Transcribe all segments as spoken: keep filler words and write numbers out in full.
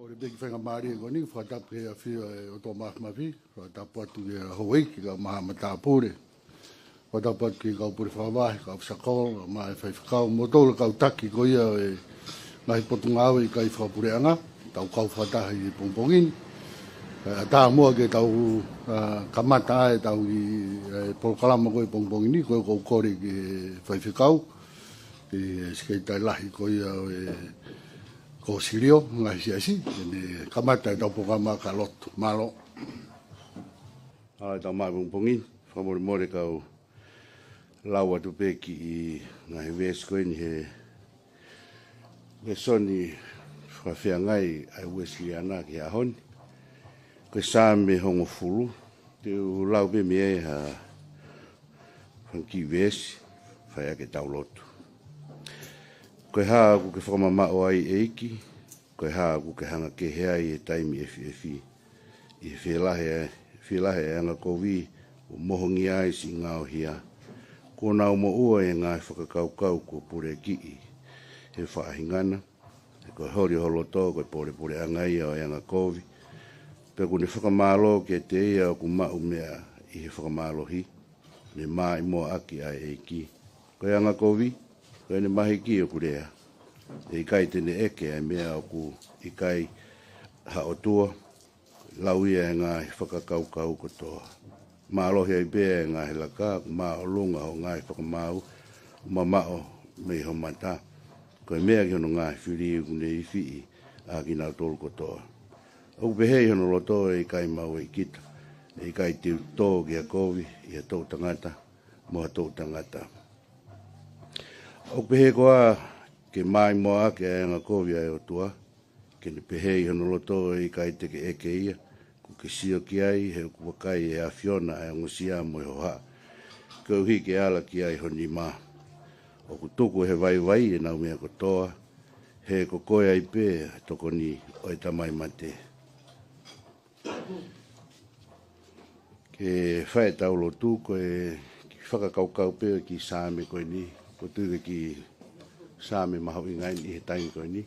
Ko e peki faingamālie ko eni, fakatapu ki he ʻafio ʻa e ʻOtua Māfimafi, fakatapu atu ki he houʻeiki kae ʻumaʻā e matāpule. Fakatapu atu ki he kau pule fakavahe, kau fakasakolo, mo e faifekau, mo e kau taki ko ia ʻo e ngaahi potungāue ʻikai fakapuleʻanga, tau kau fakataha ʻi he pongipongi ni. ʻE, ʻatā muʻa ke tau, ʻa, kamata ʻa e tau ʻi, ʻa e polokalama ko e pongipongi ni, ko e ʻoku ou kole ki he faifekau, ki he sekelitali lahi ko ia ʻo e Kōsilio, ngaahi siasi, ʻene kamata ʻetau polokalama ka lotu. Mālō. ʻA, ʻetau maʻu pongipongi, fakamolemole kau lau atu pē kiʻi ngaahi veesi ko eni he lēsoni fakafeangai ʻa e Uēsiliana ki he ʻaho ni. Ko e Saame hongofulu, te u lau pē mei ai ha fanga kiʻi veesi, fai ʻaki ʻetau lotu. Ko e hā ʻoku ke fakamamaʻo ai ʻEiki, ko e hā ʻoku ke hanga kehe ai he taimi ʻefiʻefi. ʻI he fielahi ʻa e, fielahi ʻa e angakovi, kuo mohongia ai siʻi ngaohia. Kuo nau moʻua ʻi he ngaahi fakakaukau kuo pulekiʻi he faʻahinga na. He ko e holi ho loto, ko e polepoleʻanga ia ʻo e angakovi. Pea ʻoku ne fakamālō kiate ia ʻoku maʻu meʻa ʻi he fakamālohi. Ne maʻimoaʻaki ʻa e ʻEiki. Ko e angakovi, ko ʻene mahiki ʻoku lea. ʻE ʻikai te ne ʻeke ʻa e meʻa ʻoku ʻikai ha ʻOtua, lau ia ʻe he ngaahi fakakaukau kotoa. Mālohi ai pē ʻa e ngaahi laka, ʻoku māʻolunga hoʻo ngaahi fakamaau, mamaʻo mei ho mata. Ko e meʻa ki hono ngaahi fili ʻoku ne ifiʻi ʻa kinautolu kotoa. ʻOku pehē ʻi hono loto ʻe ʻikai maʻu ʻe kita, ʻe ʻikai te u tō ki ha kovi, ʻi ha toʻutangata, mo ha toʻutangata. ʻOku pehē koā ke maʻimoaʻaki ʻa e angakovi ʻa e ʻOtua, ke ne pehē ʻi hono loto ʻe ʻikai te ke ʻeke ia, ʻoku ke sio ki ai, he ʻoku vakai ʻe he ʻAfiona ʻa e ongosia mo e hohaʻa, koeʻuhi ke ala ki ai ho nima. ʻOku tuku ʻe he vaivai ʻenau meʻa kotoa, he ko koe ai pē ʻa e tokoni ʻo e tamai mate. Ke fai ʻetau lotu, ko e kiʻi fakakaukau pē ki he Saame ko eni, ko e tui ki he Saame mahuʻinga eni ʻi he taimi ko eni.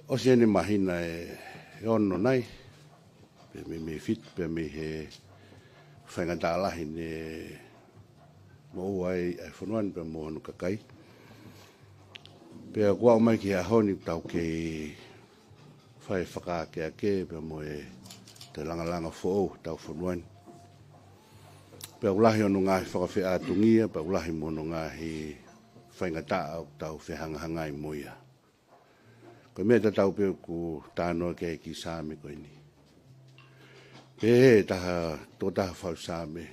ʻOsi eni mahina ʻe, ʻe ono nai, pea mei, mei he fitu, pea mei he faingataʻa lahi ne moʻua ai ʻa e fonua ni pea mo hono kakai. Pea kuo aʻu mai ki he ʻaho ni ʻoku tau kei fai fakaakeake pea mo e toe langalanga foʻou ʻetau fonua ni. Pea ʻoku lahi hono ngaahi fakafeʻātungia, pea ʻoku lahi mo hono ngaahi faingataʻa ʻoku tau fehangahangai mo ia. Ko e meʻa tatau pē ʻoku talanoa ki ai e kiʻi Saame ko eni. Pehē ʻe he taha, tokotaha faʻu Saame,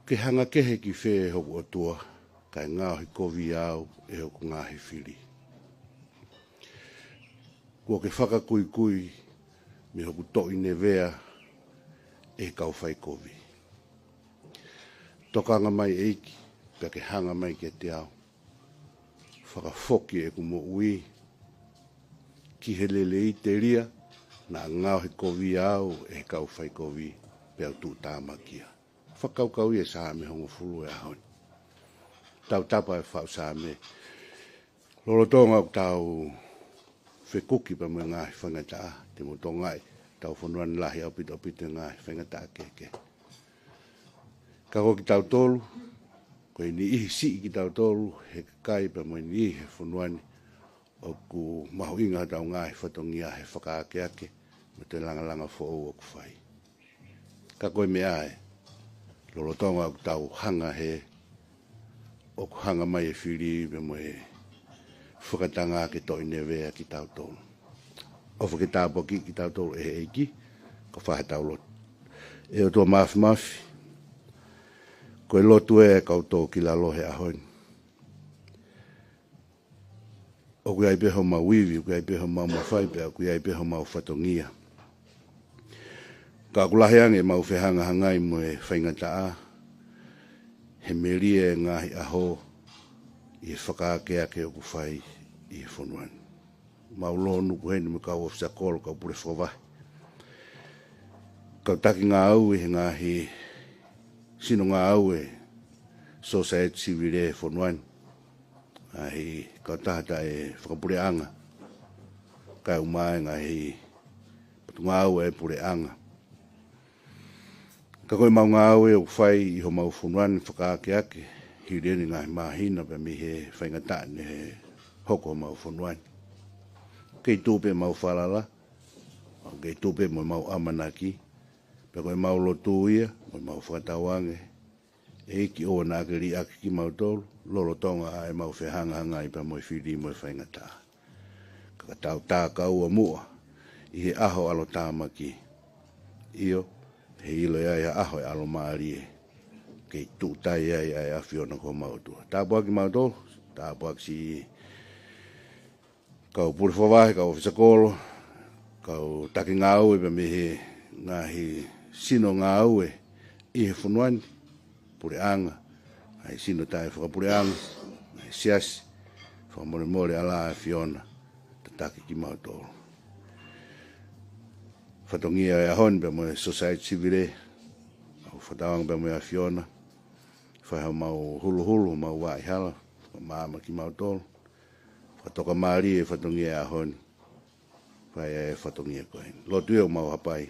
ke hanga kehe ki fē hoku ʻOtua, kae ngaohi kovi au ʻe hoku ngaahi fili. Kuo ke fakakuikui mei hoku toʻi nevea ʻe he kau faikovi. Tokanga mai ʻEiki, pea ke hanga mai kiate au. Fakafoki ʻeku moʻui ki he lelei telia, naʻa ngaohi kovi au ʻe he kau faikovi, pea u tuʻutāmakia. Fakakaukau ia e Saame hongofulu he ʻaho ni. Tautapa e faʻu Saame. Lolotonga ʻoku tau fekuki pea mo e ngaahi faingataʻa, te mou tokangaʻi, ʻetau fonua ni lahi ʻaupito ʻaupito e ngaahi faingataʻa kehekehe. Ka ko kitautolu, ko e niʻihi siʻi kitautolu he kakai pea mo e niʻihi he fonua ni, ʻoku mahuʻinga hotau ngaahi fatongia he fakaakeake mo e toe langalanga foʻou ʻoku fai. Ka ko e meʻa ē, lolotonga ʻoku tau hanga hē, ʻoku hanga mai e fili pea mo e fakatanga ke toʻi nevea kitautolu. ʻOfa ke tāpuakiʻi kitautolu ʻe he ʻEiki, ka fai ʻetau lotu. ʻE ʻOtua Māfimafi, ko e lotu ē ʻa e kau tō ki lalo he ʻaho ni. ʻOku ʻi ai pē homau ivi, ʻoku ʻi ai pē homau mafai, pea ʻoku ʻi ai pē homau fatongia. Ka ʻoku lahi ange ʻemau fehangahangai mo e faingataʻa, he melie e ngaahi ʻaho ʻi he fakaakeake ʻoku fai ʻi he fonua ni. Mau lōnuku heni mo e kau ʻofisa kolo, kau pule fakavahe, kau taki ngāue he ngaahi sino ngāue sōsaieti sivile he fonua ni. ngaahi kautaha taʻefakapuleʻanga, kae ʻumaʻā e ngaahi potungāue ʻa e puleʻanga. Ka ko ʻemau ngāue ʻoku fai ʻi homau fonua ni fakaakeake, hili eni ngaahi māhina pea mei he faingataʻa naʻe hoko homau fonua ni. Kei tuʻu pē ʻemau falala, ʻo kei tuʻu pē mo ʻemau ʻamanaki, pea ko ʻemau lotu ia, mo ʻemau fakatauange, ʻEiki ʻoua naʻa ke liʻaki kimautolu, lolotonga ʻa ʻemau fehangahangai pea mo e fili mo e faingataʻa. Ka ka tau tā kaua muʻa, ʻi he ʻaho ʻalotāmaki. ʻIo, he ʻilo ʻe ʻi ai ha ʻaho ʻe ʻalomālie, kei tuʻutai ai ʻa e ʻAfiona ko homau ʻOtua. Tāpuaki kimautolu, tāpuaki siʻi kau pule fakavahe, kau ʻōfisa kolo, kau taki ngāue pea mei he ngaahi sino ngāue ʻi he fonua ni, puleʻanga, ngaahi sino taʻefakapuleʻanga, ngaahi siasi, fakamolemole ʻa e ʻAfiona, tataki kimautolu. Fatongia e ʻaho ni pea mo e Society Civile, ʻoku fakatauange pea mo e ʻAfiona, fai homau huluhulu, homau vaʻa hala, fakamaama kimautolu, fakatokamālie e fatongia e ʻaho ni, fai e fatongia ko eni. Lotu ia ʻo mau hapai,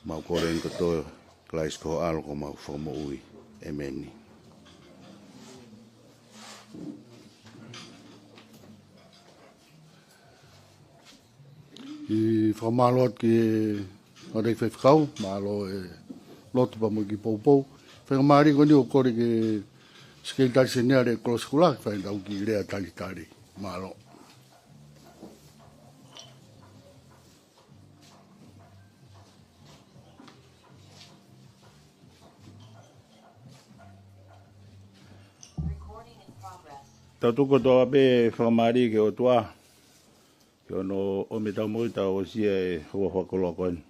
mau kole eni kotoa, Kalaisi ko ho ʻAlo ko homau Fakamoʻui. ʻEmeni. ʻI fakamālō atu ki he ngaahi faifekau, mālō e lotu pea mo e kiʻi poupou. Faingamālie ko eni ʻoku kole ki he Sekelitali Seniale Kolosi Kula, fai ʻetau kiʻi lea talitali. Mālō. Tau tuku kotoa pē fakamālō ki he ʻOtua, ki hono ʻomi ʻetau moʻui, tau aʻusia e houa fakakoloa ko eni.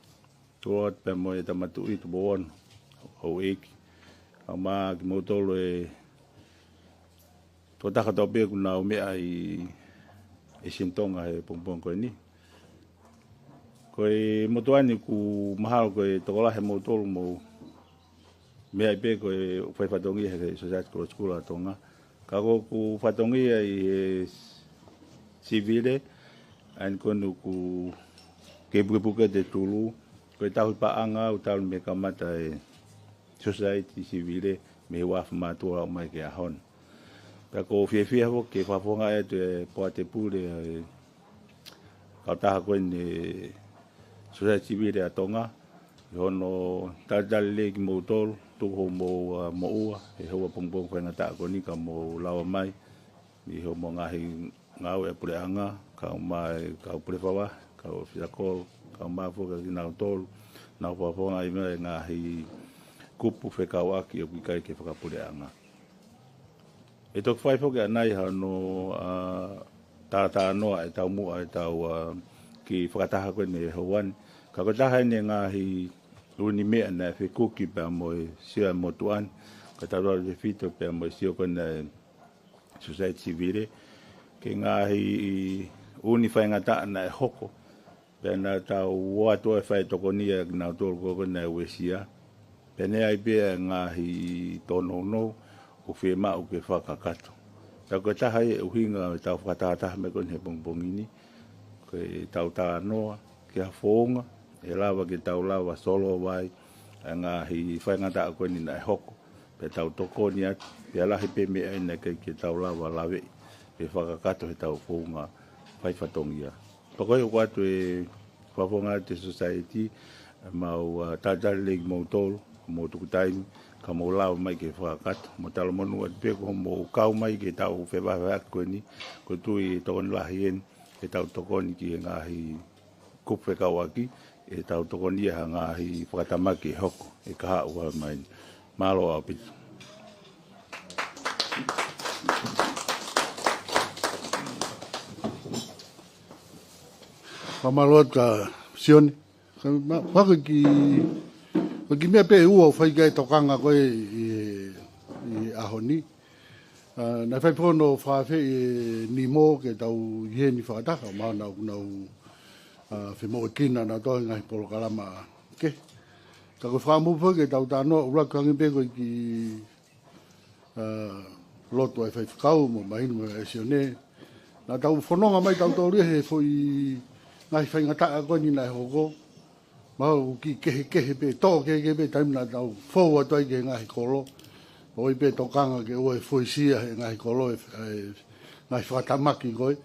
Tuku atu pea mo e Tama Tuʻi Tupou Ono, Houʻeiki, kae ʻumaʻā kimoutolu e tokotaha kotoa pē ʻoku nau meʻa ʻi, ʻi Siaina Tonga he pongipongi ko eni. Ko e motuʻa ni ʻoku mahalo ko e tokolahi moutolu mou meʻa ai pē ko e fai fatongia he Society Kolosi Kula ʻa Tonga. Ka ko ʻeku fatongia ʻi he sivile, ʻa eni ko eni ʻoku kei pukepuke atu e tulu, ko e tauhi paʻanga au talu mei he kamata e Society Civile mei he uafu mātuʻa ʻo aʻu mai ki he ʻaho ni. Pea ʻoku ou fiefia foki ke fakafofongaʻi atu e poate pule ʻa e kautaha ko eni e Society Civile ʻa Tonga, ʻi hono talitali lelei kimoutolu, tuku hoʻomou, ʻa, moʻua he houa pongipongi faingataʻa ko eni ka mou lava mai ʻi hoʻomou ngaahi ngāue ʻa e puleʻanga, kae ʻumaʻā e kau pule fakavahe, kau ʻōfisa kolo, kae ʻumaʻā foki kinautolu naʻa nau fakafofongaʻi mai e ngaahi kupu fekauʻaki ʻoku ʻikai ke fakapuleʻanga. ʻE toki fai foki ʻanai hano, ʻa, tātānoa e taumuʻa ʻetau, ʻa, kiʻi fakataha ko eni he houa ni. Ka ko e taha eni e ngaahi ʻū meʻa naʻe fekuki pea mo e sio ʻa e motuʻa ni, ka tau ʻalu tefito pea mo e sio ko eni ʻa e Society Civile, ki he ngaahi ʻū faingataʻa naʻe hoko, pea naʻa tau ō atu ʻo fai tokoni ʻa kinautolu ko ē naʻe uesia. Pea naʻe ʻi ai pē ʻa e ngaahi tōnounou ʻoku fiemaʻu ke fakakakato. Pea ko e taha ia e ʻuhinga ʻetau fakatahataha mai ko eni he pongipongi ni, ko ʻetau talanoa ki ha founga ʻe lava ke tau lava solova ai ʻa e ngaahi faingataʻa ko eni naʻe hoko, pea tau tokoni atu, pea lahi pē meʻa ʻe ʻikai ke tau lava laveʻi pe fakakakato heʻetau founga fai fatongia. Pea ko ia ʻoku ʻoatu e fakafofonga atu e Society, ʻemau, ʻa, talitali lelei kimoutolu, mou tuku taimi, ka mou lava mai ke fakakakato, mo talamonū atu pē ko hoʻomou kau mai ki heʻetau fevahevaheʻaki ko eni, ʻoku ou tui ʻe tokoni lahi eni ke tau tokoni ki he ngaahi kupu fekauʻaki, ʻe tau tokoni ia ha ngaahi fakatamaki ʻe hoko ʻi he kahaʻu ʻe ʻalu mai ni. Mālō ʻaupito. Fakamālō atu kia Sione. Ka ma-, ma ko e kiʻi, ko e kiʻi meʻa pē ʻe ua ʻoku fai ki ai e tokanga ko ē ʻi, ʻi he ʻaho ni. ʻA, naʻe fai fono fakaafeʻi ʻe Nimo ke tau ʻi heni fakataha, mahalo naʻa nau, ʻa, femoʻuekina nautolu he ngaahi polokalama kehe. Ka ko e fakaʻamu foki ke tau talanoa, ʻuluaki hangē pē ko e kiʻi, ʻa, lotu ʻa e faifekau mo mahino mo e Sione. Naʻa tau fononga mai tautolu ia he foʻi ngaahi faingataʻa ko eni naʻe hoko. Mahalo ʻoku kiʻi kehekehe pē, tō kehekehe pē taimi naʻa tau fou atu ai ki he ngaahi kolo. ʻOi pē tokanga ke ʻoua ʻe foʻi sia he ngaahi kolo, ʻe, ʻe ngaahi fakatamaki ko ē.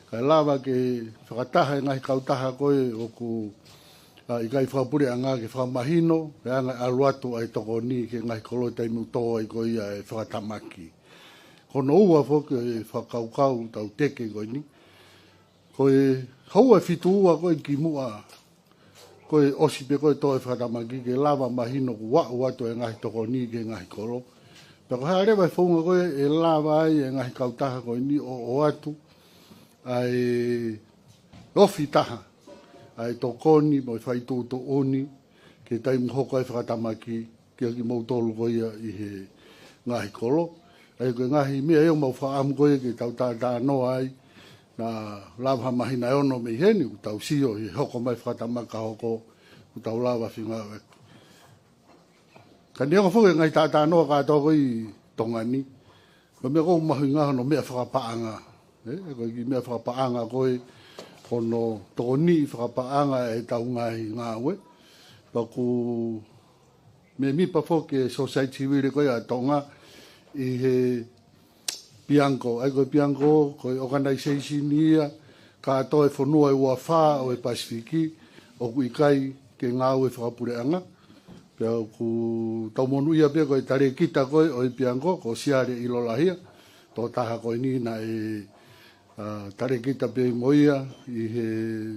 Kae lava ke fakataha e ngaahi kautaha ko ē ʻoku, ʻa, ʻikai fakapuleʻanga ke fakamahino, pe anga e ʻalu atu ʻa e tokoni ki he ngaahi kolo taimi ʻoku tō ai ko ia e fakatamaki. Ko hono ua foki e fakakaukau tau teke ko eni. Ko e houa ʻe fitu ua ko ē kimuʻa, ko e ʻosi pē ko ē tō e fakatamaki ke lava mahino kuo aʻu atu e ngaahi tokoni ki he ngaahi kolo. Pea ko e hā leva e founga ko ē ʻe lava ai e ngaahi kautaha ko eni ʻo, ʻo ʻoatu ʻa e ofi taha ʻa e tokoni mo e fai tuʻutuʻuni ki he taimi hoko ai e fakatamaki kia kimoutolu ko ia ʻi he ngaahi kolo. ʻA ia ko e ngaahi meʻa ia ʻoku mau fakaʻamu ko ia ke tau talanoa ai, naʻa lava ha māhina ʻe ono mei heni, kuo tau sio he hoko mai e fakatamaki ka hoko, kuo tau lava feinga ʻo e. Ka neongo foki e ngaahi talanoa kātoa ko ē ʻi Tonga ni, ko e meʻa ʻoku mahuʻinga hono meʻa fakapaʻanga. ʻE, ko e kiʻi meʻa fakapaʻanga ko ē hono tokoniʻi fakapaʻanga ʻetau ngaahi ngāue. Pea ʻoku mēmipa foki e Society Civil ko ia ʻa Tonga ʻi he Bianco. ʻA ia ko e Bianco, ko e organization ia kātoa e fonua ʻe ua fā ʻo e Pasifiki ʻoku ʻikai ke ngāue fakapuleʻanga. Pea ʻoku tau monūʻia pē ko e talēkita ko ē ʻo e Bianco, ko Siale ʻIlolahia, tokotaha ko eni naʻe, ʻa, talēkita pē mo ia ʻi he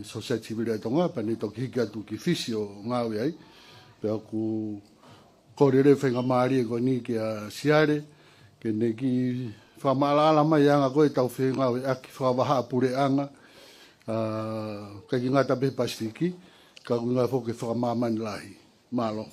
Society Civil ʻa Tonga, pea ne toki hiki atu ki Fisi ʻo ngāue ai. Pea ʻoku kole lelei e faingamālie ko eni kia Siale, ke ne kiʻi fakamaʻalaʻala mai e anga ko ē ʻetau fengāueʻaki fakavahaʻapuleʻanga, ʻa, ʻikai ke ngata pē he Pasifiki, ka ʻoku ʻuhinga foki ki he fakamāmani lahi. Mālō.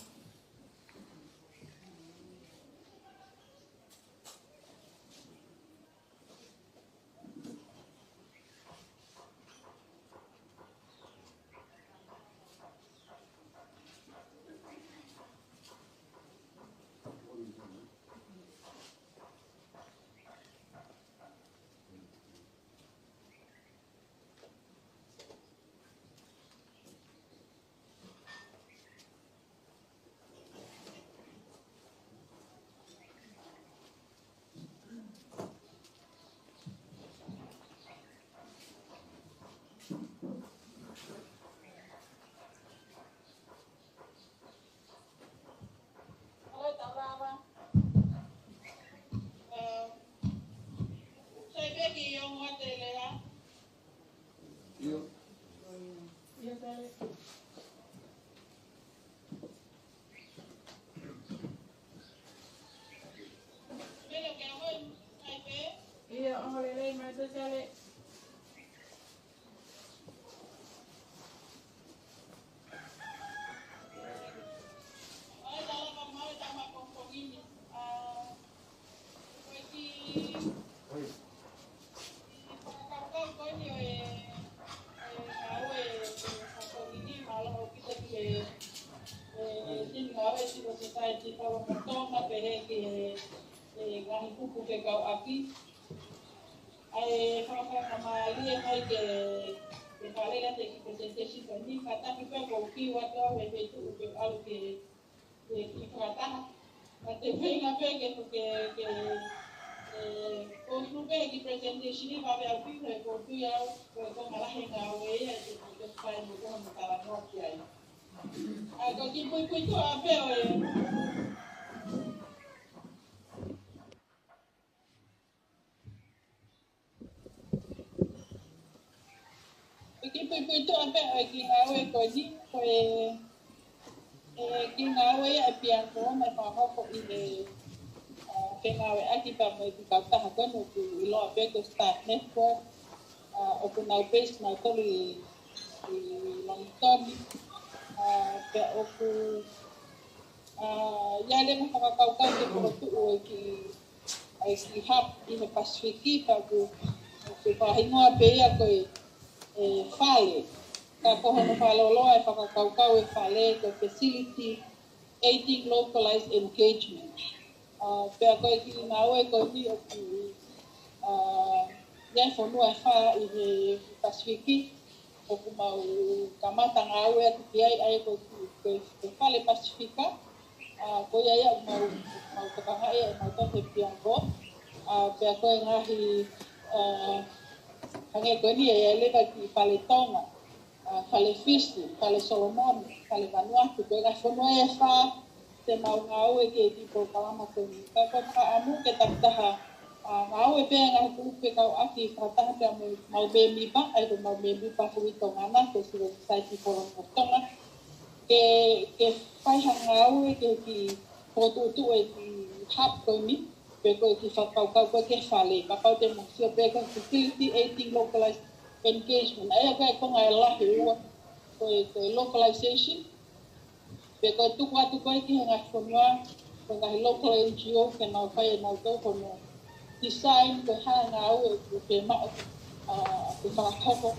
ʻIo, ʻo lelei mai Siale. ʻAi, tala ka mai, tama kongkong ini. ʻA, ko e kiʻi fakakaukau ko eni ʻo e, ʻo e ngāue ʻa e kongkong ini, mālō ʻaupito ki he, e, e, ngāue civil society, kau ʻa Tonga, pehē ki he, e, ngaahi kupu fekauʻaki. ʻA e fakafaingamālie mai ke, ke fakalele atu e kiʻi presentation ko eni, kātaki pē ʻoku ou kiu atu au he feituʻu ke ʻalu ke, ke kiʻi fakataha. Ka te u feinga pē ke, ke, ke, ke go through pē he kiʻi presentation ni, vave au pē he ʻoku ou tui au, ko e konga lahi e ngāue ia, ʻe te, te fai mo ko hono talanoa ki ai. ʻA, ko e kiʻi puipuituʻa pē ʻo e Ko e kiʻi puipuituʻa pē ʻo e kiʻi ngāue ko eni, ko e, e kiʻi ngāue ia ʻa e Bianco naʻe fakahoko ʻi he, ʻa, fengāueʻaki pea mo e kiʻi kautaha ko eni ʻoku ʻiloa pē ko e Start Network, ʻa, ʻoku nau base nautolu ʻi, ʻi Longitoni, ʻa, pea ʻoku, ʻa, ʻi ai leva e fakakaukau ke fokotuʻu e kiʻi ʻa e kiʻi hub ʻi he Pasifiki, pea ʻoku, ʻoku fakahingoa pē ia ko e, e Fale. Ka ko hono fakalōloa e fakakaukau e Fale ko e Facilitating Localized Engagement. Pea ko e kiʻi ngāue ko eni ʻoku ʻi ai e fonua ʻe fā ʻi he Pasifiki ʻoku mau kamata ngāue atu ki ai, ʻa ia ko e, ko e, ko e fale Pasifika. Ko ia ia ʻoku mau, mau tokangaʻi ai ʻemau tau he piango. Pea ko e ngaahi, hangē ko eni ʻe ʻi ai leva e kiʻi fale Tonga, fale Fisi, fale Solomone, fale Vanuatu, ko e ngaahi fonua ʻe fā te mau ngāue ki he kiʻi polokalama ko eni. Ka ko e fakaʻamu ke takitaha ngāue pē ngaahi kulupu ke kau ʻaki fakataha pea mo ʻemau mēmipa, ʻa ia ko ʻemau mēmipa hui Tonga na, ko e Civil Society Forum of Tonga, ke, ke fai ha ngāue ke kiʻi fokotuʻutuʻu e kiʻi hub ko eni, pe ko e kiʻi fakakaukau ko e kiʻi fale, kapau te mou sio pē ko e facilitating localized engagement. ʻA ia ko e konga ʻe lahi ʻe ua, ko e, ko e localization, pe ko e tuku atu ko e ki he ngaahi fonua, ko e ngaahi local N G O ke nau fai ʻenau tau hono design ko e hā e ngāue ʻoku fiemaʻu ke fakahoko,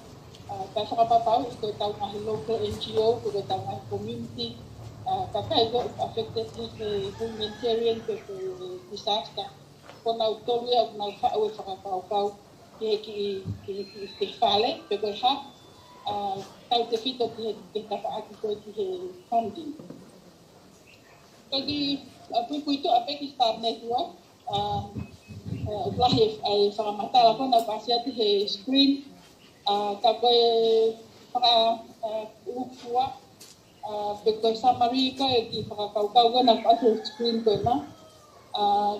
kae fakapapauʻi ko e tau ngaahi local N G O, ko e tau ngaahi community, kakai ko ē affected ʻi he humanitarian pe ko e disaster, ko nautolu ia ʻoku nau faʻu e fakakaukau ki he kiʻi, ki he kiʻi fale, pe ko e hub, tautefito ki he, ki he tafaʻaki ko ē ki he funding. Ko e kiʻi puipuituʻa pē ki he Start Network, ʻoku lahi e fakamatala ko ē naʻá ku ʻasi atu he screen, ka ko e fakaʻuhua, pe ko e summary ko e kiʻi fakakaukau ko ē naʻá ku ʻasi he screen ko ena.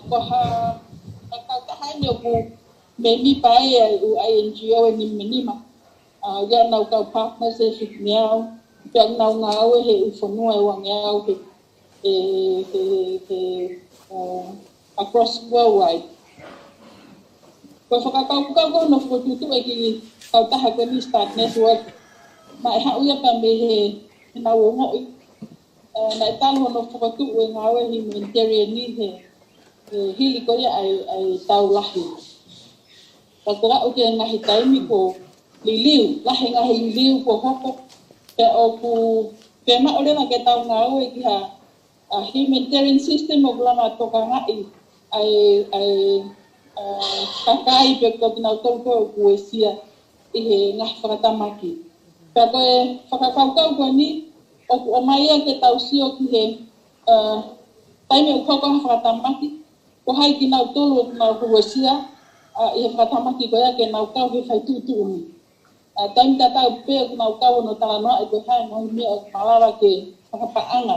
Ko ha, ha kautaha eni ʻoku mēmipa ai e ʻū N G O ʻe nima nima. ʻA ia ʻoku nau kau partners ʻe fitungeau, pea ʻoku nau ngāue he ʻū fonua ʻe uangeau he, he, he, he, across worldwide. Ko e fakakaukau ko hono fokotuʻutuʻu e kiʻi kautaha ko eni Start Network, naʻe haʻu ia pea mei he, heʻenau ongoʻi naʻe talu hono fokotuʻu e ngāue humanitarian ʻi he, he hili ko ia ʻa e, ʻa e tau lahi. Ka ko e aʻu ki he ngaahi taimi kuo liliu, lahi e ngaahi liliu kuo hoko, pea ʻoku fiemaʻu leva ke tau ngāue ki ha humanitarian system ʻoku lava tokangaʻi ʻa e, ʻa e kakai pe ko kinautolu ko ē ʻoku uesia ʻi he ngaahi fakatamaki. Pea ko e fakakaukau ko eni, ʻoku ʻomai ia ke tau sio ki he taimi ʻoku hoko ai ha fakatamaki, ko hai kinautolu ʻoku nau uesia ʻi he fakatamaki ko ia ke nau kau he fai tuʻutuʻuni. Taimi tatau pē ʻoku nau kau hono talanoaʻi ko hai e ngaahi meʻa ʻoku malava ke fakapaʻanga,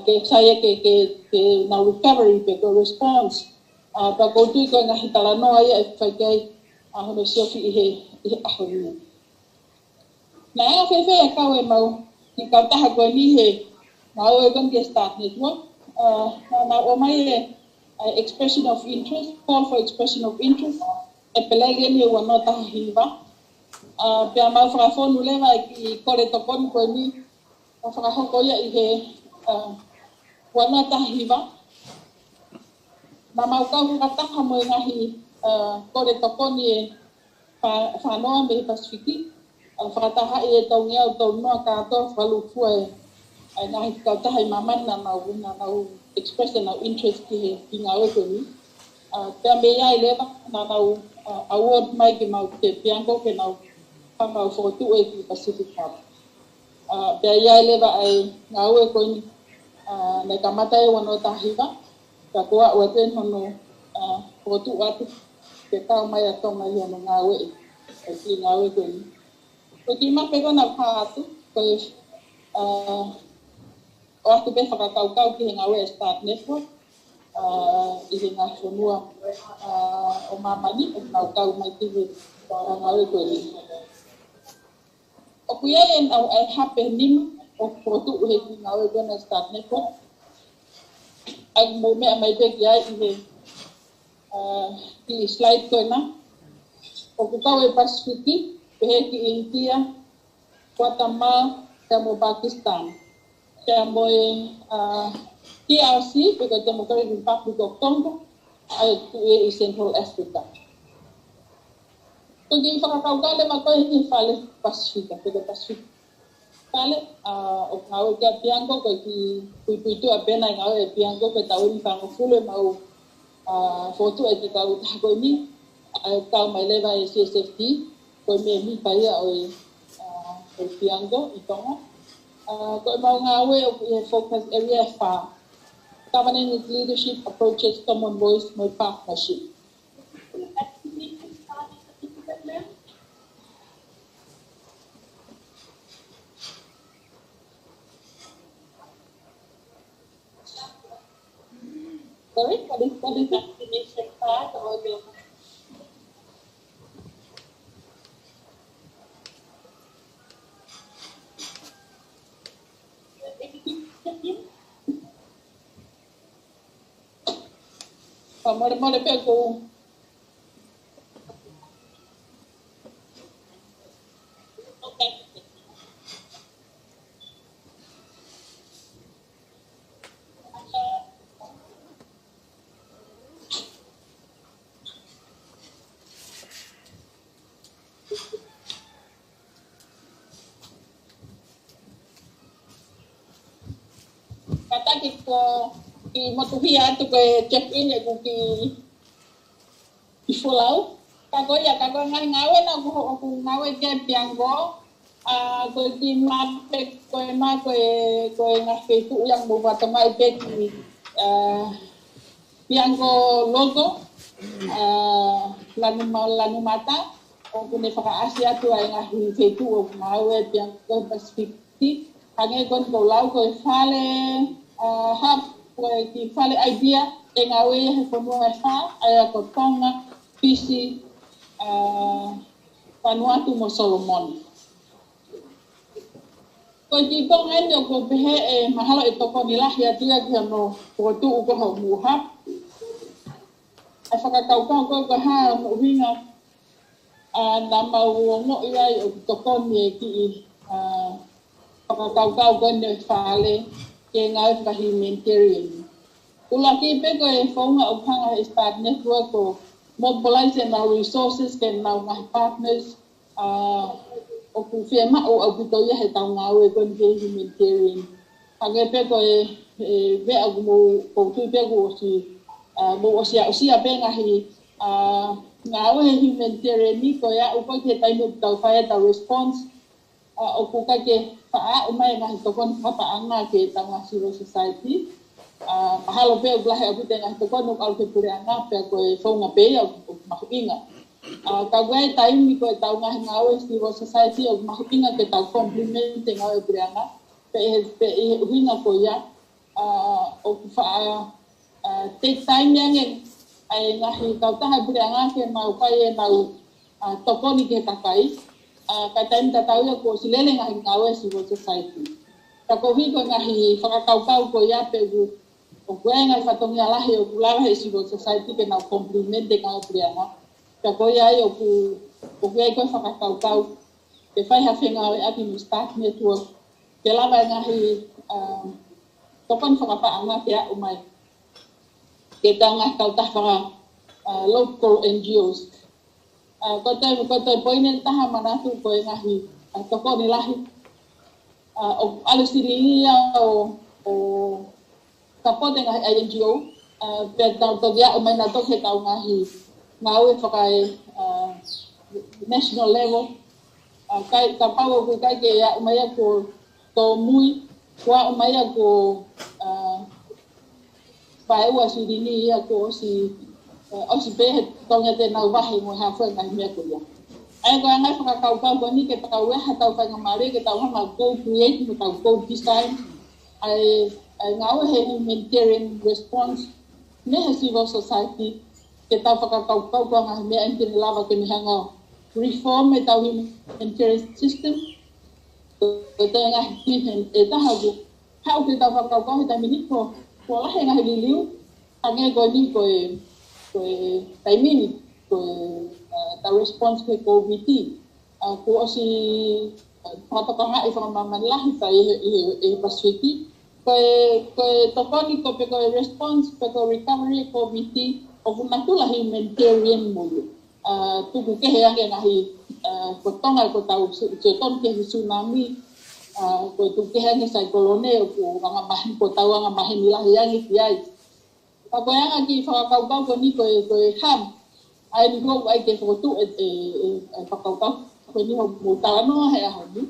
ke sai ke, ke, ke nau recovery pe ko e response. Pea ʻoku ou tui ko e ngaahi talanoa ia ʻe fai ki ai hono siofi ʻi he, ʻi he ʻaho ni. Naʻe ʻafefe e kau ʻemau kiʻi kautaha ko eni he ngāue ko eni ki he Start Network. Naʻa nau ʻomai e expression of interest, call for expression of interest, ʻEpeleli eni ʻo e ua noa taha hiva. Pea mau fakafonu leva e kiʻi kole tokoni ko eni, ʻo fakahoko ia ʻi he ua noa taha hiva. Naʻa mau kau fakataha mo e ngaahi kole tokoni ʻe fā noa mei he Pasifiki, ʻo fakatahaʻi e tau ngeau tau noa kātoa, fakalūkufua e ngaahi kautaha ʻi māmani naʻa nau, naʻa nau express ʻenau interest ki he, kiʻi ngāue ko eni. Pea mei ai leva naʻa nau award mai ke mau, ke piango ke nau, ka mau fokotuʻu e kiʻi Pacific Hub. Pea ʻi ai leva ʻa e ngāue ko eni, naʻe kamata ʻi he ua noa taha hiva, ka ko au ʻoku ou ʻi hono fokotuʻu atu ke kau mai ʻa Tonga ʻi hono ngāue ʻi he kiʻi ngāue ko eni. Ko e kiʻi mape ko ena ʻoku hā atu, ko e, ʻoatu pē fakakaukau ki he ngāue ʻa e Start Network ʻi he ngaahi fonua ʻo māmani ʻoku nau kau mai ki he ngāue ko eni. ʻOku ʻi ai ʻenau ʻai hape nima ʻoku fokotuʻu he kiʻi ngāue ko ena Start Network. ʻOku mou meʻa mai pē ki ai ʻi he kiʻi slide ko ena. ʻOku kau e Pasifiki, pehē ki ʻInitia, Kuatamala, pea mo Pakistan. Pea mo e T R C, pe ko e Democratic Republic of Congo, ʻa ia ʻoku ʻi Central Africa. Ko e kiʻi fakakaukau leva ko e kiʻi fale Pasifika, pe ko e Pasifika. Kale, ʻa, ʻoku ngāue ki ai ʻa Bianco, ko e kiʻi puipuituʻa pē ʻena e ngāue ʻa Bianco, ko e taʻu ʻeni fāngofulu ʻemau, ʻa, fokotuʻu e kiʻi kautaha ko ʻeni, ʻa, kau mai leva ʻe he C S F D, ko e mēmipa ia ʻo e, ʻa, ʻo e Bianco ʻi Tonga. ʻA, ko ʻemau ngāue ʻoku ʻi he focus area ʻe fā. Governance, leadership, approaches, common voice, mo e partnership. Sorry, what is, what is that? Fakamolemole pē ʻoku ou Kātaki ko e kiʻi motuhia atu ko e check in ʻeku kiʻi folau. Ka ko ia, ka ko e ngaahi ngāue naʻa ku, ʻoku ngāue ki ai ʻa Bianco, ʻa, ko e kiʻi mape ko ē maʻa ko e, ko e ngaahi feituʻu ia mo vatamai pē ki, ʻa, Bianco logo, ʻa, lanu ma-, lanu mata, ʻoku ne fakaʻasi atu ai e ngaahi feituʻu ʻoku ngāue ai ʻa Bianco Pacific. Hangē ko eni ʻoku ou lau ko e fale, ʻa, hub, ko e kiʻi fale idea ʻe ngāue ia he fonua ʻe fā, ʻa ia ko Tonga, Fisi, ʻa, Vanuatu mo Solomone. Ko e kiʻi konga eni ʻoku ou pehē ʻe mahalo ʻe tokoni lahi atu ia ki hono fokotuʻu ko ē hoʻomou hub. ʻA e fakakaukau ko ē ko e hā hono ʻuhinga, ʻa, naʻa mau ongoʻi ai ʻoku tokoni e kiʻi, ʻa, fakakaukau ko eni ʻo e fale ki he ngāue faka-humanitarian. ʻUluaki pē ko e founga ʻoku hanga ʻe he Start Network ʻo mobilize ʻenau resources ki heʻenau ngaahi partners, ʻa, ʻoku fiemaʻu ʻaupito ia heʻetau ngāue ko eni ki he humanitarian. Hangē pē ko e, e, meʻa ʻoku mou, ʻoku ou tui pē kuo ʻosi, ʻa, mou ʻosi aʻusia pē ngaahi, ʻa, ngāue he humanitarian ni ko e aʻu ko ē ki he taimi ʻoku tau fai ai ʻetau response, ʻa, ʻoku ʻikai ke faʻa aʻu mai e ngaahi tokoni fakapaʻanga ki heʻetau ngaahi civil society. ʻA, mahalo pē ʻoku lahi ʻaupito e ngaahi tokoni ʻoku ʻalu ki he puleʻanga pea ko e founga pē ia ʻoku, ʻoku mahuʻinga. ʻA, ka ʻoku ʻi ai e taimi ko ʻetau ngaahi ngāue civil society ʻoku mahuʻinga ke tau complement e ngāue ʻa e puleʻanga. Pea ʻi he, pea ʻi he ʻuhinga ko ia, ʻa, ʻoku faʻa, ʻa, take time ange ʻa e ngaahi kautaha puleʻanga ke nau fai ʻenau, ʻa, tokoni ki he kakai. ʻA, ka ʻi he taimi tatau ia kuo ʻosi lele e ngaahi ngāue ʻa e civil society. Ka koeʻuhi ko e ngaahi fakakaukau ko ia pea ʻoku, ʻoku ʻi ai e ngaahi fatongia lahi ʻoku lava ʻe he civil society ke nau complement e ngāue ʻa e puleʻanga. Ka ko ia ai ʻoku, ʻoku ʻi ai ko ē e fakakaukau ke fai ha fengāueʻaki mo e Start Network ke lava e ngaahi, ʻa, tokoni fakapaʻanga ke aʻu mai ki heʻetau ngaahi kautaha faka, ʻa, local N G Os. ʻA, ko e toe, ko e toe poini ʻe taha manatu ko e ngaahi, ʻa, tokoni lahi, ʻa, ʻoku ʻalu silini ia ʻo, ʻo support e ngaahi N G O, ʻa, pea tau toki aʻu mai nautolu ki heʻetau ngaahi ngāue faka, ʻa, national level. ʻA, kae, kapau ʻoku ʻikai ke aʻu mai ia kuo tōmui, kuo aʻu mai ia kuo, ʻa, vaeua silini ia kuo ʻosi, ʻa, ʻosi pehē Tonga te nau vahe mo e hā fua e ngaahi meʻa ko ia. ʻA ia ko e anga e fakakaukau ko eni ke tau ʻi ai haʻatau faingamālie ke tau hanga ʻo co-create mo tau co-design ʻa e, ʻa e ngāue he humanitarian response mei he civil society, ke tau fakakaukau ko e ngaahi meʻa ʻeni te ne lava ke ne hanga ʻo reform ʻetau humanitarian system. Ko e toe ngaahi meʻa ʻe taha ʻoku haʻu ke tau fakakaukau he taimi ni ko, kuo lahi e ngaahi liliu, hangē ko eni ko e, ko e taimi ni, ko e, ʻa, ʻetau response ki he Covid. ʻA, kuo ʻosi, ʻa, fakatokangaʻi fakamāmani lahi pē ʻi he, ʻi he, ʻi he Pasifiki. Ko e, ko e tokoni ko ē pe ko e response pe ko e recovery ʻa e Covid, ʻoku natula humanitarian mo ia. ʻA, tuku kehe ange ngaahi, ʻa, ko Tonga ko ʻetau su-, sio tonu ki he tsunami, ʻa, ko e tukehe ange saikolone, ʻoku anga maheni, ko tau anga maheni lahi ange ki ai. Ka ko e anga ki fakakaukau ko eni ko e, ko e hub, ʻa eni ko ai ke fokotuʻu e, e, e, e fakakaukau ko eni hoʻomou talanoa he ʻaho ni.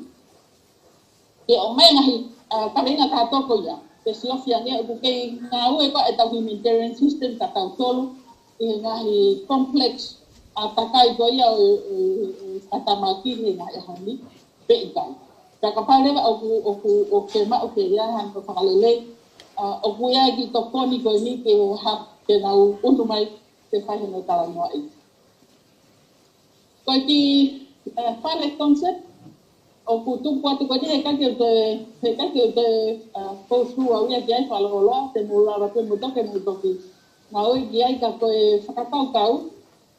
Ke ʻomai ngaahi, ʻa, kaveinga kātoa ko ia. Ke siofi ange ʻoku kei ngāue ko ʻetau humanitarian system ka tau tolo. ʻI he ngaahi complex, ʻa, takai ko ia ʻo, ʻo, ʻo, ʻo, ʻa, tamaki he ngaahi ʻaho ni. Pe ʻikai. Ka kapau leva ʻoku, ʻoku, ʻoku ke maʻu ke ia hano fakalelei. ʻA, ʻoku ia ki tokoni ko eni ke ha, ke nau unu mai, ke fai hano talanoa ʻi. Ko e ki, ʻa, fale concept, ʻoku tuku atu ko eni he ʻikai ke te, he ʻikai ke te, ʻa, go through au ia ki ai fakaloloa, te mou lava pē mou toki, mou toki. Ngāue ki ai ka ko e fakakaukau,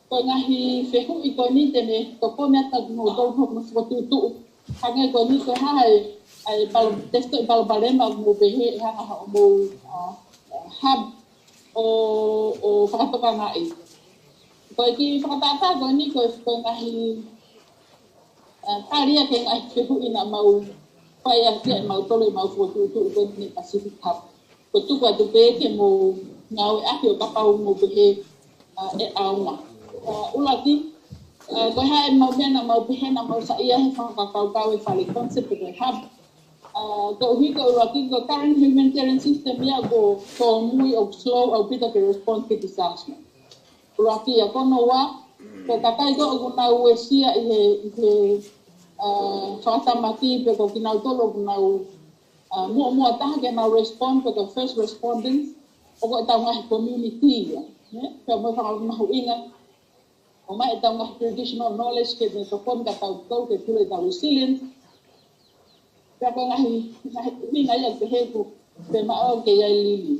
ko e ngaahi fehuʻi ko eni te ne tokoni atu kiate kimoutolu hoʻomou fokotuʻutuʻu. Hangē ko eni ko e hā e, ʻa e palo-, tefitoʻi palopalema ʻoku mou pehē ʻe hanga ʻe hoʻomou, ʻa, ʻa, hub ʻo, ʻo fakatokangaʻi. Ko e ki fakatātā ko eni ko e, ko e ngaahi, ʻa, tali ia ki he ngaahi fehuʻi naʻa mau fai ʻaki ʻe mautolu ʻemau fokotuʻutuʻu ko eni Pacific Hub. Ko e tuku atu pē ke mou ngāueʻaki ʻo kapau mou pehē, ʻa, ʻe ʻaonga. ʻA, ʻuluaki, ʻa, ko e hā ʻemau meʻa naʻa mau pehē naʻa mau saiʻia he fakakaukau e fale concept ko e hub. ʻA, koeʻuhi ko e ʻuluaki ko e current humanitarian system ia ʻoku tōmui ʻoku slow ʻaupito ke respond ki disaster. ʻUluaki ia. Ko hono ua, ko e kakai ko ē ʻoku nau uesia ʻi he, ʻi he, ʻa, fakatamaki pe ko kinautolu ʻoku nau ʻa, muʻomuʻa taha ke mau respond, ko e first respondents, ʻoku ʻetau ngaahi community ia, ē? Pea mo e fakamahuʻinga, ʻomai ʻetau ngaahi traditional knowledge ke ne tokoni kiate kitautolu ke pule ʻetau resilience. Pea ko e ngaahi, ngaahi ʻuhinga ia ʻoku pehē ʻoku fiemaʻu ke ʻi ai e liliu.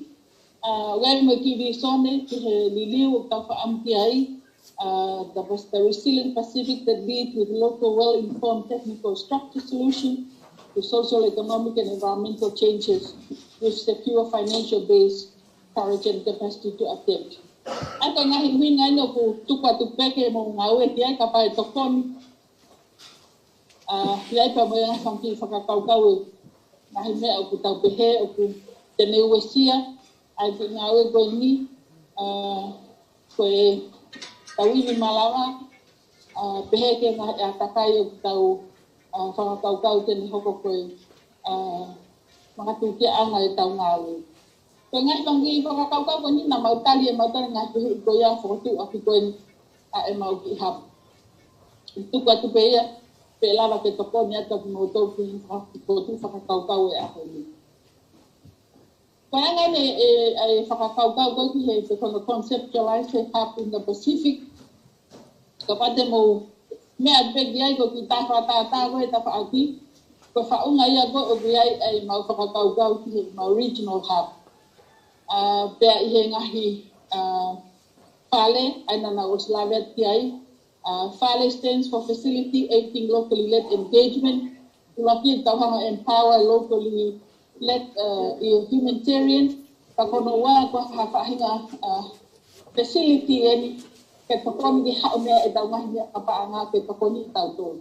ʻA, ʻoku ʻi ai mo e kiʻi vīsone ki he liliu ʻoku tau fakaʻamu ki ai, ʻa, the, the resilient Pacific that leads with local well-informed technical structure solution to social, economic and environmental changes with secure financial base, courage and capacity to adapt. ʻA ia ko e ngaahi ʻuhinga eni ʻoku tuku atu pē ke mou ngāue ki ai kapau ʻe tokoni. ʻA, ʻi ai pea mo e ngaahi fanga kiʻi fakakaukau ʻe ngaahi meʻa ʻoku tau pehē ʻoku te ne uesia ʻa e kiʻi ngāue ko eni, ʻa, ko ʻetau ivi malava, ʻa, pehē ki he ngaahi ʻātakai ʻoku tau, ʻa, fakakaukau te ne hoko ko e, ʻa, makatuʻunga ʻetau ngāue. Ko e ngaahi fanga kiʻi fakakaukau ko eni naʻa mau tali ʻe mautolu ngaahi fehuʻi ko ia fokotuʻu ʻaki ko eni ʻa ʻemau kiʻi hub. Tuku atu pē ia, pea lava ke tokoni atu kiate kimoutolu ki he faka-, fokotuʻu fakakaukau e ʻaho ni. Ko e anga eni e, e, e fakakaukau ko ē ki he, pe ko hono conceptualize e hub in the Pacific. Kapau te mou meʻa pē ki ai ko e kiʻi tafaʻaki, tafaʻaki ko ē, tafaʻaki. Ko e faʻunga ia ko ē ʻoku ʻi ai ʻemau fakakaukau ki heʻemau regional hub. ʻA, pea ʻi he ngaahi, ʻa, fale, ʻa ia naʻa nau ʻosi lave atu ki ai, ʻa, fale stands for Facilitating Locally Led Engagement. ʻUluaki tau hanga ʻo empower locally led, ʻa, ʻi he humanitarian, ka ko hono ua ko ha faʻahinga, ʻa, facility eni, ke tokoni ke haʻu mei ai ʻetau ngaahi meʻa paʻanga ke tokoni kiate kitautolu.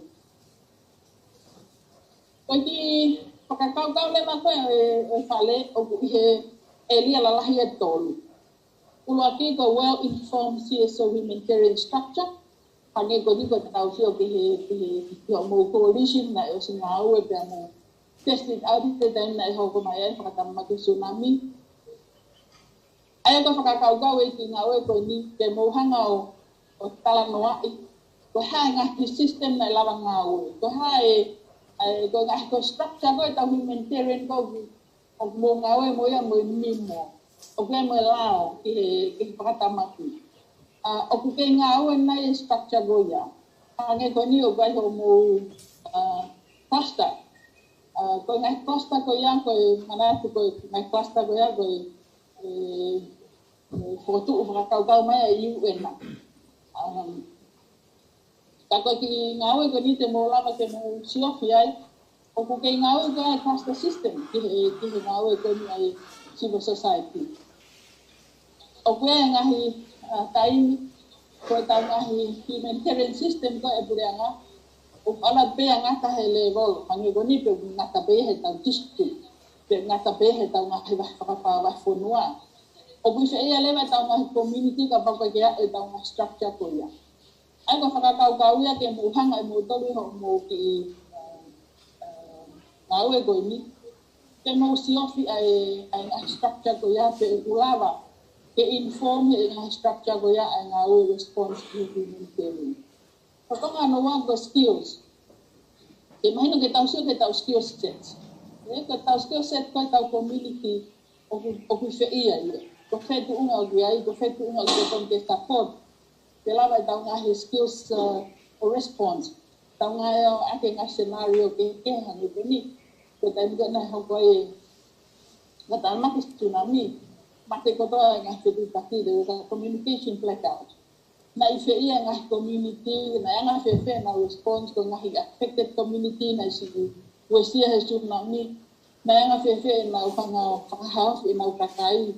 Ko e kiʻi fakakaukau leva ko ē e, e fale ʻoku ʻi he ʻēlia lalahi ʻe tolu. ʻUluaki ko e well-informed C S O humanitarian structure. Hangē ko eni ko ʻetau sio ki he, ki he, ki hoʻomou coalition naʻe ʻosi ngāue pea mo tested out he taimi naʻe hoko mai ai fakatamaki tsunami. ʻA ia ko e fakakaukau e kiʻi ngāue ko eni ke mou hanga ʻo, ʻo talanoaʻi ko e hā e ngaahi system naʻe lava ngāue, ko e hā e, e, ko e ngaahi ko e structure ko ē ʻetau humanitarian ko ē ʻoku mou ngāue mo ia mo e mimo. ʻOku ʻi ai mo e lao ki he, ki he fakatamaki. ʻA, ʻoku kei ngāue nai e structure ko ia. Hangē ko eni ʻoku ʻi ai hoʻomou, ʻa, cluster. ʻA, ko e ngaahi cluster ko ia, ko e manatu ko e ngaahi cluster ko ia, ko e, e, e fokotuʻu fakakaukau mai ʻe he U N. ʻA, ka ko e kiʻi ngāue ko eni te mou lava ke mou siofi ai, ʻoku kei ngāue ko ē ʻa e cluster system ki he, ki he ngāue ko eni ʻa e civil society. ʻOku ʻi ai e ngaahi, ʻa, taimi, ko ʻetau ngaahi humanitarian system ko ē ʻa e puleʻanga, ʻoku ala pē ʻo ngata he level, hangē ko eni pe ʻoku ngata pē he ʻetau district, pe ngata pē he ʻetau ngaahi vahe fakapā vahefonua. ʻOku ʻi fē ia leva ʻetau ngaahi community kapau ʻoku ʻikai ke ʻi ai ʻetau ngaahi structure ko ia. ʻA ia ko e fakakaukau ia ke mou hanga ʻe moutolu ʻi hoʻomou kiʻi, uh, uh, ngāue ko eni, ke mou siofi ʻa e, ʻa e ngaahi structure ko ia pe ʻoku lava ke inform ʻe he ngaahi structure ko ia ʻa e ngāue response ki he humanitarian. Ko e konga hono ua ko e skills. Ke mahino ke tau sio ki heʻetau skill set. ʻE, ko ʻetau skill set ko ʻetau community ʻoku, ʻoku ʻi fē ia ia. Ko fē tuʻunga ʻoku ʻi ai, ko fē tuʻunga ʻoku totonu ke support. Ke lava ʻetau ngaahi skills, uh, ʻo response. Tau ngāueʻaki e ngaahi scenario kehekehe hangē ko eni. Ko e taimi ko ē naʻe hoko ai e ngataʻanga mate tsunami. Mate kotoa e ngaahi fetuʻutaki, there was a communication blackout. Naʻe ʻi fē ia e ngaahi community, naʻe anga fēfē ʻenau response, ko e ngaahi affected community, naʻe siʻi uesia he tsunami, naʻe anga fēfē ʻenau fanga fakahaofi ʻenau kakai,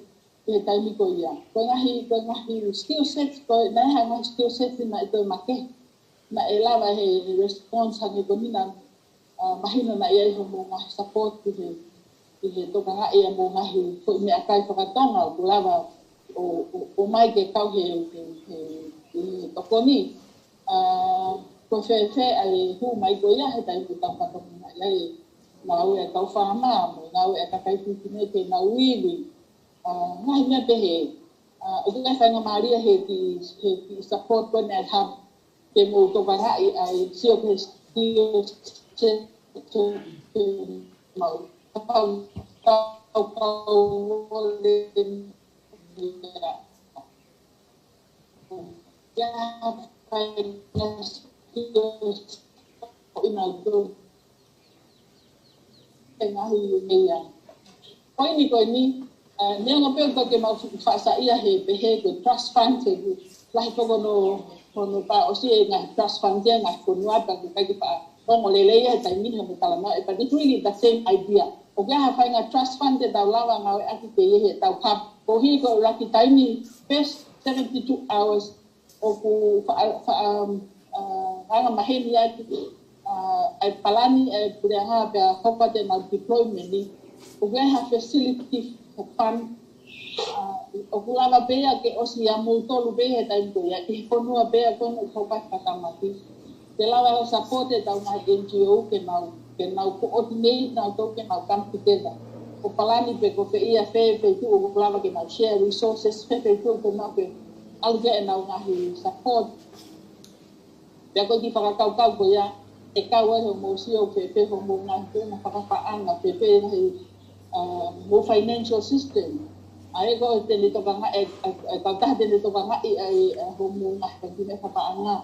ʻi he taimi ko ia. Ko e ngaahi, ko e ngaahi skill set, ko e naʻe ʻi ai ha ngaahi skill set naʻe toe makehe. Naʻe lava he response hangē ko eni naʻa, uh, mahino naʻe ʻi ai hoʻomou ngaahi support ki he, ki he tokangaʻi ʻa hoʻomou ngaahi foʻi meʻakai fakatonga ʻoku lava ʻo, ʻo, ʻo ʻomai ke kau he, he, he, he tokoni. Uh, ko fēfē ʻa e hū mai ko ia he taimi ʻoku tau fakatokangaʻi ai e ngāue ʻa e kau faama, mo e ngāue ʻa e kakai fefine ke nau ivi. Uh, ngaahi meʻa pehē. Uh, ʻoku ʻi ai e faingamālie he kiʻi, he kiʻi support ko eni ʻa e hub ke mou tokangaʻi ai sio ke sio ke mau kau kau kau volunteer. Ia, faingamālie ʻo ʻi ai ʻa e ngaahi meʻa. Ko eni, ko eni, uh, neongo pē ʻoku ʻikai ke mau faʻa saiʻia he pehē ko e trust fund he ʻoku lahi foki hono, hono pā ʻosi e ngaahi trust fund ia ngaahi fonua pea ʻoku ʻikai ke faʻa ongo lelei ia he taimi ni hono talanoa, but it's really the same idea. ʻOku ʻi ai ha faʻahinga trust fund te tau lava ngāueʻaki ke ʻi ai heʻetau hub. Ko e hili ko e ʻuluaki taimi, first seventy-two hours, ʻoku faʻa, faʻa, um, uh, anga maheni ʻaki, uh, ʻa e palani ʻa e puleʻanga pea hoko atu ʻenau deployment ni. ʻOku ʻi ai ha facility for fund, uh, ʻoku lava pē ia ke ʻosi ʻia moutolu pē he taimi ko ia, ʻi he fonua pē ia ko ena ʻoku hoko ai e fakatamaki. Ke lava ʻo support ʻetau ngaahi N G O ke nau, ke nau coordinate nautolu ke nau come together. ʻO palani pe ko fē ia, fē feituʻu ʻoku lava ke nau share resources, fē feituʻu ʻoku nau ke ʻalu ki ai ʻenau ngaahi support. Pea ko e kiʻi fakakaukau ko ia, ʻe kau ai hoʻomou sio fēfē hoʻomou ngaahi tuʻunga fakapaʻanga, fēfē ngaahi, uh, mo e financial system. ʻA ia ko e te ne tokangaʻi, ʻa e, ʻa e, ʻa e kautaha te ne tokangaʻi ʻa e, ʻa e hoʻomou ngaahi fanga kiʻi meʻa fakapaʻanga.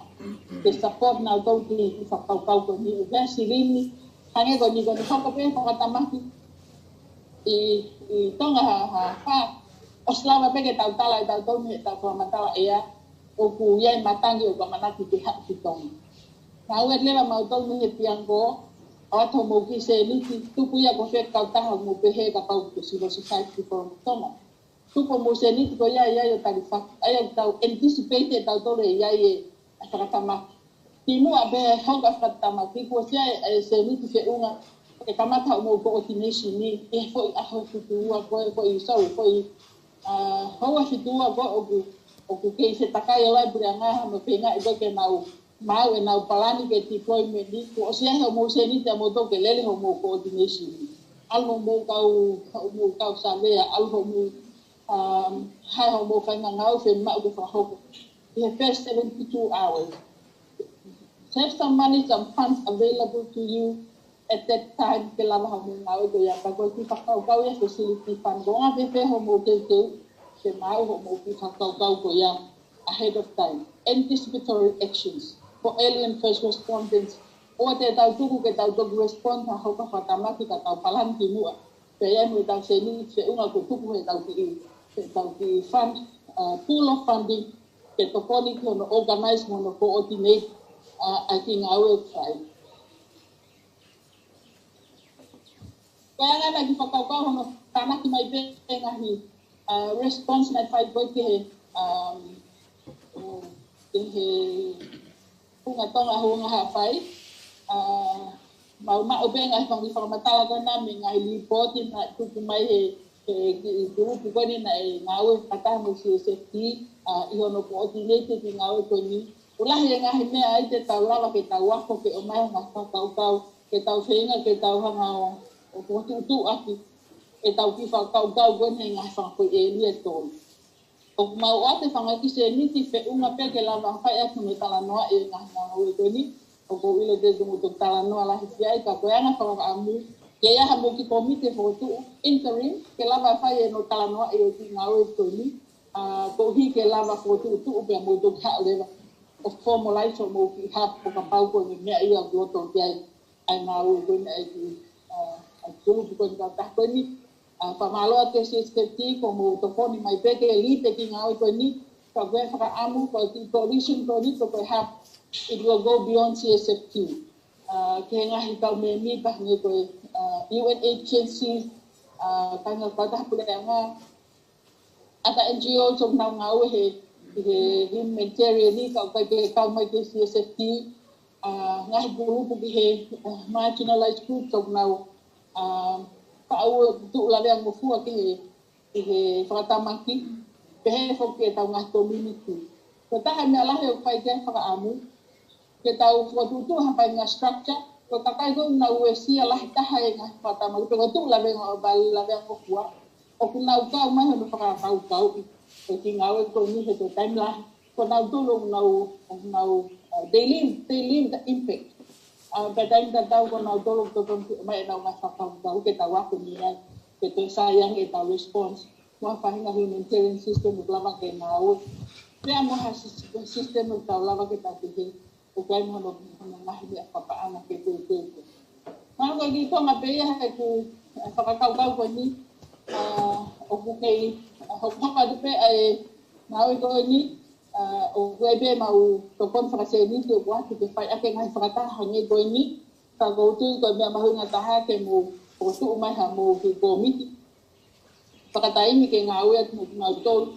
Ke support nautolu ki he kiʻi fakakaukau ko eni, ʻo pea silini, hangē ko eni ko eni hoko pē fakatamaki ʻi, ʻi Tonga ha, ha, ha, ʻosi lava pē ke tau tala ʻe tautolu mei heʻetau fakamatala ʻea, ʻoku ʻi ai e matangi ʻoku ʻamanaki ke haʻu ki Tonga. Ngāue leva mautolu mei he Piango, ʻoatu hoʻomou kiʻi sēniti, tuku ia ko fē kautaha ʻoku mou pehē kapau ko e Civil Society Forum Tonga. Tuku hoʻomou sēniti ko ia ʻi ai ʻo talifaki, ʻa ia ʻoku tau anticipate ʻe tautolu ʻe ʻi ai e, e fakatamaki. Kimuʻa pē hoko e fakatamaki, kuo ʻosi ʻi ai e, e sēniti feʻunga, ke kamata hoʻomou coordination ni, ʻi he foʻi ʻaho fitu ua ko ē, foʻi, sorry, foʻi, uh, houa fitu ua ko ē ʻoku, ʻoku kei fetakai ai e puleʻanga mo e feingaʻi ko ē ke nau maʻu ʻenau palani ke deployment ni, kuo ʻosi ʻi ai hoʻomou sēniti ʻa moutolu ke lele hoʻomou coordination ni. ʻAlu hoʻomou kau, hoʻomou kau savea, ʻalu hoʻomou, um, hire hoʻomou faingamālie fiemaʻu ke fakahoko ʻi he first seventy-two hours. Have some money, some funds available to you at that time ke lava hoʻomou ngāue ko ia, ka ko e kiʻi fakakaukau ia facility fund, ko e anga fēfē hoʻomou teuteu ke maʻu hoʻomou kiʻi fakakaukau ko ia ahead of time. Anticipatory actions for early and first respondents. ʻOua te tau tuku ke tau toki respond ha hoko e fakatamaki ka tau palani kimuʻa. Pea ʻi ai mo ʻetau sēniti feʻunga kuo tuku heʻetau kiʻi, heʻetau kiʻi fund, uh, pool of funding, ke tokoni ki hono organize mo hono coordinate, uh, ʻa e kiʻi ngāue ʻoku fai. Ko e anga ʻena e kiʻi fakakaukau hono tānaki mai pē e ngaahi, uh, response naʻe fai ko ē ki he, um, ki he Tuʻunga Tonga Houngaʻia Haʻapai. ʻa, mau maʻu pē ngaahi fanga fakamatala ko ena mei he ngaahi lipooti naʻe tuku mai he, he kiʻi kulupu ko eni naʻe ngāue fakataha mo e C S F T, ʻa, ʻi hono coordinate e kiʻi ngāue ko eni. ʻOku lahi e ngaahi meʻa ai te tau lava ke tau ako ke ʻomai ha ngaahi fakakaukau, ke tau feinga, ke tau hanga ʻo, ʻo fokotuʻutuʻu ʻaki ʻetau kiʻi fakakaukau ko eni he ngaahi fanga foʻi ʻēlia ʻe tolu. ʻOku mau ʻoatu e fanga kiʻi sēniti feʻunga pē ke lava fai atu mo talanoaʻi e ngaahi ngāue ko eni. ʻOku ou ʻilo te tau toki talanoa lahi ki ai, ka ko e anga e fakaʻamu ke ʻi ai haʻamou kiʻi kōmiti fokotuʻu interim ke lava fai ʻenau talanoaʻi e kiʻi ngāue ko eni. ʻA, koeʻuhi ke lava fokotuʻutuʻu pea mou toki haʻu leva ʻo formalize hoʻomou kiʻi hub, ʻo kapau ko e meʻa ia ʻoku loto ki ai ʻa e ngāue ko eni ʻa e kiʻi, ʻa, ʻa e kulupu ko eni kautaha ko eni. ʻA, fakamālō atu ki he C S F T ko hoʻomou tokoni mai pē ke lead e kiʻi ngāue ko eni. Ka ko e fakaʻamu ko e kiʻi coalition ko eni ko e hub, it will go beyond C S F T. ʻA, ki he ngaahi kau mēmipa hangē ko e, ʻa, U N agencies, ʻa, kāinga kautaha puleʻanga, ʻa e N G Os ʻoku nau ngāue he, he humanitarian ni, ka ʻoku ʻikai ke kau mai ki he C S F T, ʻa, ngaahi kulupu ki he, ʻa, marginalized groups ʻoku nau, ʻa, faʻa tuʻu lavea ngofua ki he, ki he fakatamaki, pehē foki ki heʻetau ngaahi community. Ko e taha e meʻa lahi ʻoku fai ki ai e fakaʻamu, ke tau fokotuʻutuʻu ha faʻahinga structure, ko e kakai ko ē ʻoku nau uesia lahi taha e ngaahi fakatamaki, pe ko e tuʻu lavea, ʻo vale lavea ngofua, ʻoku nau kau mai hono fakakaukauʻi e kiʻi ngāue ko eni he ko e taimi lahi ko nautolu ʻoku nau, ʻoku nau, uh, they live, they live the impact. Uh, pea taimi tatau ko nautolu ʻoku totonu ke ʻomai ʻenau ngaahi fakakaukau ke tau ako mei ai, ke toe sai ange ʻetau response mo ha faʻahinga humanitarian system ʻoku lava ke ngāue, pea mo ha sys-, system ʻoku tau lava ke tau pehē ʻoku ʻi ai mo hono, hono ngaahi meʻa fakapaʻanga ke teuteu. Mahalo ko e kiʻi konga pē ia heʻeku, ʻa, fakakaukau ko eni, ʻa, ʻoku kei, ʻa, hokohoko atu pē ʻa e ngāue ko eni, ʻa, ʻoku ʻi ai pē ʻemau tokoni fakasēniti ʻoku ʻoatu ke fai ʻaki e ngaahi fakataha hangē ko eni, ka ʻoku ou tui ko e meʻa mahuʻinga taha ke mou fokotuʻu mai haʻamou kiʻi kōmiti fakataimi ke ngāue atu mo kinautolu,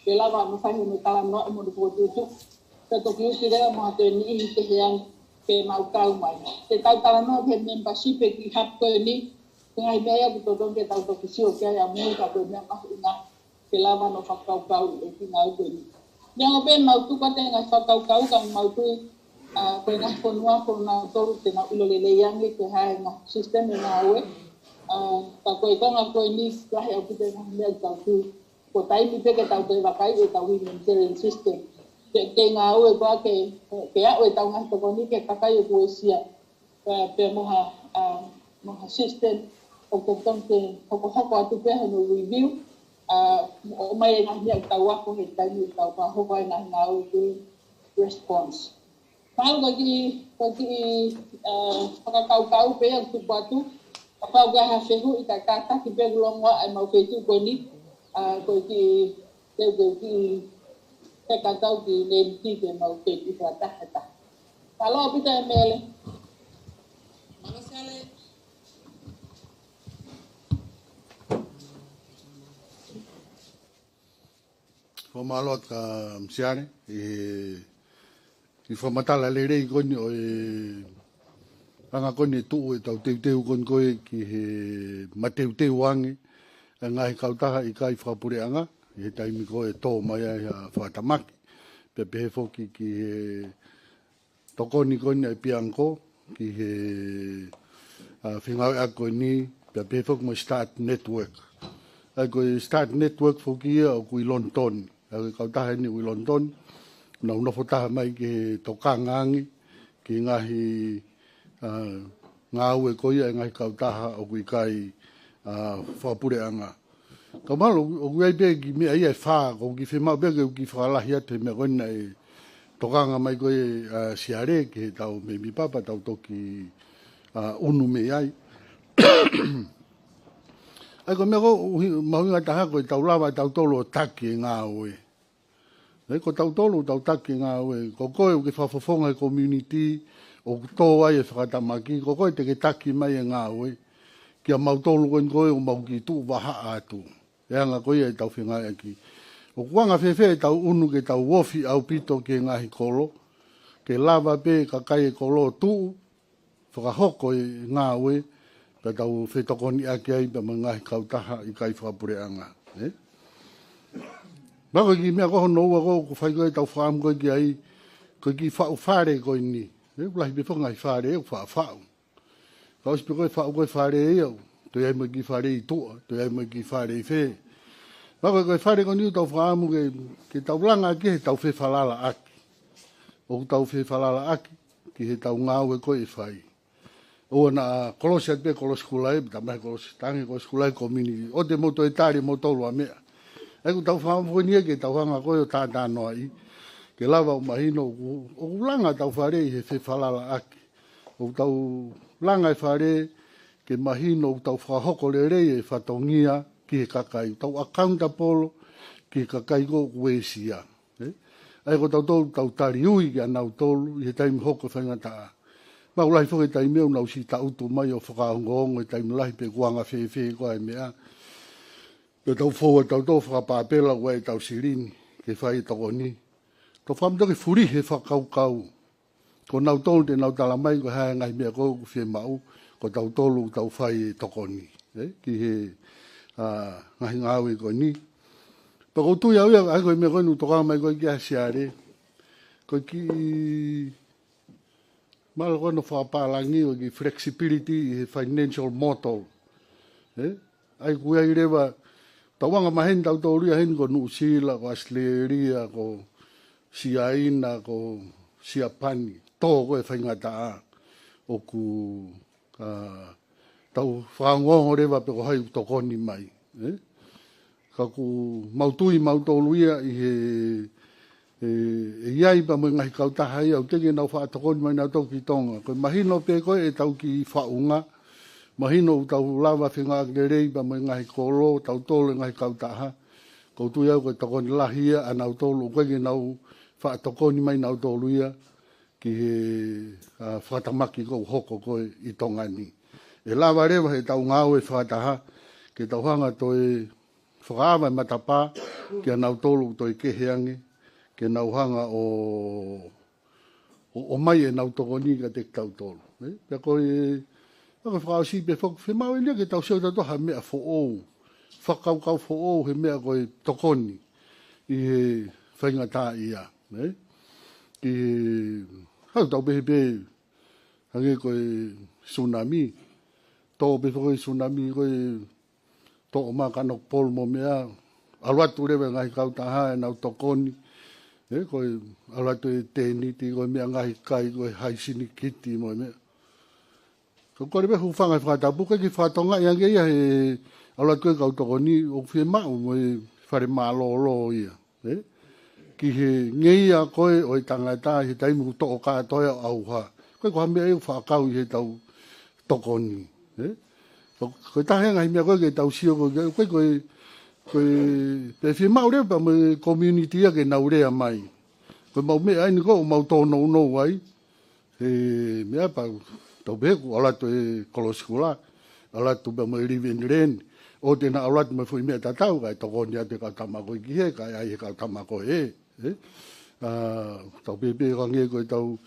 ke lava ʻo fai hono talanoaʻi mo hono fokotuʻutuʻu. Pea toki uki leva mo ha toe niʻihi kehe ange ke mau kau mai. Ke tau talanoa ki he membership e kiʻi hub ko eni, ko e ngaahi meʻa ia ʻoku totonu ke tau toki sio ki ai ʻamui, ka ko e meʻa mahuʻinga ke lava hono fakakaukauʻi e kiʻi ngāue ko eni. Neongo pē ʻemau tuku atu e ngaahi fakakaukau ka ʻoku mau tui, ʻa, ko e ngaahi fonua ko nautolu te nau ʻilo lelei ange ko e hā e ngaahi system ʻe ngāue. ʻA, ka ko e konga ko eni lahi ʻaupito e ngaahi meʻa ʻoku tau tui ko e taimi pē ke tau toe vakaiʻi ʻetau humanitarian system. Ke, ke ngāue koā ke, ke aʻu ʻetau ngaahi tokoni ki he kakai ʻoku uesia. Pea, pea mo ha, ʻa, mo ha system ʻoku totonu ke hokohoko atu pē hono review, ʻa, ʻomai e ngaahi meʻa ʻoku tau ako he taimi ʻoku tau fakahoko ai e ngaahi ngāue ko e response. Mahalo ko e kiʻi, ko e kiʻi, ʻa, fakakaukau pē ia ʻoku tuku atu, kapau ʻoku ʻi ai ha fehuʻi kae kātaki pē ʻoku longoaʻa ʻemau feituʻu ko eni, ʻa, ko e kiʻi, ko e kiʻi, ke kātaki ki he N M T ke mau feituʻu fakataha. Mālō ʻaupito ʻEmele. Mālō Siale. Fakamālō atu kia Siale ʻi he, ʻi he fakamatala lelei ko eni ʻo e anga ko eni e tuʻu ʻetau teuteu ko eni ko ē ki he mateuteu ange e ngaahi kautaha ʻikai fakapuleʻanga ʻi he taimi ko ē ʻe tō mai ai ha fakatamaki. Pea pehē foki ki he tokoni ko eni ʻa e Bianco ki he, ʻa, fengāueʻaki ko eni, pea pehē foki mo e Start Network. ʻA ia ko e Start Network foki ia ʻoku ʻi Lonitoni. ʻA ia ko e kautaha eni ʻoku ʻi Lonitoni, nau nofo taha mai ke tokanga ange ki he ngaahi, ʻa, ngāue ko ia e ngaahi kautaha ʻoku ʻikai, ʻa, fakapuleʻanga. Ka mahalo, ʻoku ʻi ai pē kiʻi meʻa ia ʻe fā, ko e kiʻi fiemaʻu pē ke u kiʻi fakalahi atu he meʻa ko eni naʻe tokanga mai ko ē ʻa Siale ki heʻetau mēmipa pea tau toki, ʻa, ʻunu mei ai. ʻA ia ko e meʻa ʻoku mahuʻinga taha ko ʻetau lava ʻe tautolu ʻo taki e ngāue. ʻE, ko tautolu ʻoku tau taki e ngāue, ko koe ʻoku ke fakafofonga he community, ʻoku tō ai e fakatamaki, ko koe te ke taki mai e ngāue, kia mautolu ko eni ko ē ʻoku mau kiʻi tuʻu vahaʻa atu. ʻE anga ko ia ʻetau fengāueʻaki. ʻOku anga fēfē ʻetau ʻunu ke tau ofi ʻaupito ki he ngaahi kolo, ke lava pē kakai e kolo ʻo tuʻu, fakahoko e ngāue, pea tau fetokoniʻaki ai pea mo e ngaahi kautaha ʻikai fakapuleʻanga, ē? Pea ko e kiʻi meʻa ko hono ua ko ē ʻoku fai ko ē ʻetau fakaʻamu ko ē ki ai, ko e kiʻi faʻu fale ko eni, ē? ʻOku lahi pē foki e ngaahi fale ʻoku faʻa faʻu. Ka ʻosi pē ko e faʻu ko ē fale ia, toe ʻi ai mo e kiʻi fale ʻi tuʻa, toe ʻi ai mo e kiʻi fale ʻi fē. Pea ko e, ko e fale ko eni ʻoku tau fakaʻamu ke, ke tau langa ki ai heʻetau fefalalaʻaki. ʻOku tau fefalalaʻaki ki heʻetau ngāue ko ē ʻe fai. ʻOua naʻa kolosi atu pē Kolosi Kulaʻi, pea talamai Kolosi Tangi, Kolosi Kulaʻi, community. ʻOua te mou toe tali moutolu ʻa e meʻa. ʻA ia ʻoku tau fakaʻamu ko eni ia ke tau hanga ko ē ʻo talanoaʻi, ke lava ʻo mahino ʻoku, ʻoku langa ʻetau fale ʻi he fefalalaʻaki. ʻOku tau langa e fale ke mahino ʻoku tau fakahoko lelei e fatongia ki he kakai. Tau accountable ki he kakai ko ē ʻoku uesia. Ē? ʻA ia ko tautolu tau tali ui kia nautolu ʻi he taimi hoko e faingataʻa. Pea ʻoku lahi foki e taimi ʻoku nau siʻi tangutu mai ʻo fakaongoongo e taimi lahi pe ʻoku anga fēfē ko ā e meʻa. Pea tau fou ʻa tautolu fakapapela ʻoku ʻi ai ʻetau silini ke fai e tokoni. Tau fakaʻamu toki fulihi e fakakaukau. Ko nautolu te nau talamai ko e hā e ngaahi meʻa ko ē ʻoku fiemaʻu, ko tautolu ʻoku tau fai e tokoni, ē? Ki he, ā, ngaahi ngāue ko eni. Pea ʻoku ou tui au ia, ʻa ia ko e meʻa ko eni ʻoku tokanga mai ko ē kia Siale. Ko e kiʻi, mahalo ko hono fakapālangi ʻo e kiʻi flexibility ʻi he financial model. Ē? ʻA ia ʻoku ʻi ai leva, tau anga maheni tautolu ia heni ko Nuʻusila, ko ʻAositelēlia, ko Siaina, ko Siapani, tō ko ē faingataʻa ʻoku, ā, tau fakaongoongo leva pe ko hai ʻoku tokoni mai, ē? Ka ʻoku mau tui mautolu ia ʻi he, ē, ʻe ʻi ai pea mo e ngaahi kautaha ia ʻoku teʻeki ke nau faʻa tokoni mai nautolu ki Tonga. Ko e mahino pē ko ē ʻetau kiʻi faʻunga, mahino ʻoku tau lava fengāueʻaki lelei pea mo e ngaahi kolo, tautolu e ngaahi kautaha. ʻOku ou tui au ko e tokoni lahi ia ʻa nautolu ʻoku ʻikai ke nau faʻa tokoni mai nautolu ia ki he, ā, fakatamaki ʻoku hoko ko ē ʻi Tonga ni. ʻE lava leva heʻetau ngāue fakataha ke tau hanga ʻo toe fakaava e matapā kia nautolu ʻoku toe kehe ange, ke nau hanga ʻo, ʻo, ʻomai ʻenau tokoni kiate kitautolu. Ē? Pea ko e, pea ko e fakaʻosi pē foki, fiemaʻu eni ia ke tau sio tautolu ha meʻa foʻou, fakakaukau foʻou he meʻa ko e tokoni ʻi he faingataʻa ia, ē? Ki he, hau tau pehē pē, hangē ko e tsunami, tō pē foki e tsunami ko e toʻo mai e kanoku polo mo e meʻa, ʻalu atu leva e ngaahi kautaha ʻenau tokoni, ē, ko e ʻalu atu e tēniti, ko e meʻa ngaahi kai, ko e haisi nikiti mo e meʻa. Ka ʻoku ʻikai leva ke hūfanga he fakatapu, ʻikai ke fakatokangaʻi ange ia he ʻalu atu e kau tokoni, ʻoku fiemaʻu mo e fale mālōlō ia. Ē? Ki he ngeia ko ē ʻo e tangata ʻi he taimi ʻoku toʻo kātoa ai ʻauha. Ko e ko ha meʻa ia ʻoku faʻa kau ʻi heʻetau tokoni. Ē? Ko, ko e taha e ngaahi meʻa ko ē ke tau sio ko ē, ko e, ko e, ko e pē fiemaʻu leva pea mo e community ia ke nau lea mai. Ko e mau meʻa eni ko ē ʻoku mau tōnounou ai. He meʻa pea tau pehē ʻoku ʻalu atu e Kolosi Kulaʻi, ʻalu atu pea mo e Live and Learn, ʻoua te na ʻalu atu mo e foʻi meʻa tatau, kae tokoni atu e kau tama ko ē ki hē, kae ʻai he kau tama ko ē, ē? Ā, tau pehē pē hangē ko ʻetau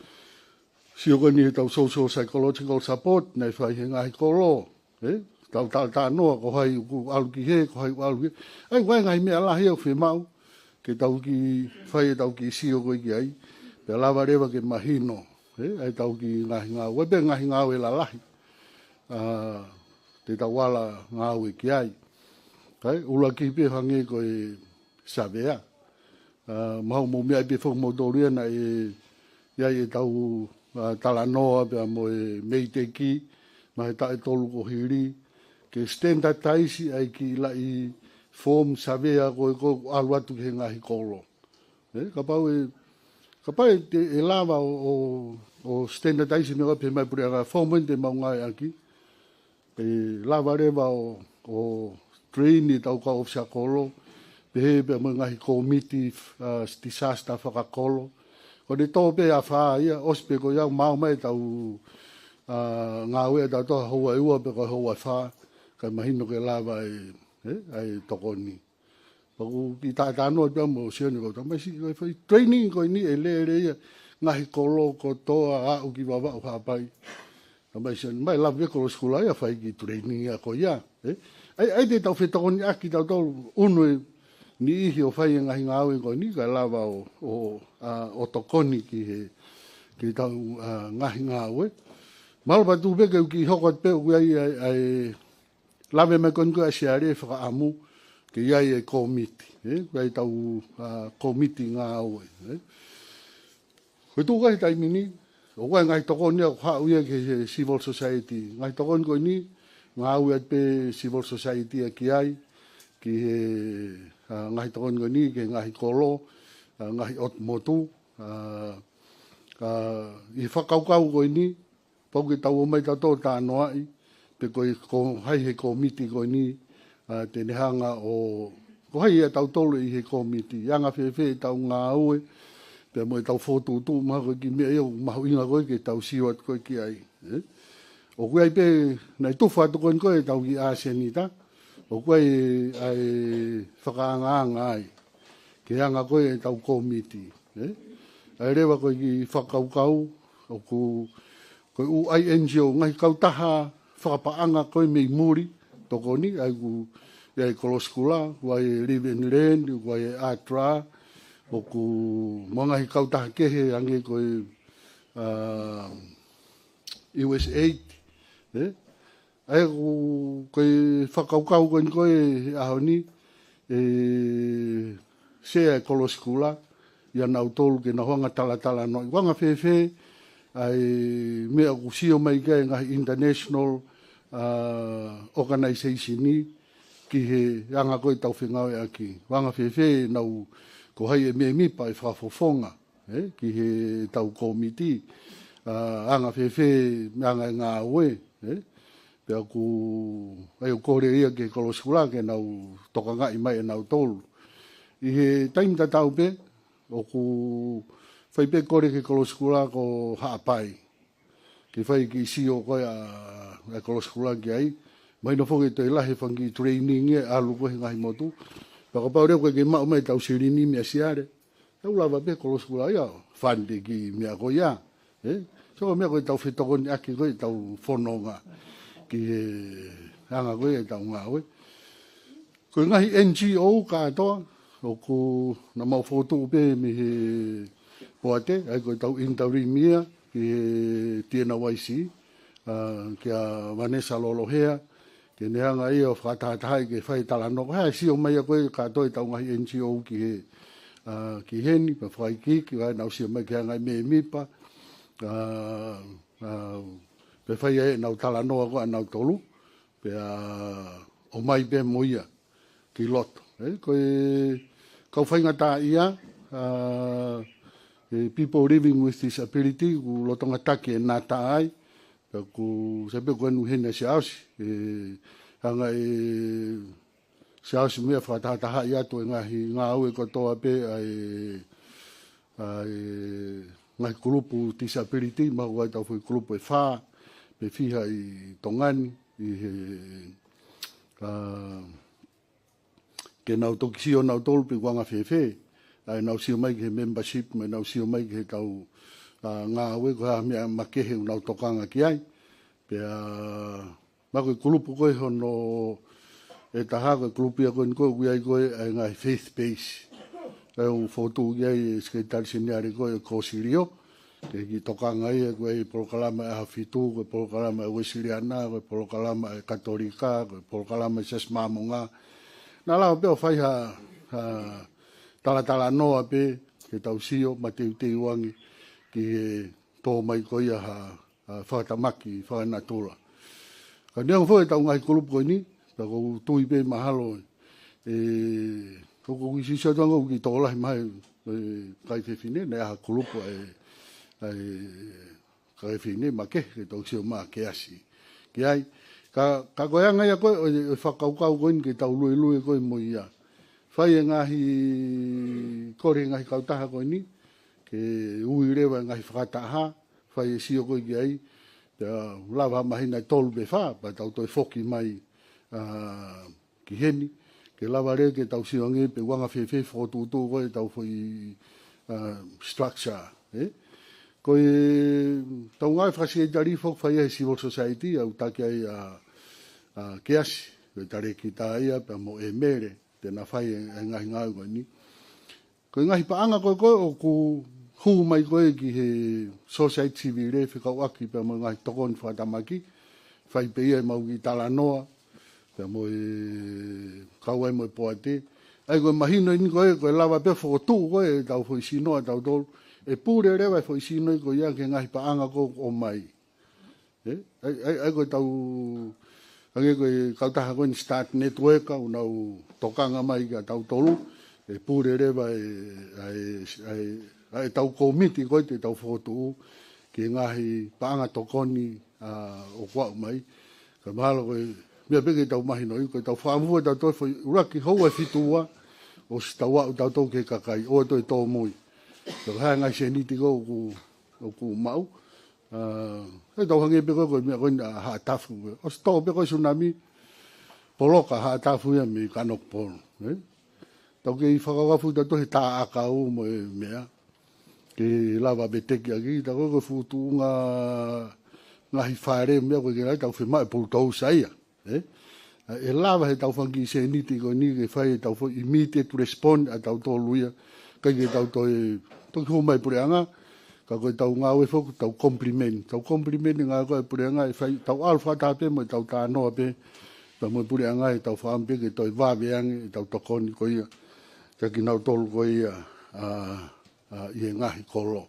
sio ko eni heʻetau social psychological support, naʻe fai he ngaahi kolo, ē? Tau talatalanoa ko hai ʻoku ʻalu ki hē, ko hai ʻoku ʻalu ki hē. ʻA ia, ʻoku ʻi ai e ngaahi meʻa lahi ʻoku fiemaʻu ke tau kiʻi fai ʻetau kiʻi sio ko ē ki ai. Pea lava leva ke mahino, ē? ʻA ʻetau kiʻi ngaahi ngāue, pea ngaahi ngāue lalahi. Ā, te tau ala ngāue ki ai. ʻA ia, ʻuluaki pē hangē ko e savea. Ā, mahalo ʻoku mou meaʻi pē foki moutolu ia naʻe ʻi ai ʻetau, ā, talanoa pea mo e MEIDECC, mei he taʻu ʻe tolu kuo hili, ke standardize ʻa e kiʻi laʻi form savea ko ē ʻoku ʻalu atu ki he ngaahi kolo. Ē, kapau ʻe, kapau ʻe te, ʻe lava ʻo, ʻo, ʻo standardize meʻa ko ē pehē mai puleʻanga, form eni te mau ngāueʻaki, ʻe lava leva ʻo, ʻo train ʻetau kau ʻōfisa kolo, pehē pea mo e ngaahi kōmiti, ā, disaster fakakolo. Ko ʻene tō pē ʻe fā ia, ʻosi pē ko ia ʻoku maʻu mai ʻetau, ā, ngāue ʻatautolu houa ʻe ua pe ko e houa ʻe fā, kae mahino ke lava e, ē, ʻa e tokoni. Pea ʻoku kiʻi talatalanoa pē au mo Sione ko e talamai siʻi, ko e foʻi training ko eni ʻe lele ia, ngaahi kolo kotoa aʻu ki Vavaʻu, Haʻapai. Mai sen, mai lava pē Kolosi Kula ia fai ki training ia ko ia, ē? ʻAi, ʻai te tau fetokoniʻaki tautolu ʻunu e niʻihi ʻo fai e ngaahi ngāue ko eni, kae lava ʻo, ʻo, ʻa, ʻo tokoni ki he, ki tau, ʻa, ngaahi ngāue. Mahalo pē tuku pē ke u kiʻi hoko atu pē ʻoku ʻi ai, ʻa e, ʻa e, lave mai ko eni ko e ʻa Siale fakaʻamu, ke ʻi ai e kōmiti, ē? Ko e ʻa e tau, ʻa, kōmiti ngāue, ē? Ko e tuʻu ko ē he taimi ni, ʻoku ʻi ai e ngaahi tokoni ia ʻoku haʻu ia ki he civil society. Ngaahi tokoni ko eni, ngāue atu pē civil society ia ki ai, ki he, ʻa, ngaahi tokoni ko eni, ki he ngaahi kolo, ʻa, ngaahi ʻotu motu, ʻa, ʻa, ʻi he fakakaukau ko eni, pau ke tau ō mai tautolu ʻo talanoaʻi, pe ko e ko hai he kōmiti ko eni, ʻa, te ne hanga ʻo, ko hai ia tautolu ʻi he kōmiti, anga fēfē ʻetau ngāue, pea mo ʻetau fokotuʻutuʻu, mahalo ko e kiʻi meʻa ia ʻoku mahuʻinga ko ē ke tau sio atu ko ē ki ai, ē? ʻOku ʻi ai pē, naʻe tufa atu ko eni ko ē ʻetau kiʻi ʻasenita, ʻoku ʻi ai ʻa e fakaangaanga ai, ke anga ko ē ʻetau kōmiti, ē? ʻA e leva ko e kiʻi fakakaukau, ʻoku, ko e ʻū ʻa e N G O, ngaahi kautaha fakapaʻanga ko ē mei muli, tokoni, ʻa ia ʻoku, ʻi ai e Kolosi Kula, ʻoku ʻi ai e Live and Learn, ʻoku ʻi ai e ATRA, ʻoku mo e ngaahi kautaha kehe ange ko e, ʻa, U S aid, ē? ʻA ia ko, ko e fakakaukau ko eni ko ē he ʻaho ni, ʻe sea e Kolosi Kula, ʻia nautolu ke nau hanga ʻo talatalanoaʻi. Ko e anga fēfē, ʻa e meʻa ʻoku sio mai ki ai e ngaahi international, ʻa, organization ni, ki he anga ko ē ʻetau fengāueʻaki. Ko e anga fēfē ʻenau, ko hai e mēmipa ʻe fakafofonga, ē, ki he ʻetau kōmiti, ʻa, anga fēfē, anga e ngāue, ē? Pea ʻoku, ʻa ia ʻoku kole ia ki he Kolosi Kula ke nau tokangaʻi mai ʻe nautolu. ʻI he taimi tatau pē, ʻoku fai pē kole ki he Kolosi Kula ko Haʻapai. Ke fai e kiʻi sio ko ē ʻa, ʻa e Kolosi Kula ki ai. Mahino foki ʻe toe lahi e fanga kiʻi training ia ʻe ʻalu ko ē he ngaahi motu. Pea kapau leva ko ē ke maʻu mai ʻetau silini meia Siale, ʻe lava pē Kolosi Kula ia ʻo fund e kiʻi meʻa ko ia, ē? So ko e meʻa ko ē ʻetau fetokoniʻaki ko ē ʻetau fononga ki he anga ko ē ʻetau ngāue. Ko e ngaahi N G O kātoa, ʻoku, naʻa mau fokotuʻu pē mei he poate, ʻa ia ko ʻetau interim ia, ki he T N Y C, ʻa, kia Vanessa Lolohea, ke ne hanga ia ʻo fakatahatahaʻi ke fai talanoa. Ko e hā e sio mai ia ko ē kātoa ʻetau ngaahi N G O ki he, ʻa, ki heni, pea fakaikiiki, ʻa, nau sio mai ki he anga e mēmipa, ʻa, ʻa, pea fai ai ʻenau talanoa ko ē ʻanautolu, pea ʻomai pē mo ia ki loto. Ē, ko e kau faingataʻaʻia, ʻa, e people living with disability, ʻoku lolotonga taki e nata ai, pea ʻoku, sai pē ko eni ʻoku ʻi heni ʻa Siaosi, ʻe hanga ʻe Siaosi mo ia ʻo fakatahatahaʻi atu e ngaahi ngāue kotoa pē ʻa e, ʻa e ngaahi kulupu disability, mahalo ko e ʻa ʻetau foʻi kulupu ʻe fā, pe fiha ʻi Tonga ni, ʻi he, ʻa, ke nau toki sio nautolu pe ʻoku anga fēfē, ʻa ʻenau sio mai ki he membership, mo ʻenau sio mai ki heʻetau, ʻa, ngāue ko e hā e meʻa makehe ʻoku nau tokanga ki ai. Pea, mahalo ko e kulupu ko ē hono ʻe taha ko e kulupu ia ko eni ko ē ʻoku ʻi ai ko ē ʻa e ngaahi faith base. ʻA ia ʻoku fokotuʻu ki ai e Sekelitali Seniale ko ē ʻo Kōsilio, ke kiʻi tokanga ia, ko e polokalama ʻaho fitu, ko e polokalama ʻa e Uēsiliana, ko e polokalama ʻa e Katolika, ko e polokalama ʻa e Siasi Māmonga. Naʻa lava pē ʻo fai ha, ha talatalanoa pē, ke tau sio mateuteu ange ki he tō mai ko ia ha, ha fakatamaki fakanatula. Ka neongo foki ʻetau ngaahi kulupu ko eni, pea ʻoku ou tui pē mahalo, ʻe, ʻoku ou kiʻi sio atu ange ʻoku kiʻi tokolahi mai e kakai fefine, naʻe ʻi ai ha kulupu ʻa e, ʻa e kakai fefine makehe, ke tau sio mai ke asi ki ai. Ka, ka ko e anga ia ko ē ʻo e, ʻo e fakakaukau ko eni ke tau luelue ko ē mo ia. Fai e ngaahi, kole e ngaahi kautaha ko eni, ke ui leva e ngaahi fakataha, fai e sio ko ē ki ai, pea lava ha māhina ʻe tolu pe fā, pea tau toe foki mai, ʻa, ki heni, ke lava leva ke tau sio ange pe ʻoku anga fēfē e fokotuʻutuʻu ko ē ʻetau foʻi, ʻa, structure, ē? Ko e tau ngāue fakasekitali foki fai ʻe he civil society, ʻoku taki ai ʻa, ʻa Keasi, ko e talēkita ia, pea mo ʻEmele, te na fai e, e ngaahi ngāue ko eni. Ko e ngaahi paʻanga ko ē ko ē ʻoku hū mai ko ē ki he society civil ʻe fekauʻaki pea mo e ngaahi tokoni fakatamaki, fai pē ia ʻemau kiʻi talanoa, pea mo e kau ai mo e poate. ʻA ia ko e mahino eni ko ē, ko e lava pē fokotuʻu ko ē ʻetau foʻi sino ʻatautolu. ʻE pule leva e foʻi sino ko ia ki he ngaahi paʻanga ko ē ʻoku ʻomai. ʻE, ʻa ia, ʻa ia, ʻa ia ko ʻetau, hangē ko e kautaha ko eni Start Network, ʻoku nau tokanga mai kia tautolu, ʻe pule leva e, ʻa e, ʻa e, ʻa ʻetau kōmiti ko ē te tau fokotuʻu, ki he ngaahi paʻanga tokoni, ʻa, ʻoku aʻu mai. Ka mahalo ko e, meʻa pē ke tau mahinoʻi, ko ʻetau fakaʻamu ʻatautolu foʻi ʻuluaki houa ʻe fitu ua, ʻosi tau aʻu tautolu ki he kakai, ʻoua toe tōmui. Ka ko e hā e ngaahi sēniti ko ē ʻoku, ʻoku maʻu, ʻa, ʻe tau hangē pē ko ē, ko e meʻa ko ē ʻa Haʻatafu, ʻosi tō pē ko ē tsunami, poloka Haʻatafu ia mei Kanokupolu, ē? Tau kei fakakafu tautolu he tā ʻakau mo e meʻa, ke lava pē tekiʻaki, tā ko ē ko e fuʻu tuʻunga ngaahi fale meʻa ko ē ke lava tau fiemaʻu e pulutousa ia. Ē? ʻE lava he tau fanga kiʻi sēniti ko eni ke fai ʻetau foʻi immediate response ʻatautolu ia. ʻIkai ke tau toe, toki hū mai puleʻanga, ka ko ʻetau ngāue foki, tau compliment. Tau compliment e ngāue ko ē puleʻanga ʻe fai, tau ʻalu fakataha pē mo ʻetau talanoa pē, pea mo e puleʻanga ʻetau fakaʻamu pē ke toe vave ange ʻetau tokoni ko ia. Kia kinautolu ko ia, ʻa, ʻa, ʻi he ngaahi kolo.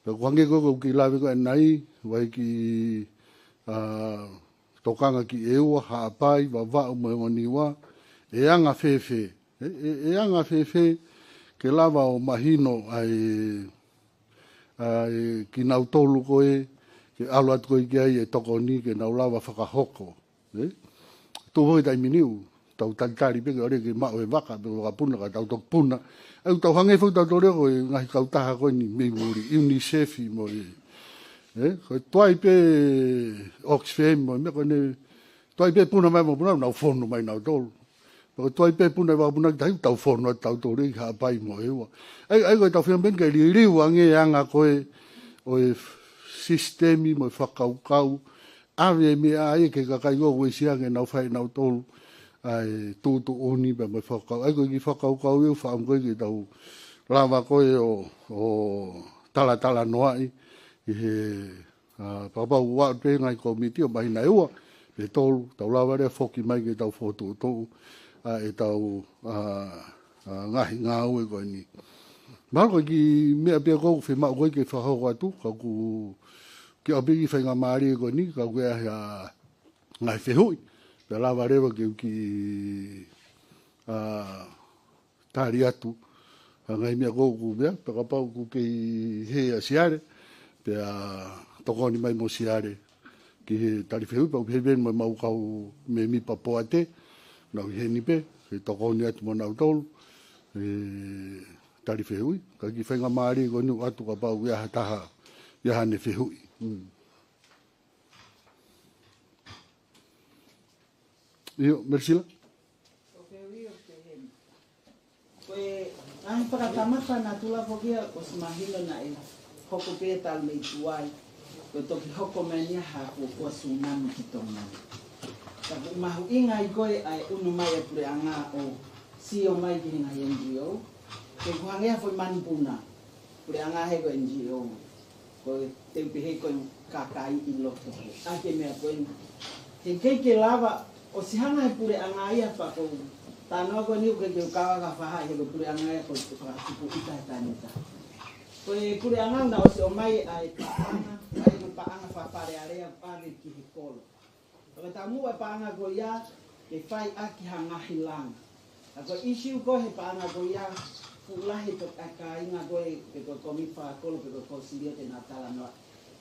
Pea ʻoku hangē ko ē ʻoku ou kiʻi lave ko ē ʻanenai, ʻoku ʻi ai e kiʻi, ʻa, tokanga ki ʻEua, Haʻapai, Vavaʻu mo e Ongo Niua, ʻe anga fēfē, ʻe, ʻe, ʻe anga fēfē, ke lava ʻo mahino ʻa e, ʻa e kinautolu ko ē, ke ʻalu atu ko ē ki ai e tokoni, ke nau lava fakahoko. Ē? Tuʻu foki taimi ni ʻoku tau talitali pē ke ʻalu ke maʻu e vaka, pe vakapuna ka tau toki puna. ʻOku tau hangē foki tautolu ia ko e ngaahi kautaha ko eni mei muli, UNICEF mo e. Ē? Ko e tuai pē Oxfam mo e meʻa ko eni, tuai pē puna mai mo puna, nau fonu mai nautolu. Pea ko e tuai pē puna e vakapuna ki tahi, tau fonu atu tautolu ia ki Haʻapai mo ʻEua. ʻA ia, ʻa ia ko ʻetau fiemaʻu pē ke liliu ange anga ko ē ʻo e sisitemi mo e fakakaukau, ʻave e meʻa ia ki he kakai ʻoku uesia ke nau fai ʻe nautolu ʻa e tuʻutuʻuni pea mo e fakakaukau. ʻA ia ko e kiʻi fakakaukau ia ʻoku fakaʻamu ko ē ke tau lava ko ē ʻo, ʻo talatalanoaʻi ʻi he, ʻa, fakapapau ʻoku ʻi ai pē ngaahi kōmiti ʻo mahino ʻe ua pe tolu, tau lava leva foki mai ke tau fokotuʻutuʻu ʻa ʻetau, ʻa, ʻa, ngaahi ngāue ko eni. Mahalo ko e kiʻi meʻa pē ia ʻoku fiemaʻu ko ē ke fakahoko atu, ka ʻoku ke ʻapi ki he faingamālie ko eni, ka ʻoku ʻi ai ha ngaahi fehuʻi, pea lava leva ke u kiʻi, ʻa, tali atu. ʻA, ngaahi meʻa ko ē ʻoku meʻa, pea kapau ʻoku kei hē ʻa Siale, pea tokoni mai mo Siale ki he tali fehuʻi, pea ʻoku hē pē mo ʻemau kau mēmipa poate, nau ʻi heni pē, ke tokoni atu mo nautolu, ʻe tali fehuʻi, ka kiʻi faingamālie ko eni ʻoatu kapau ʻoku ʻi ai ha taha, ʻi ai haʻane fehuʻi. Mm. ʻIo, Melisila? ʻOku ou ʻio pehē ni. Ko e ngaahi fakatamata naʻa tuʻu foki ia ʻosi mahino naʻe hoko pē talu mei tuai. Ko e toki hoko mai eni ha kuo, kuo tsunami ki Tonga ni. Ka ʻoku mahuʻinga ai ko ē ʻa e ʻunu mai e puleʻanga ʻo sio mai ki he ngaahi NGO. Ke ʻoku hangē ha foʻi manupuna. Puleʻanga he ko e NGO. Ko e te u pehē ko e kakai ʻi loto. ʻA e meʻa ko eni. He ʻikai ke lava, ʻosi hanga he puleʻanga ia fakaʻosi. Talanoa ko eni ʻoku ʻikai ke u kau ʻo fakahā he ko e puleʻanga ia ko e fakatupu ʻi he taimi ni. Ko e puleʻanga naʻe ʻosi ʻomai ʻa e paʻanga, ʻa e paʻanga fakafalealea ʻave ki he kolo. Ka ko e taumuʻa e paʻanga ko ia, ke fai ʻaki ha ngaahi langa. Ka ko e ʻisiū ko ē he paʻanga ko ia, fuʻu lahi e kāinga ko ē, pe ko e kōmiti fakakolo, pe ko e kōsilio te nau talanoa.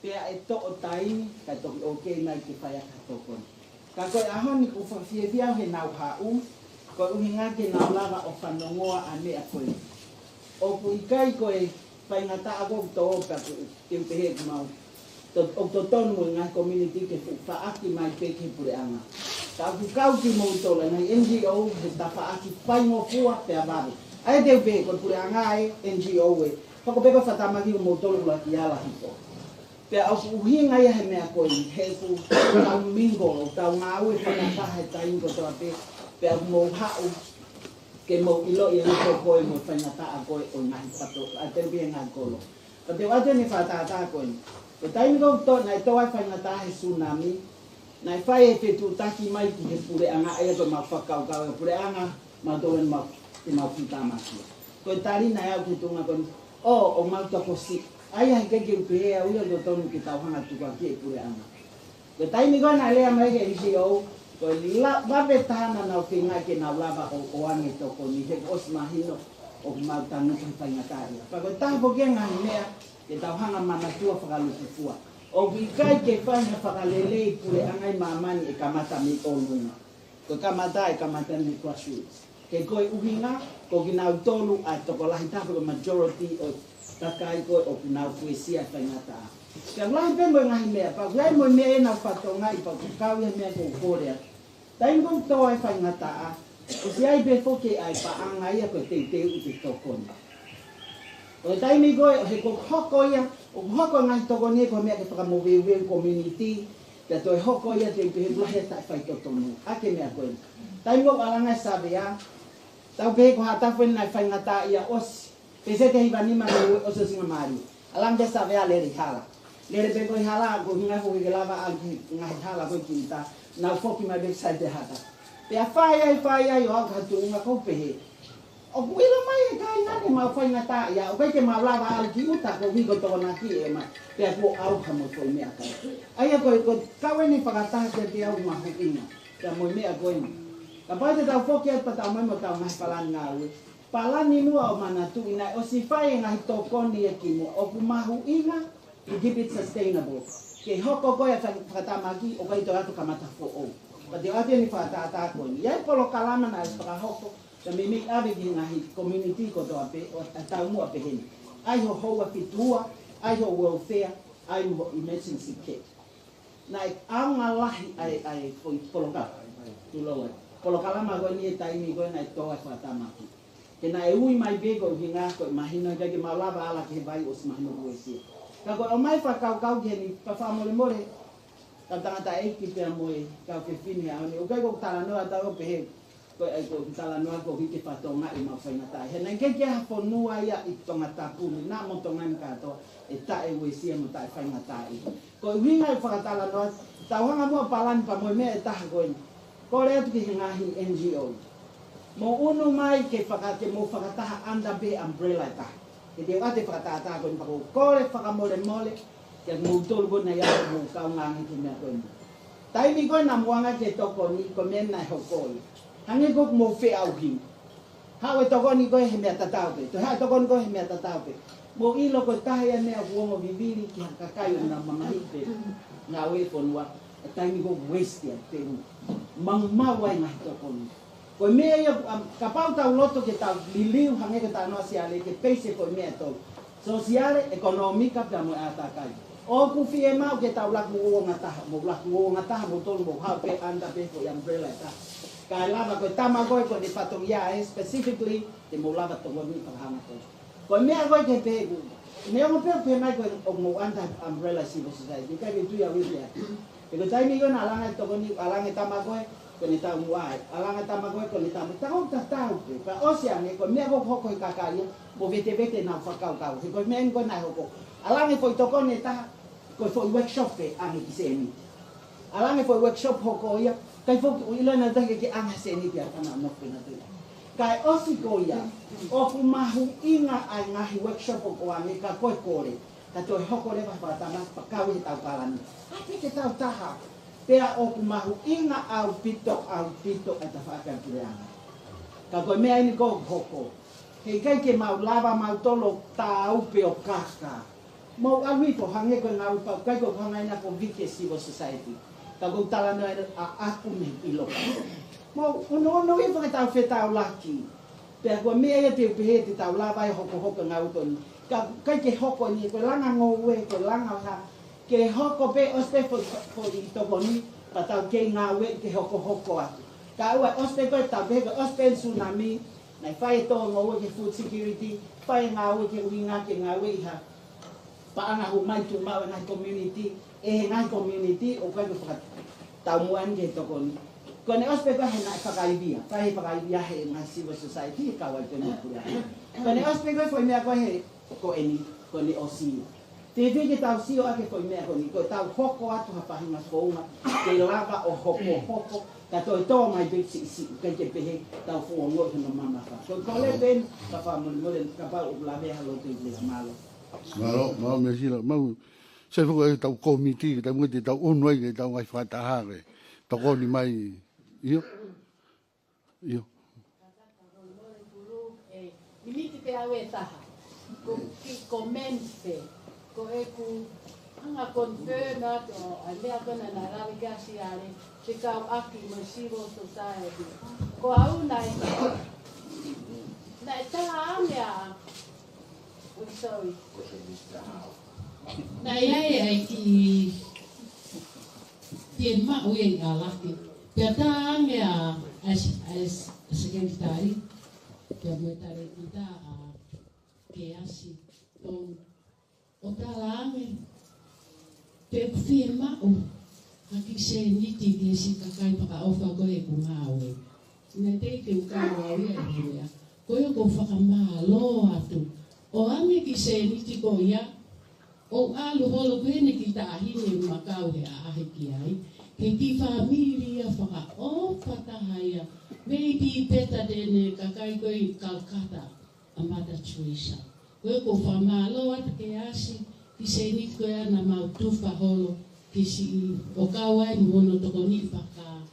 Pea ʻe toʻo taimi, kae toki ʻoku kei mai ke fai ʻaki ha tokoni. Ka ko e ʻaho ni ʻoku ou fakafiefia au he nau haʻu, ko e ʻuhinga ke nau lava ʻo fanongoa ʻa e meʻa ko ē. ʻOku ʻikai ko e faingataʻa ko ē ʻoku tō pea ʻoku ou pehē ʻoku mau. To-, ʻoku totonu mo e ngaahi community ke fuʻu faʻaki mai pē ki he puleʻanga. Ka ʻoku kau kimoutolu e ngaahi NGO he tafaʻaki faingofua pea vave. ʻA ia te u pehē ko e puleʻanga ʻa e NGO ē. Hoko pē ko e fakatamaki ʻo moutolu ʻuluaki ala hifo. Pea ʻoku ʻuhinga ia he meʻa ko eni, he ʻoku tau mingle, ʻoku tau ngāue faingataʻa he taimi kotoa pē, pea ʻoku mou haʻu ke mou ʻiloʻi e hoko ko ē mo e faingataʻa ko ē ʻo e ngaahi fato, ʻa e teu pē he ngaahi kolo. Ka te u ʻoatu eni e fakatātā ko eni. Ko e taimi ko ē ʻoku tō, naʻe tō ai e faingataʻa he tsunami, naʻe fai e fetuʻutaki mai ki he puleʻanga, ʻa ia ko e mau fakakaukau e puleʻanga, mau tō eni mau, te mau fakatamaki. Ko e tali naʻe aʻu ki he tuʻunga ko eni, ʻo, ʻoku mau tokosiʻi. ʻA ia he ʻikai ke u pehē au ia ʻoku totonu ke tau hanga ʻo tukuakiʻi e puleʻanga. Ko e taimi ko ē naʻe lea mai ki he N G O, ko e la, vave taha naʻa nau feinga ke nau lava ʻo, ʻoange e tokoni, he kuo ʻosi mahino ʻoku mau tangutu he faingataʻa ia. Pea ko e taha foki ia e ngaahi meʻa ke tau hanga ʻo manatua fakalūkufua. ʻOku ʻikai ke fai ha fakalelei puleʻanga ʻi māmani ʻe kamata mei ʻolunga. Ko e kamata ʻe kamata mei he grassroots. He ko e ʻuhinga, ko kinautolu ʻa e tokolahi taha pe ko e majority ʻo e kakai ko ē ʻoku nau fuesia e faingataʻa. Pea lahi pē mo e ngaahi meʻa, pea ʻoku ʻi ai mo e meʻa ʻe nau fatongia, pea ʻoku kau ia he meʻa ko ē ʻoku ou kole atu. Taimi ko ē ʻoku tō ai e faingataʻa, ʻosi ʻi ai pē foki ʻa e paʻanga ia ko e teuteuʻi e tokoni. ʻO e taimi ko ē, he ʻoku hoko ia, ʻoku hoko e ngaahi tokoni ia ko e meʻa ke fakamoveuveu community, pea toe hoko ia te u pehē ʻoku lahi e taʻefaitotonu ʻaki e meʻa ko ē. Taimi ko ē ʻoku ʻalu ange e savea, tau pehē ko Haʻatafu eni naʻe faingataʻaʻia ʻosi. Peseti ʻe hiva nima naʻe ʻosi ʻosinga mālie. ʻAlu ange e savea lele ʻi hala. Lele pē ko ē ʻi hala, ko e ʻuhinga foki ke lava ʻalu ki he ngaahi hala ko ē ki ʻuta, nau foki mai pē ki site ʻe hata. Pea fai ai, fai ai, ʻo aʻu ki ha tuʻunga ʻoku pehē, ʻoku ʻilo mai e kāinga ni ʻoku mau faingataʻaʻia, ʻoku ʻikai ke mau lava ʻalu ki ʻuta koeʻuhi ko e tokonaki ʻe ʻomai, pea kuo ʻauha mo e foʻi meʻakai. ʻA ia ko e, ko e kau eni fakataha kiate au mahuʻinga, pea mo e meʻa ko eni. Kapau te tau foki atu pea tau ʻomai mo ʻetau ngaahi palani ngāue. Palani muʻa ʻo manatuʻi naʻe ʻosi fai e ngaahi tokoni ia kimuʻa, ʻoku mahuʻinga, to keep it sustainable. Ke hoko ko ē e faka-, fakatamaki ʻo ʻikai toe ʻatu kamata foʻou. Ka te u ʻoatu eni e fakatātā ko eni. ʻI ai e polokalama naʻe fakahoko, ka meimei ʻave ki he ngaahi community kotoa pē, ʻo e taumuʻa pehē ni. ʻAi ho houa fitu ua, ʻai ho welfare, ʻai ho emergency kit. Naʻe ʻaonga lahi ʻa e, ʻa e foʻi polokalama. Tulou ai. Polokalama ko eni he taimi ko ē naʻe tō ai e fakatamaki. Ke naʻe ui mai pē ko e ʻuhinga ko e mahino ʻikai ke mau lava ala ki he vai ʻosi mahino kuo fuesia. Ka ko e ʻomai e fakakaukau ki heni pea fakamolemole, kau tangataʻeiki pea mo e kau fefine ʻaho ni. ʻOku ʻikai ko ʻeku talanoa atu au ʻo pehē ko e, ko ʻeku talanoa koeʻuhi ke fatongia ʻemau faingataʻaʻia. He naʻe ʻikai ke ʻi ai ha fonua ia ʻi Tongatapu ni, naʻa mo Tonga ni kātoa, ʻe taʻeuesia mo taʻefaingataʻaʻia. Ko e ʻuhinga e fakatalanoa, tau hanga muʻa ʻo palani pea mo e meʻa ʻe taha ko eni. Kole atu ki he ngaahi N G O. Mou ʻunu mai ke faka-, ke mou fakataha under pē umbrella ʻe taha. Ke te u ʻoatu e fakatātā ko eni pea ʻoku ou kole fakamolemole, kiate kimoutolu ko ē naʻe ʻi ai hoʻomou kaungāʻange ki he meʻa ko eni. Taimi ko ē naʻa mou anga ki he tokoni, ko e meʻa naʻe hoko ia. Hangē ko ʻemou feʻauhi. Haʻu e tokoni ko ē he meʻa tatau pē. Toe haʻu e tokoni ko ē he meʻa tatau pē. Mou ʻilo ko e taha ia e meʻa ʻoku ongo vivili ki he kakai ʻoku nau mamahiʻi pē ngāue e fonua. E taimi ko ē ʻoku waste ai pē. Maumau ai e ngaahi tokoni. Ko e meʻa ia, um, kapau te tau loto ke tau liliu hangē ko e talanoa ʻa Siale ke peisi e foʻi meʻa ʻe tolu. Sōsiale, ʻekonōmika pea mo e ʻātakai. ʻOku fiemaʻu ke tau laku uouangataha, mou laku uouangataha, moutolu mou haʻu pē under pē foʻi umbrella ʻe taha. Kae lava ko e tama ko ē ʻoku ne fatongia ē specifically, te mou lava tokoni fakahanga ko ē. Ko e meʻa ko ē ke pehē ʻoku, neongo pē ʻoku pehē mai ko ē ʻoku mou under umbrella civil society, ʻikai ke u tui au ia. He ko e taimi ko ē naʻe ʻalu ange e tokoni, ʻalu ange e tama ko ē, ko ʻene taumuʻa ia. ʻAlu ange e tama ko ē, ko ʻene taumuʻa. Tau tatau pē. Pea ʻosi ange, ko e meʻa ko ē ʻoku hoko he kakai ia, mou vetevete ʻenau fakakaukau. He ko e meʻa eni ko ē naʻe hoko. ʻAlu ange e foʻi tokoni ʻe taha, ko e foʻi workshop pē ʻoange ki he seniti. ʻAlu ange e foʻi workshop hoko ia, ʻikai foki ʻilo ʻe nautolu ha taha ke ʻoange ha seniti ʻa e fānau nofo pē nautolu. Kae ʻosi ko ia, ʻoku mahuʻinga ʻa e ngaahi workshop ʻoku ʻoange ka ko e kole. Ka toe hoko leva ha fakatamaki pea kau he tau palani. ʻAi pē ke tau taha. Pea ʻoku mahuʻinga ʻaupito, ʻaupito e tafaʻaki ʻa e puleʻanga. Ka ko e meʻa eni ʻoku hoko. He ʻikai ke mau lava mautolu ʻo taau pē ʻo kākā. Mou ʻalu hifo hangē ko e ngāue pau, ʻikai ko e hanga ʻe nautolu ʻo vike civil society. Ka ʻoku ou talanoa ʻaʻaku mei he ʻilo. Mou ʻunuʻunu hifo ke tau fetaulaki. Pea ko e meʻa ia te u pehē te tau lava ai ʻo hokohoko e ngāue ko eni. Ka ʻikai ke hoko eni, ko e langa ngoue, ko e langa ha. Ke hoko pē ʻosi pē foʻi, foʻi tokoni, pea tau kei ngāue ke hokohoko atu. Kae ʻoua ʻosi pē ko ē tau pehē ko e ʻosi pē tsunami, Naʻe fai e tō ngoue ki he food security, fai e ngāue ki he ʻuhinga ke ngāue ʻi ha paʻanga ʻoku mai tuʻu maʻu e ngaahi community, ʻe he ngaahi community ʻoku ʻikai ke fakataumuʻa ki he tokoni. Ko ʻene ʻosi pē ko ē he naʻe fakaivia, fai e fakaivia he ngaahi civil society, he kau ai pē mo Puleʻanga. Ko ʻene ʻosi pē ko ē foʻi meʻa ko ē he ko eni, ko ʻene ʻosi ia. Te te ke tau sio ʻaki e foʻi meʻa ko eni, ko ʻetau hoko atu ha faʻahinga founga, ke lava ʻo hokohoko, ka toe tō mai pē siʻisiʻi, ʻikai ke pehē, tau fuongo ʻi hono mamafa. Ko e kole pē eni, ka fakamolemole, kapau ʻoku lavea ha lotu ʻi he mālō. Mālō, mālō Mele Sila, mau, sai foki ʻetau kōmiti, ke tau ngoi te tau ʻunu ai, ke tau ngaahi fakataha, ke tokoni mai, ʻio. ʻIo. Miniti pē au ʻe taha. Ko e kiʻi comment pē. Ko ʻeku hanga ʻo confirm atu ʻa e meʻa ko ena naʻe lave ki ai ʻa Siale, fekauʻaki mo e civil society. Ko au naʻe, naʻe tā ange ʻa, oh, sorry. Naʻe ʻi ai ʻa e kiʻi fiemaʻu ia ʻi ʻAlake. Pea tā ange ʻa, ʻa e, ʻa e, ʻa e sekelitali, pea mo e talēkita ʻa Keasi Tonu. ʻO tala ange, pe ʻoku fiemaʻu ha kiʻi sēniti ki he siʻi kakai fakaʻofa ko ē ʻeku ngāue. Naʻe teʻeki ke u kau au ia ʻi he meʻa. Ko ia ʻoku ou fakamālō atu. ʻO ange kiʻi sēniti ko ia, ʻo ʻalu holo ko eni ki he taʻahine ʻoku ma kau he ʻaʻahi ki ai. Ki he kiʻi fāmili ia fakaʻofa taha ia. Maybe better than e kakai ko ē ʻi Calcutta, ʻa Mother Teresa. Ko ia ʻoku ou fakamālō atu Keasi, kiʻi sēniti ko ia naʻa mau tufa holo ki siʻi, ʻo kau ai mo hono tokoni faka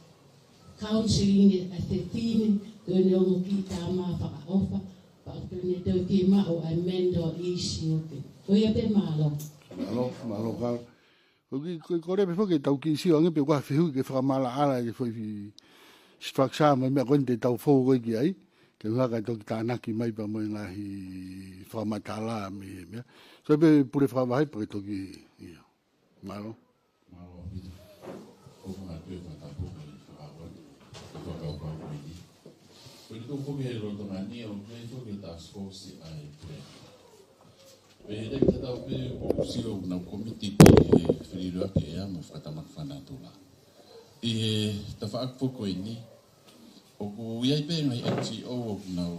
counseling ʻa e fefine, ko ʻene ongo kiʻi tama fakaʻofa, pea ʻoku ne toe fiemaʻu ʻa e mental issue pē. Ko ia pē, mālō. Mālō, mālō Kala. Ko e kiʻi, ko e kole pē foki ke tau kiʻi sio ange pe ʻoku ʻi ai ha fehuʻi ke fakamaʻalaʻala ki he foʻi structure mo e meʻa ko eni te tau fou ko ē ki ai, ke ʻuhinga kae toki tānaki mai pea mo e ngaahi fakamatala mei he meʻa. So pē Pule Fakavahe pea ke toki, ʻio. Mālō. Mālō ʻaupito. ʻOku ou fakaʻatā e fakatapu mo e fakaʻofa, e fakakaukau ko eni. Ko eni ʻoku ou foki he lolotonga ni ʻo ʻi ai foki e task force ʻa e plan. Pea ʻi he taimi tatau pē ʻoku ou sio ʻoku nau kōmiti ki he fililoaki ʻea mo e fakatamaki fakanatula. ʻI he tafaʻaki foki ko eni, ʻoku ʻi ai pē ngaahi N G O ʻoku nau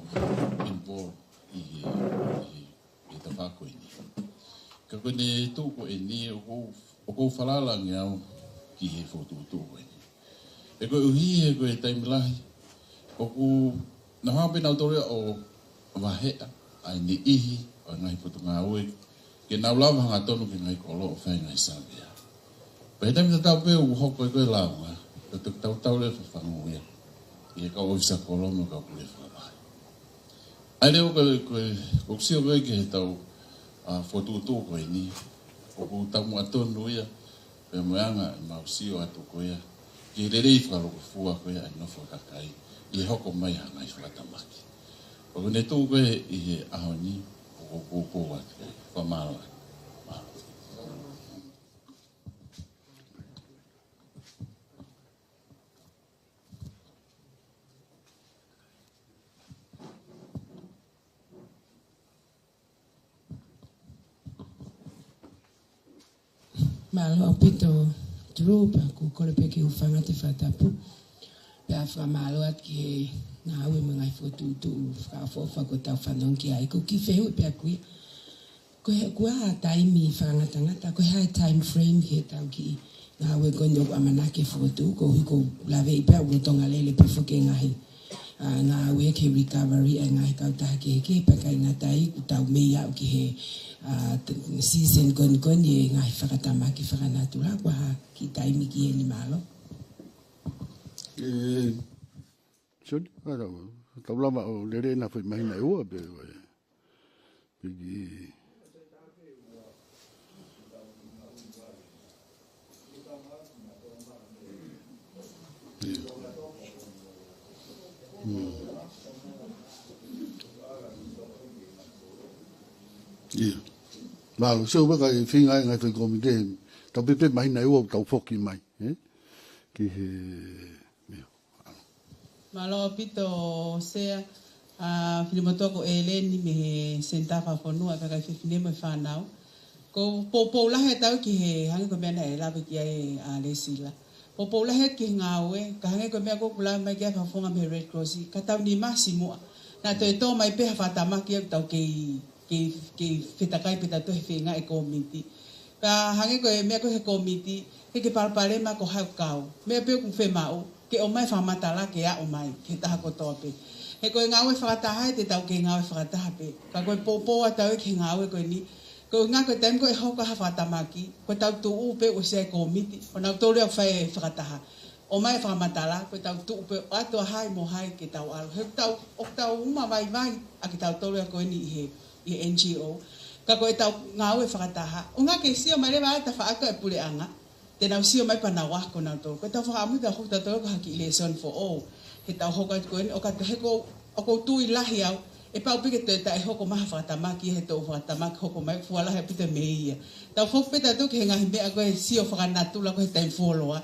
involve ʻi he, ʻi he ʻi he tafaʻaki ko eni. Ka ko ʻene tuʻu ko eni, ʻoku ou, ʻoku ou falala ange au ki he fokotuʻutuʻu ko eni. He koeʻuhi he ko e taimi lahi, ʻoku nau hanga pē nautolu ia ʻo vaheʻa ʻa e niʻihi ʻo e ngaahi potungāue, ke nau lava hangatonu ki he ngaahi kolo ʻo fai e ngaahi savea. Pea ʻi he taimi tatau pē ʻoku hoko ai ko e lāunga, ka toki tautau leva e fafangu ia ʻi he kau ʻōfisa kolo mo e kau Pule Fakavahe. ʻA ia leva ko e, ko e, ʻoku ou sio ko ē ki heʻetau, ʻa, fokotuʻutuʻu ko eni, ʻoku taumuʻa tonu ia, pea mo e anga ʻemau sio atu ko ia ki he lelei fakalūkufua ko ia ʻa e nofo ʻa e kakai ʻi he hoko mai ha ngaahi fakatamaki. Pea ko ʻene tuʻu ko ē ʻi he ʻaho ni, ʻoku ou koukou atu ki ai. Fakamālō. Mālō. Mālō ʻaupito, Drew, pea ʻoku ou kole pē ke u hūfanga atu he fakatapu. Pea fakamālō atu ki he ngāue mo e ngaahi fokotuʻutuʻu fakaʻofoʻofa kuo tau fanongo ki ai. Ko e kiʻi fehuʻi pē ʻaku ia. Ko e hā, ko e hā e taimi fakangatangata, ko e hā e time frame heʻetau kiʻi ngāue ko eni ʻoku ʻamanaki ke fokotuʻu, koeʻuhi ʻoku ou laveʻi pē au ʻoku lolotonga lele pē foki e ngaahi, ʻa, ngāue ki he recovery ʻa e ngaahi kautaha kehekehe, pea ʻikai ngata ai, kuo tau mei aʻu ki he, ʻa, t-, season ko eni ko eni e ngaahi fakatamaki fakanatula, ko e hā e kiʻi taimi ki heni, mālō. ʻE, sorry, ʻa, tau, tau lava ʻo lele ʻena foʻi māhina ʻe ua pē, ʻo e. Piki. ʻIo. ʻIo. Mālō, so, ʻoku ʻikai feinga e ngaahi foʻi kōmiti, tau pehē pē māhina ʻe ua ʻo tau foki mai, ē? Ki he, ʻio. Mālō ʻaupito, Sea. ʻA, finemotuʻa ko ʻEleni mei he Senitā Fakafonua ʻa e Kakai Fefine mo e Fānau. Ko e poupou lahi ʻa tautolu ki he hangē ko e meʻa naʻe lave ki ai ʻa Lesila. Poupou lahi ki he ngāue, ka hangē ko e meʻa ko ē kuo lave mai ki ai ʻa e fakafofonga mei he Red Cross, ka tau nima simuʻa. Naʻa toe tō mai pē ha fakatamaki ʻoku tau kei, kei, kei fetakai pē tautolu he feinga e kōmiti. Ka hangē ko e meʻa ko ē he kōmiti, he ʻikai ke palopalema ko hai ʻoku kau. Meʻa pē ʻoku fiemaʻu, ke ʻomai fakamatala ke aʻu mai ki he taha kotoa pē. He ko e ngāue fakataha ē te tau kei ngāue fakataha pē. Ka ko e poupou ʻa tautolu ki he ngāue ko eni, ko e ʻuhinga ko e taimi ko ē ʻe hoko ha fakatamaki, ko ʻetau tuʻu pē ʻo ʻosi ʻa e kōmiti, ʻo nau tolu ʻo fai e fakataha. ʻOmai e fakamatala, ko ʻetau tuʻu pē ʻo ʻatu ʻa hai mo hai ke tau ʻalu. He ʻoku tau, ʻoku tau uma vaivai ʻa kitautolu ia ko eni ʻi he, ʻi he N G O. Ka ko ʻetau ngāue fakataha. ʻUhinga ke sio mai leva ʻa e tafaʻaki ʻa e puleʻanga. Te nau sio mai pea nau ako nautolu. Ko ʻetau fakaʻamu te tau hoko tautolu ko ha kiʻi lesson for all. He tau hoko atu ko eni, ʻo ka te heko, ʻoku ou tui lahi au, ʻe pau pē ke toe taʻehoko mai ha fakatamaki, he toe fakatamaki hoko mai, fuʻu lahi ʻaupito mei ia. Tau foki pē tautolu ki he ngaahi meʻa ko e sio fakanatula ko e taimi fuoloa.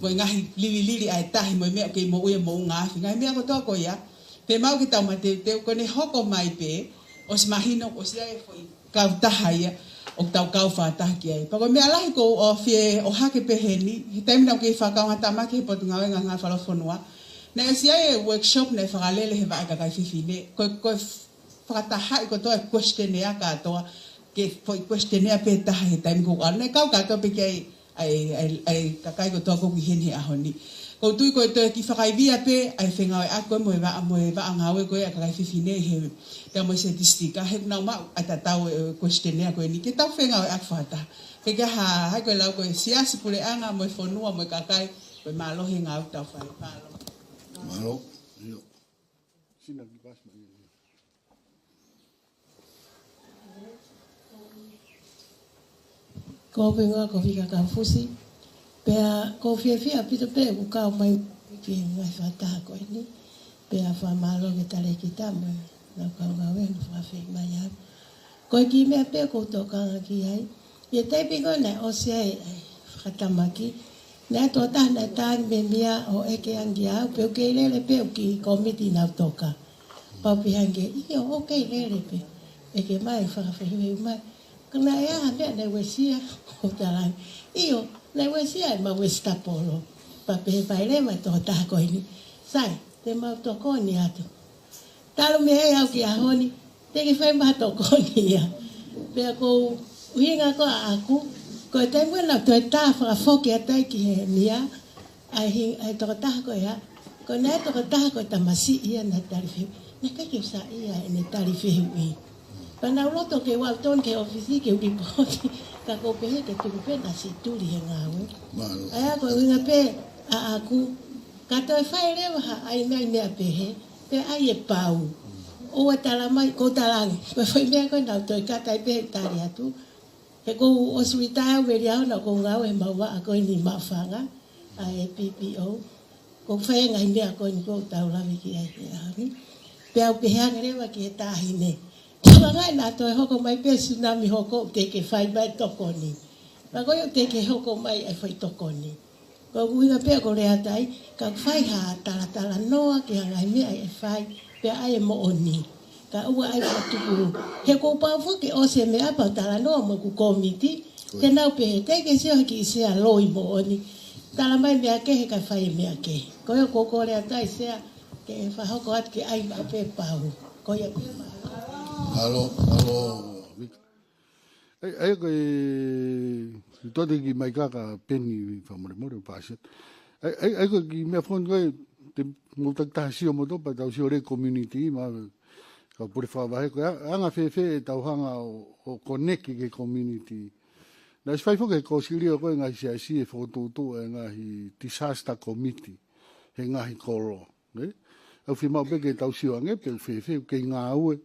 Mo e ngaahi lililili ʻa e tahi, mo e meʻa ʻoku kei moʻui e moʻunga afi. Ngaahi meʻa kotoa ko ia, te mau ke tau mateuteu, ko ʻene hoko mai pē, ʻosi mahino, ʻosi ʻi ai e foʻi kautaha ia, ʻoku tau kau fakataha ki ai. Pea ko e meʻa lahi ʻoku ou fie ʻohake pē heni, he taimi naʻa ku kei fakakaungātamaki he Potungāue Ngāue Fakafonua. Naʻe ʻosi ʻi ai e workshop naʻe fakalele he Vaʻa Kakai Fefine. Ko e, ko e fakatahaʻi kotoa e questionnaire kātoa, ke foʻi questionnaire pē taha he taimi ko ē. Naʻe kau kātoa pē ki ai, ʻa e, ʻa e, ʻa e kakai kotoa ʻoku ʻi heni he ʻaho ni. ʻOku ou tui ko e toe kiʻi fakaivia pē ʻa e fengāueʻaki ko ē mo e vaʻa, mo e vaʻa ngāue ko ē ʻa e kakai fefine he, pea mo e siasi tika, he naʻa mau maʻu ʻa e tatau e questionnaire ko eni. Ke tau fengāueʻaki fakataha. Ke ke ha, hai ko e lau ko e siasi, puleʻanga mo e fonua mo e kakai, ko e mālohi e ngāue ʻoku tau fai. Mālō. Mālō. ʻIo. Sina ki pasi mai. Ko e hingoa ko Fika Kaufusi. Pea ʻoku ou fiefia ʻaupito pē ʻeku kau mai ki he ngaahi fakataha ko eni. Pea fakamālō ki he talēkita mo e lau kau ngāue ʻoku fakaafeʻi mai au. Ko e kiʻi meʻa pē ʻoku ou tokanga ki ai. ʻI he taimi ko ē naʻe ʻosi ai e fakatamaki, naʻe tokotaha naʻe tangi mei mea ʻo ʻeke ange au, pe ʻoku kei lele pē ʻeku kiʻi kōmiti naʻa ku toka. Pea u pehē ange, ʻio, ʻoku kei lele pē. ʻEke mai, fakafehuʻi mai. Ka naʻe ʻi ai ha meʻa naʻe uesia, ʻo talaange. ʻIo, naʻe uesia ʻemau uesi tapolo. Pea pehē mai leva e tokotaha ko eni. Sai, te mau tokoni atu. Talu mei ai au ki he ʻaho ni, teʻeki fai mai ha tokoni ia. Pea ko e ʻuhinga ko ē ʻaʻaku, ko e taimi ko ē naʻa ku toe tā fakafoki atu ai ki he meʻa, ʻa e hi-, ʻa e tokotaha ko ia, ko e naʻe tokotaha ko e tamasiʻi ia naʻe tali fehuʻi. Naʻe ʻikai ke u saiʻia ʻene tali fehuʻi. Pea naʻa ku loto ke u ʻalu tonu ki he ʻōfisi ke u lipooti, ka ʻoku ou pehē ke tuku pē naʻa siʻi tuli he ngāue. Mālō. ʻA ia ko e ʻuhinga pē ʻaʻaku, ka toe fai leva ha ʻai mai meʻa pehē, pea ʻai e pau. ʻOua tala mai, ʻoku ou talaange. Ko e foʻi meʻa ko ē naʻa ku toe kata ai pē he tali atu. He kuo u ʻosi retire au, veli au naʻa ku ngāue he mau vaʻa ko eni Maʻufanga, ʻa e P P O. ʻOku ou fai e ngaahi meʻa ko eni ʻoku tau lave ki ai he ʻaho ni. Pea u pehē ange leva ki he taʻahine. Tokanga naʻa toe hoko mai pē tsunami hoko ʻoku teʻeki fai mai tokoni. Pea ko ia ʻoku teʻeki hoko mai e foʻi tokoni. Ko e ʻuhinga pē ʻoku ou lea atu ai, ka fai ha talatalanoa ki he ngaahi meʻa ʻe fai, pea ʻai e moʻoni. Ka ʻoua ʻai fakatupu. He kuo pau foki ke ʻosi e meʻa pea u talanoa mo ʻeku kōmiti, te nau pehē, teʻeki ke sio he kiʻi sea loi moʻoni. Tala mai meʻa kehe kae fai e meʻa kehe. Ko ia ʻoku ou kole atu ai sea, ke fakahoko atu ke ʻai maʻu pē pau. Ko ia pē mālō. Mālō, mālō. ʻAi, ʻai ko e, ʻi tuʻa te ki mai kaka peni fakamolemole ʻo pasi. ʻAi, ʻai, ʻai ko e kiʻi meʻa foki ko e, te mou takitaha sio mo topa, tau sio lelei community, ma, ka pule fakavahe ko e, anga fēfē ʻetau hanga ʻo, ʻo connect ki he community. Naʻe ʻosi fai foki he kōsilio ko e ngaahi siasi ʻe fokotuʻutuʻu e ngaahi disaster committee, he ngaahi kolo. Nē? ʻOku fiemaʻu pē ke tau sio ange, pe ʻoku fēfē, ʻoku kei ngāue,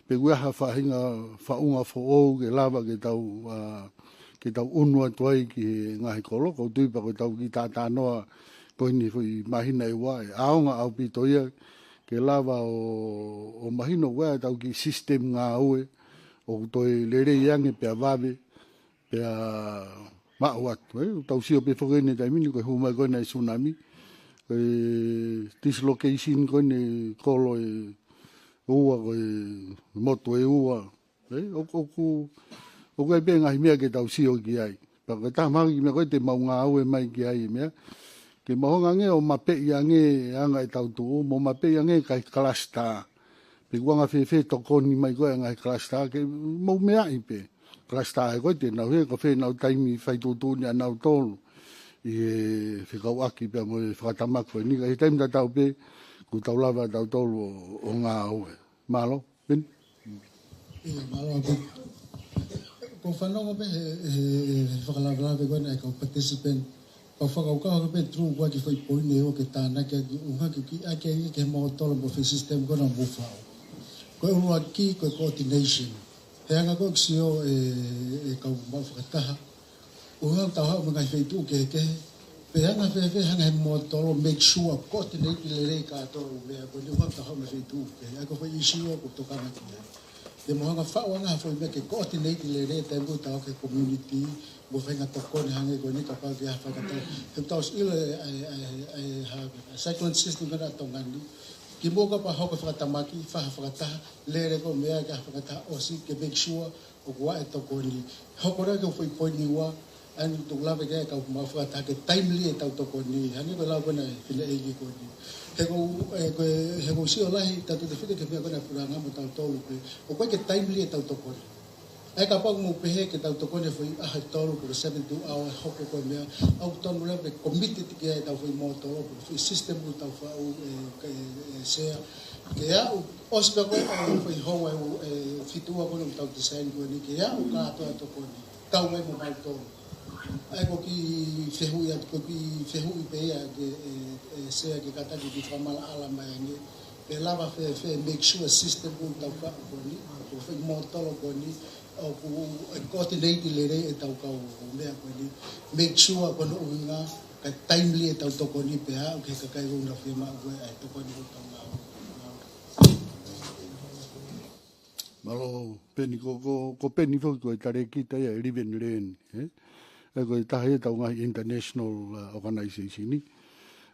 pe ʻoku ʻi ai ha faʻahinga faʻunga foʻou ke lava ke tau, ā, ke tau ʻunu atu ai ki he ngaahi kolo, ʻoku ou tui pē ko ʻetau kiʻi talanoa ko eni foʻi māhina ʻe ua, ʻe ʻaonga ʻaupito ia, ke lava ʻo, ʻo mahino ʻoku ʻi ai ʻetau kiʻi system ngāue, ʻoku toe lelei ange pea vave, pea maʻu atu, ē? Tau sio pē foki eni taimi ni ko e hū mai ko ena e tsunami, ko e dislocation ko ena e kolo ʻe ua, ko e motu ʻe ua. ʻE, ʻoku, ʻoku, ʻoku ʻi ai pē ngaahi meʻa ke tau sio ki ai. Pea ko e taha mahaki meʻa ko ē te mau ngāue mai ki ai meʻa. Ke mau hanga ange ʻo mapeʻi ange anga ʻetau tuʻu, mo mapeʻi ange kae kalasitā. Pe ko e anga fēfē tokoni mai ko ē ʻa e ngaahi kalasitā, ke mau meaʻi pē. Kalasitā ē ko ē te nau hē, ko fē ʻenau taimi fai tuʻutuʻuni ʻanautolu. ʻI he fekauʻaki pea mo e fakatamaki ko eni, ka ʻi he taimi tatau pē, kuo tau lava ʻa tautolu ʻo, ʻo ngāue. Mālō, Ben. ʻIo, mālō, Ben. Ko e fanongo pē he, he, he fakalavelave ko ena ʻa e kau participant. Kau fakakaukau pē tru kua ki foʻi poini ʻe ua ke tānaki ʻaki ʻuhinga ke ki ʻaki ʻa e ke mōtolo mo e foʻi system ko ena mo fau. Ko e ʻuluaki, ko e coordination. He anga ko ē ʻeku sio ʻe, ʻe kau maʻu fakataha. ʻUhinga tau haʻu mei he ngaahi feituʻu kehekehe. Pe anga fēfē hanga he mōtolo make sure coordinate lelei kātoa ʻū meʻa ko eni ʻuhinga tau haʻu mei he feituʻu kehe. ʻA ia ko e foʻi issue ʻoku tokanga ki ai. Te mau hanga faʻu anga ha foʻi meʻa ke coordinate lelei taimi ko ē tau ki he community, mo e faʻahinga tokoni hangē ko eni kapau ʻoku ʻi ai ha fakatau. He tau ʻosi ʻilo ʻa e, ʻa e, ʻa e, ʻa e, ha, ʻa e cyclone system ko ena ʻa Tonga ni. Kimuʻa kapau hoko e fakatamaki, fai ha fakataha, lele ko e meʻa ki ha fakataha ʻosi ke make sure ʻoku ʻi ai e tokoni. Hoko leva ki he foʻi poini ua, ʻa eni ʻoku ou lave ki ai kau maʻu fakataha ke timely ʻetau tokoni. Hangē ko e lau ko ena ʻa e fineʻeiki ko eni. He ʻoku, ʻe, ko e, he ʻoku ou sio lahi, tautefito ki he meʻa ko ena ʻa e puleʻanga mo tautolu pē. ʻOku ʻikai ke timely ʻetau tokoni. ʻA ia kapau ʻoku mou pehē ke tau tokoni he foʻi ʻaho ʻe tolu pe ko e seventy-two hour hoko ko e meʻa, ʻoku tonu leva pē committed ki ai ʻetau foʻi mōtolo, pe ko e foʻi system ʻoku tau faʻu ʻe, ʻe, ʻe Sea. Ke aʻu, ʻosi pē ko e, ʻe, foʻi houa ʻe, ʻe fitu ʻa ko ena ʻoku tau design ko eni, ke aʻu kātoa tokoni. Kau ai mo mautolu. ʻA ia ko e kiʻi fehuʻi atu, ko e kiʻi fehuʻi pē ia ke, ʻe, ʻe Sea ke kātaki ke fakamaʻalaʻala mai ange. Pe lava fēfē make sure system ʻoku tau faʻu ko eni, ko e foʻi mōtolo ko eni, ʻoku, ʻe coordinate lelei ʻetau kau meʻa ko eni. Make sure ko hono ʻuhinga, kae timely ʻetau tokoni pea aʻu ki he kakai ʻoku nau fiemaʻu ko ē ʻa e tokoni ʻoku tau ngāue. Mālō, Peni, ko, ko, ko Peni foki ko e talēkita ia ʻa e Live and Learn, ē? ʻA ia ko e taha ia ʻetau ngaahi international, uh, organization ni.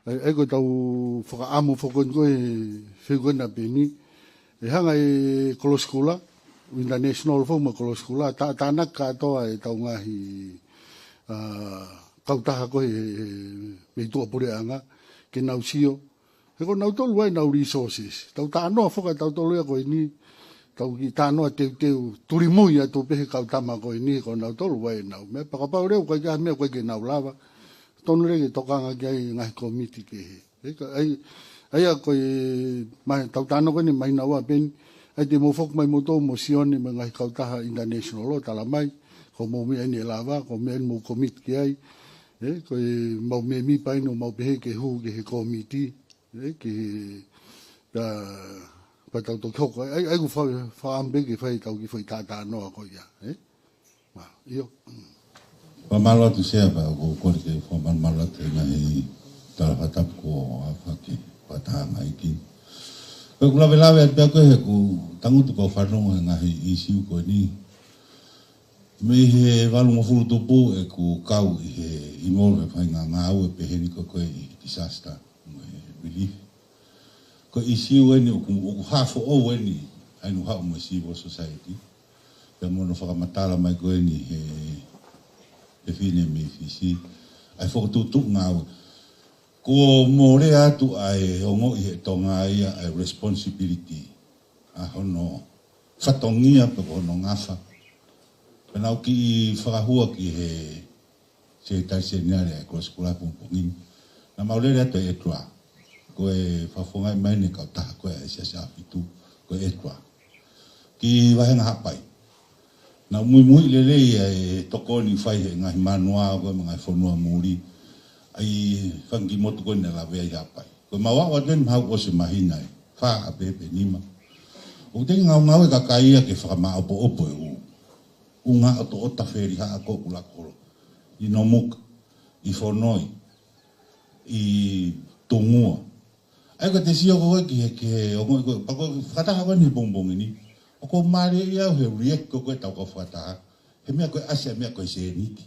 ʻA ia, ʻa ia ko ʻetau fakaʻamu foki ko ē he fehuʻi ko ena ʻa Peni. ʻE hanga ʻe Kolosikula, international foki mo Kolosikula, tā, tānaki kātoa ʻetau ngaahi, uh, kautaha ko ē he, he, mei tuʻapuleʻanga, ke nau sio, he ko nautolu ʻa ʻenau resources. Tau talanoa foki ʻa tautolu ia ko eni, tau kiʻi talanoa teuteu, tulimui atu pē he kau tama ko eni, ko nautolu ʻa ʻenau. Meʻa pea kapau leva ʻoku ʻikai ke ʻi ai ha meʻa ʻoku ʻikai ke nau lava, tonu leva ke tokanga ki ai ngaahi kōmiti kehe. ʻE ka, ʻa ia, ʻa ia ko e, mai, tau talanoa ko eni mai naua pē ni, ʻa ia te mou foki mai moutolu mo Sione mo e ngaahi kautaha international ʻo tala mai, ko hoʻomou meʻa eni ʻe lava, ko e meʻa eni mou commit ki ai, ē, ko e mau mēmipa eni ʻoku mau pehē ke hū ki he kōmiti, ē, ki he, pea, pea tau toki hoko. ʻA ia, ʻa ia ʻoku fa-, fakaʻamu pē ke fai ʻetau kiʻi foʻi talanoa ko ia, ē? Mālō, ʻio. Fakamālō atu Sea pea ʻoku ou kole ke fakamalumalu atu he ngaahi tala fakatapu kuo aofaki fakataha mai ki. Ko ʻeku lavelave atu pē ko ē he ʻoku tangutu kau fanongo he ngaahi issue ko eni. Mei he valungofulu tupu ʻeku kau ʻi he involve he faʻahinga ngāue pehē ni ko ē ko ē ʻi disaster mo e relief. Ko e issue eni ʻoku, ʻoku hā foʻou eni, ʻa eni ʻoku haʻu mo e civil society. Pea mo hono fakamatala mai ko eni he, he fefine mei Fisi. ʻA e fokotuʻutuʻu ngāue. Kuo mole atu ʻa e ongoʻi he Tonga ia ʻa e responsibility. ʻA hono fatongia pe ko hono ngafa. Pea naʻá ku kiʻi fakahua ki he Sekelitali Seniale ʻa e Kolosikula he pongipongi ni. Naʻa mau lele atu ʻi ʻEtua. Ko e fakafofongaʻi mai ʻe he kautaha ko ē ʻa e Siasi ʻAhofitu, ko ʻEtua. Ki Vahenga Haʻapai. Naʻa ku muimui lelei ʻa e tokoni fai he ngaahi manuā ko ē mo e ngaahi fonua muli. ʻA e fanga kiʻi motu ko ē naʻe lavea ʻi Haʻapai. Ko ʻemau aʻu atu eni mahalo ʻosi e māhina ʻe fā ʻapē pe nima. ʻOku teʻeki ngaungaue kakai ia ke fakamāʻopoʻopo e ʻū ʻū ngaahi ʻotoʻota felihaʻa ko ē ʻoku lakolo. ʻI Nomuka, ʻi Fonoi, ʻi Tungua. ʻA ia ko ʻete sio ko ē ki he, ki he ongoʻi ko ē, pea ko e fakataha ko eni he pongipongi ni. ʻOku ou mālieʻia au he react ko ē ʻetau kau fakataha. He meʻa ko ē ʻasi ʻa e meʻa ko e sēniti.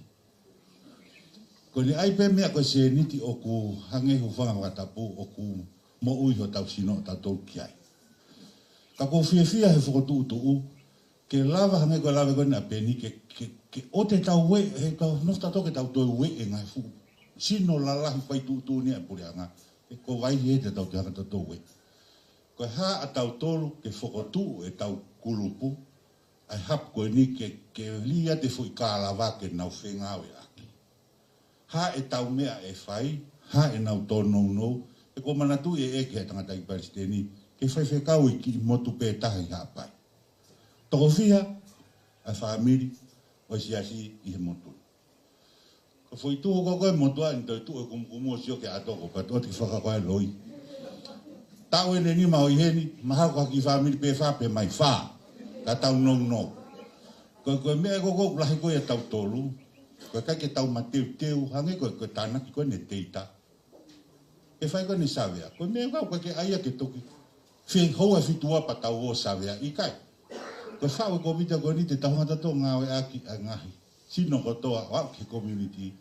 Ko ʻene ʻai pē meʻa ko e sēniti ʻoku hangē hūfanga fakatapu ʻoku moʻui hotau sino ʻo tautolu ki ai. Ka ʻoku ou fiefia he fokotuʻutuʻu, ke lava hangē ko e lave ko eni ʻa Peni, ke, ke, ke ʻoua te tau ueʻi, he tau nofo tautolu ke tau toe ueʻi e ngaahi fuʻu sino lalahi fai tuʻutuʻuni ʻa e puleʻanga. He ko e hā e ʻuhinga te tau toe hanga tautolu ueʻi? Ko e hā ʻa tautolu ke fokotuʻu ʻetau kulupu, ʻa e hub ko eni ke, ke lī atu e foʻi kālava ke nau fengāueʻaki. Hā ʻetau meʻa ʻe fai, hā ʻenau tōnounou, he ʻoku ou manatuʻi ʻe ʻeke ʻe he tangataʻeiki palesiteni, ke faifekau ʻi he kiʻi motu pē taha ʻi Haʻapai. Toko fiha ʻa e fāmili ʻo e siasi ʻi he motu. Ko e foʻi tuʻu ko ē ʻo e motu ʻa eni, toe tuʻu e kumukumu ʻo sio ki he ʻato ko ē pea toki fakakoa e loi. Taʻu ʻe nima ʻo ʻi heni, mahalo ko ha kiʻi fāmili pē fā pē mai, fā. Ka tau nounou. Ko, ko e meʻa ko ē ʻoku lahi ko ē ʻia tautolu, ko e ʻikai ke tau mateuteu, hangē ko e, ko e tānaki ko eni e teita. Ke fai ko eni e savea. Ko e meʻa ʻoku ʻikai ke ʻai ia ke toki fie houa ʻe fitu ʻa pea tau ō ʻo savea, ʻikai. Ko e faʻu e kōmiti ko eni te tau hanga tautolu ʻo ngāueʻaki ʻa e ngaahi sino kotoa ʻo aʻu ki he community.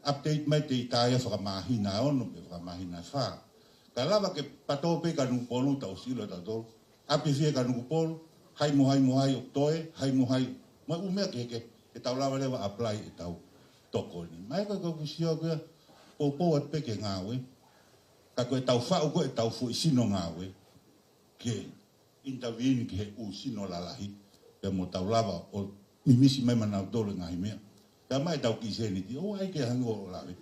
Update mai e teita ia fakamāhina ʻe ono pe fakamāhina ʻe fā. Ka lava ke patō pē Kanokupolu, tau sio ʻe tautolu. ʻApi fē Kanokupolu, hai mo hai mo hai ʻoku toe, hai mo hai. Mo e ʻū meʻa kehekehe, ke tau lava leva ʻo apply ʻetau tokoni. Mahalo ko e, ko ʻeku sio ko ia, poupou atu pē ki he ngāue. Ka ko ʻetau faʻu ko ē ʻetau foʻi sino ngāue, ke intervene ki he ʻū sino lalahi, pea mo tau lava ʻo mimisi mai maʻanautolu e ngaahi meʻa. Pea maʻu ʻetau kiʻi sēniti, ʻoua ʻe ʻai ke hangē ʻoku lave.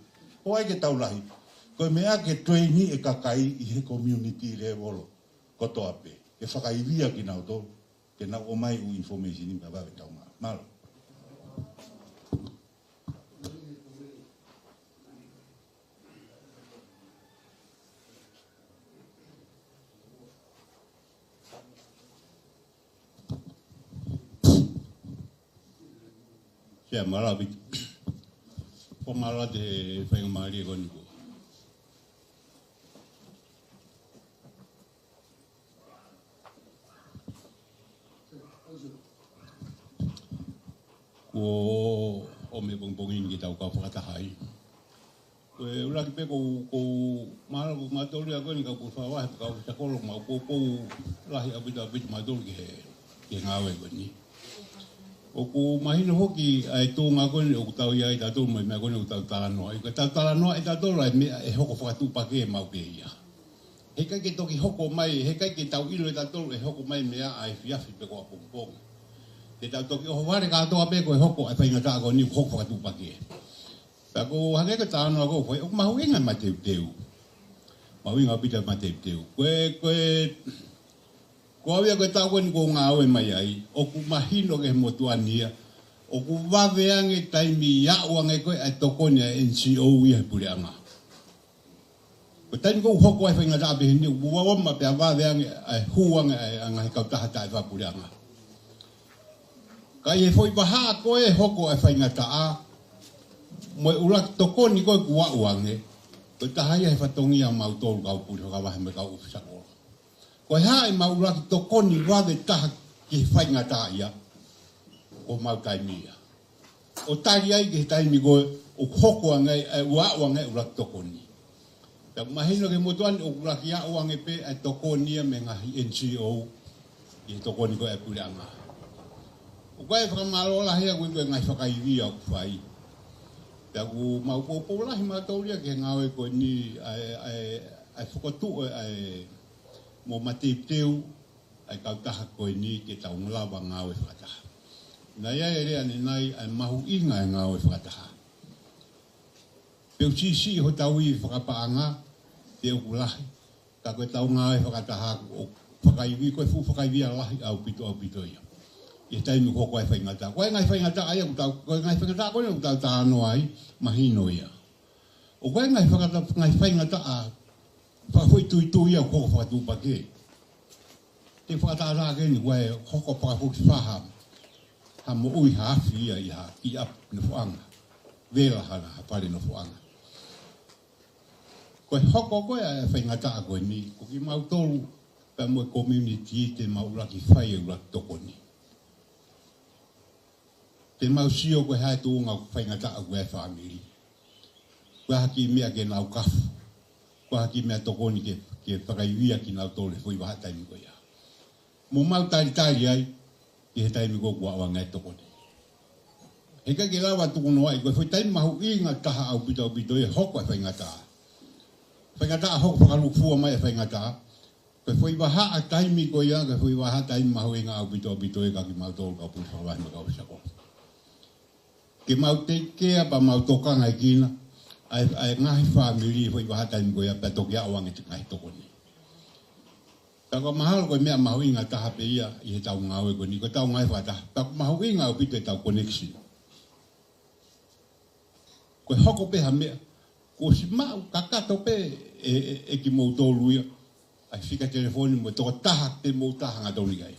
ʻOua ʻe ʻai ke tau lahi. Ko e meʻa ke train e kakai ʻi he community level kotoa pē. Ke fakaivia kinautolu, ke nau ʻomai e ʻū information ni pea vave tau mā. Mālō. Sea, mālō ʻaupito. Ko e mālō atu he faingamālie ko eni ko ē. Kuo ʻomi e pongipongi ni ke tau kau fakataha ai. Ko e ʻuluaki pē ʻoku ou, ʻoku ou mālō ko e mātuʻa ko eni ka ʻoku ou fakaʻapaʻapa he kau ʻofisa kolo, mo e poupou lahi ʻaupito ʻaupito mautolu ki he, ki he ngāue ko eni. ʻOku mahino foki ʻa e tuʻunga ko eni ʻoku tau ʻi ai tautolu mo e meʻa ko eni ʻoku tau talanoa. ʻI ka tau talanoa ʻe tautolu ʻa e meʻa ʻe hoko fakatuʻupakē maʻu pē ia. Heʻikai ke toki hoko mai, heʻikai ke tau ʻilo ʻe tautolu ʻe hoko mai meʻa ʻa e efiafi pe ko ʻapongipongi. Te tau toki ʻohovale kātoa pē ko e hoko ʻa e faingataʻa ko eni ʻoku hoko fakatuʻupakē. Pea ʻoku hangē ko e talanoa ko ē, ʻoku mahuʻinga e mateuteu. Mahuʻinga ʻaupito e mateuteu. Ko e, ko e, ko au ia ko e taʻu ko eni ʻoku ou ngāue mai ai, ʻoku mahino ki he motuʻa ni ia, ʻoku vave ange taimi aʻu ange ko ē ʻa e tokoni ʻa e N G O ia he puleʻanga. Ko e taimi ʻoku hoko ai e faingataʻa pehē ni, ʻoku vave pea vave ange ʻa e hū ange ʻa e ngaahi kautaha taʻefakapuleʻanga. Ka ʻi he foʻi vahaʻa ko ē ʻe hoko ai e faingataʻa, mo e ʻuluaki tokoni ko ē ʻoku aʻu ange, ko e taha ia he fatongia ʻo mautolu kau pule fakavahe mo e kau ʻofisa kolo. Ko e hā ʻemau ʻuluaki tokoni vave taha ki he faingataʻa ia, ko homau taimi ia. ʻO tali ai ki he taimi ko ē ʻoku hoko ange ai, ʻe, ʻoku aʻu ange ai e ʻuluaki tokoni. Pea ʻoku mahino ki he motuʻa ni ʻoku ʻuluaki aʻu ange pē ʻa e tokoni ia mei he ngaahi N G O ʻi he tokoni ko ē ʻa e puleʻanga. ʻOku ʻi ai e fakamālō lahi ʻaʻaku ʻi he ngaahi fakaivia ʻoku fai. Pea ʻoku mau poupou lahi mautolu ia ki he ngāue ko eni ʻa e, ʻa e, ʻa e fokotuʻu ʻa e mo mateuteu ʻa e kautaha ko eni ke tau lava ngāue fakataha. Naʻe ʻi ai e lea ʻanenai ʻa e mahuʻinga e ngāue fakataha. Pea ʻoku siʻisiʻi hotau ivi fakapaʻanga, pea ʻoku lahi. Ka ko ʻetau ngāue fakataha ʻoku fakaivi, ko e fuʻu fakaivia lahi ʻaupito ʻaupito ia. ʻI he taimi ʻoku hoko ai e faingataʻa. Ko e ngaahi faingataʻa ia ʻoku tau, ko e ngaahi faingataʻa ko eni ʻoku tau talanoa ai, mahino ia. ʻOku ʻi ai e ngaahi fakata-, ngaahi faingataʻa fakafoʻituitui ia ʻoku hoko fakatuʻupakē. Te u fakatātā ki heni, ʻoku ʻi ai e hoko fakafokifā ha moʻui, ha afi ia ʻi ha kiʻi ʻapi nofoʻanga. Vela ha, ha fale nofoʻanga. Ko e hoko ko ē ʻa e faingataʻa ko eni, ko kimautolu pea mo e community te mau ʻuluaki fai e ʻuluaki tokoni. Te mau sio ko e hā e tuʻunga ʻoku faingataʻa ko ē ʻa e fāmili. Ko e hā e kiʻi meʻa ke nau kafu. Ko e hā e kiʻi meʻa tokoni ke, ke fakaivia kinautolu he foʻi vahaʻa taimi ko ia. mo mau talitali ai ki he taimi ko ē kuo ʻoange ai e tokoni. Heʻikai ke lava tuku noa ai, ko e foʻi taimi mahuʻinga taha ʻaupito ʻaupito ia ʻe hoko ai e faingataʻa. Faingataʻa hoko, fakalūkufua mai e faingataʻa. Ko e foʻi vahaʻa taimi ko ia, ko e foʻi vahaʻa taimi mahuʻinga ʻaupito ʻaupito ia kia kimautolu kau pule fakavahe mo e kau ʻofisa kolo. Ke mau take care pea mau tokangaʻi kinaua ʻa e, ʻa e ngaahi fāmili he foʻi vahaʻa taimi ko ia pea toki ʻoange e ngaahi tokoni. Pea ʻoku mahalo ko e meʻa mahuʻinga taha pē ia ʻi heʻetau ngāue ko eni, ko ʻetau ngāue fakataha. Pea ʻoku mahuʻinga ʻaupito ʻetau connection. Ko e hoko pē ha meʻa, kuo ʻosi maʻu kakato pē ʻe, ʻe, ʻe kimoutolu ia ʻa e fika telefoni mo e tokotaha te mou tala hangatonu ki ai.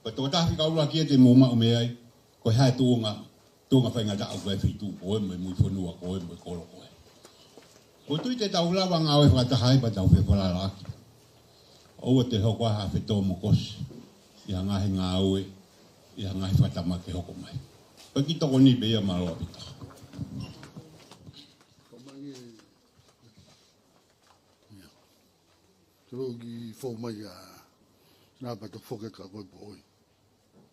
Ko e tokotaha fika ʻuluaki ia te mou maʻu mei ai, ko e hā e tuʻunga, tuʻunga faingataʻa ʻoku ʻi ai e feituʻu ko ē mo e mui fonua ko ē mo e kolo ko ē. ʻOku ou tui te tau lava ngāue fakataha ai pea tau fefalalaaki. ʻOua te hoko ha fetōmokosi ʻi ha ngaahi ngāue, ʻi ha ngaahi fakatamaki ke hoko mai. Ko e kiʻi tokoni pē ia, mālō ʻaupito. Ia. Tau kiʻi fou mai ā. Naʻa pea tau foki ka ko e poʻi.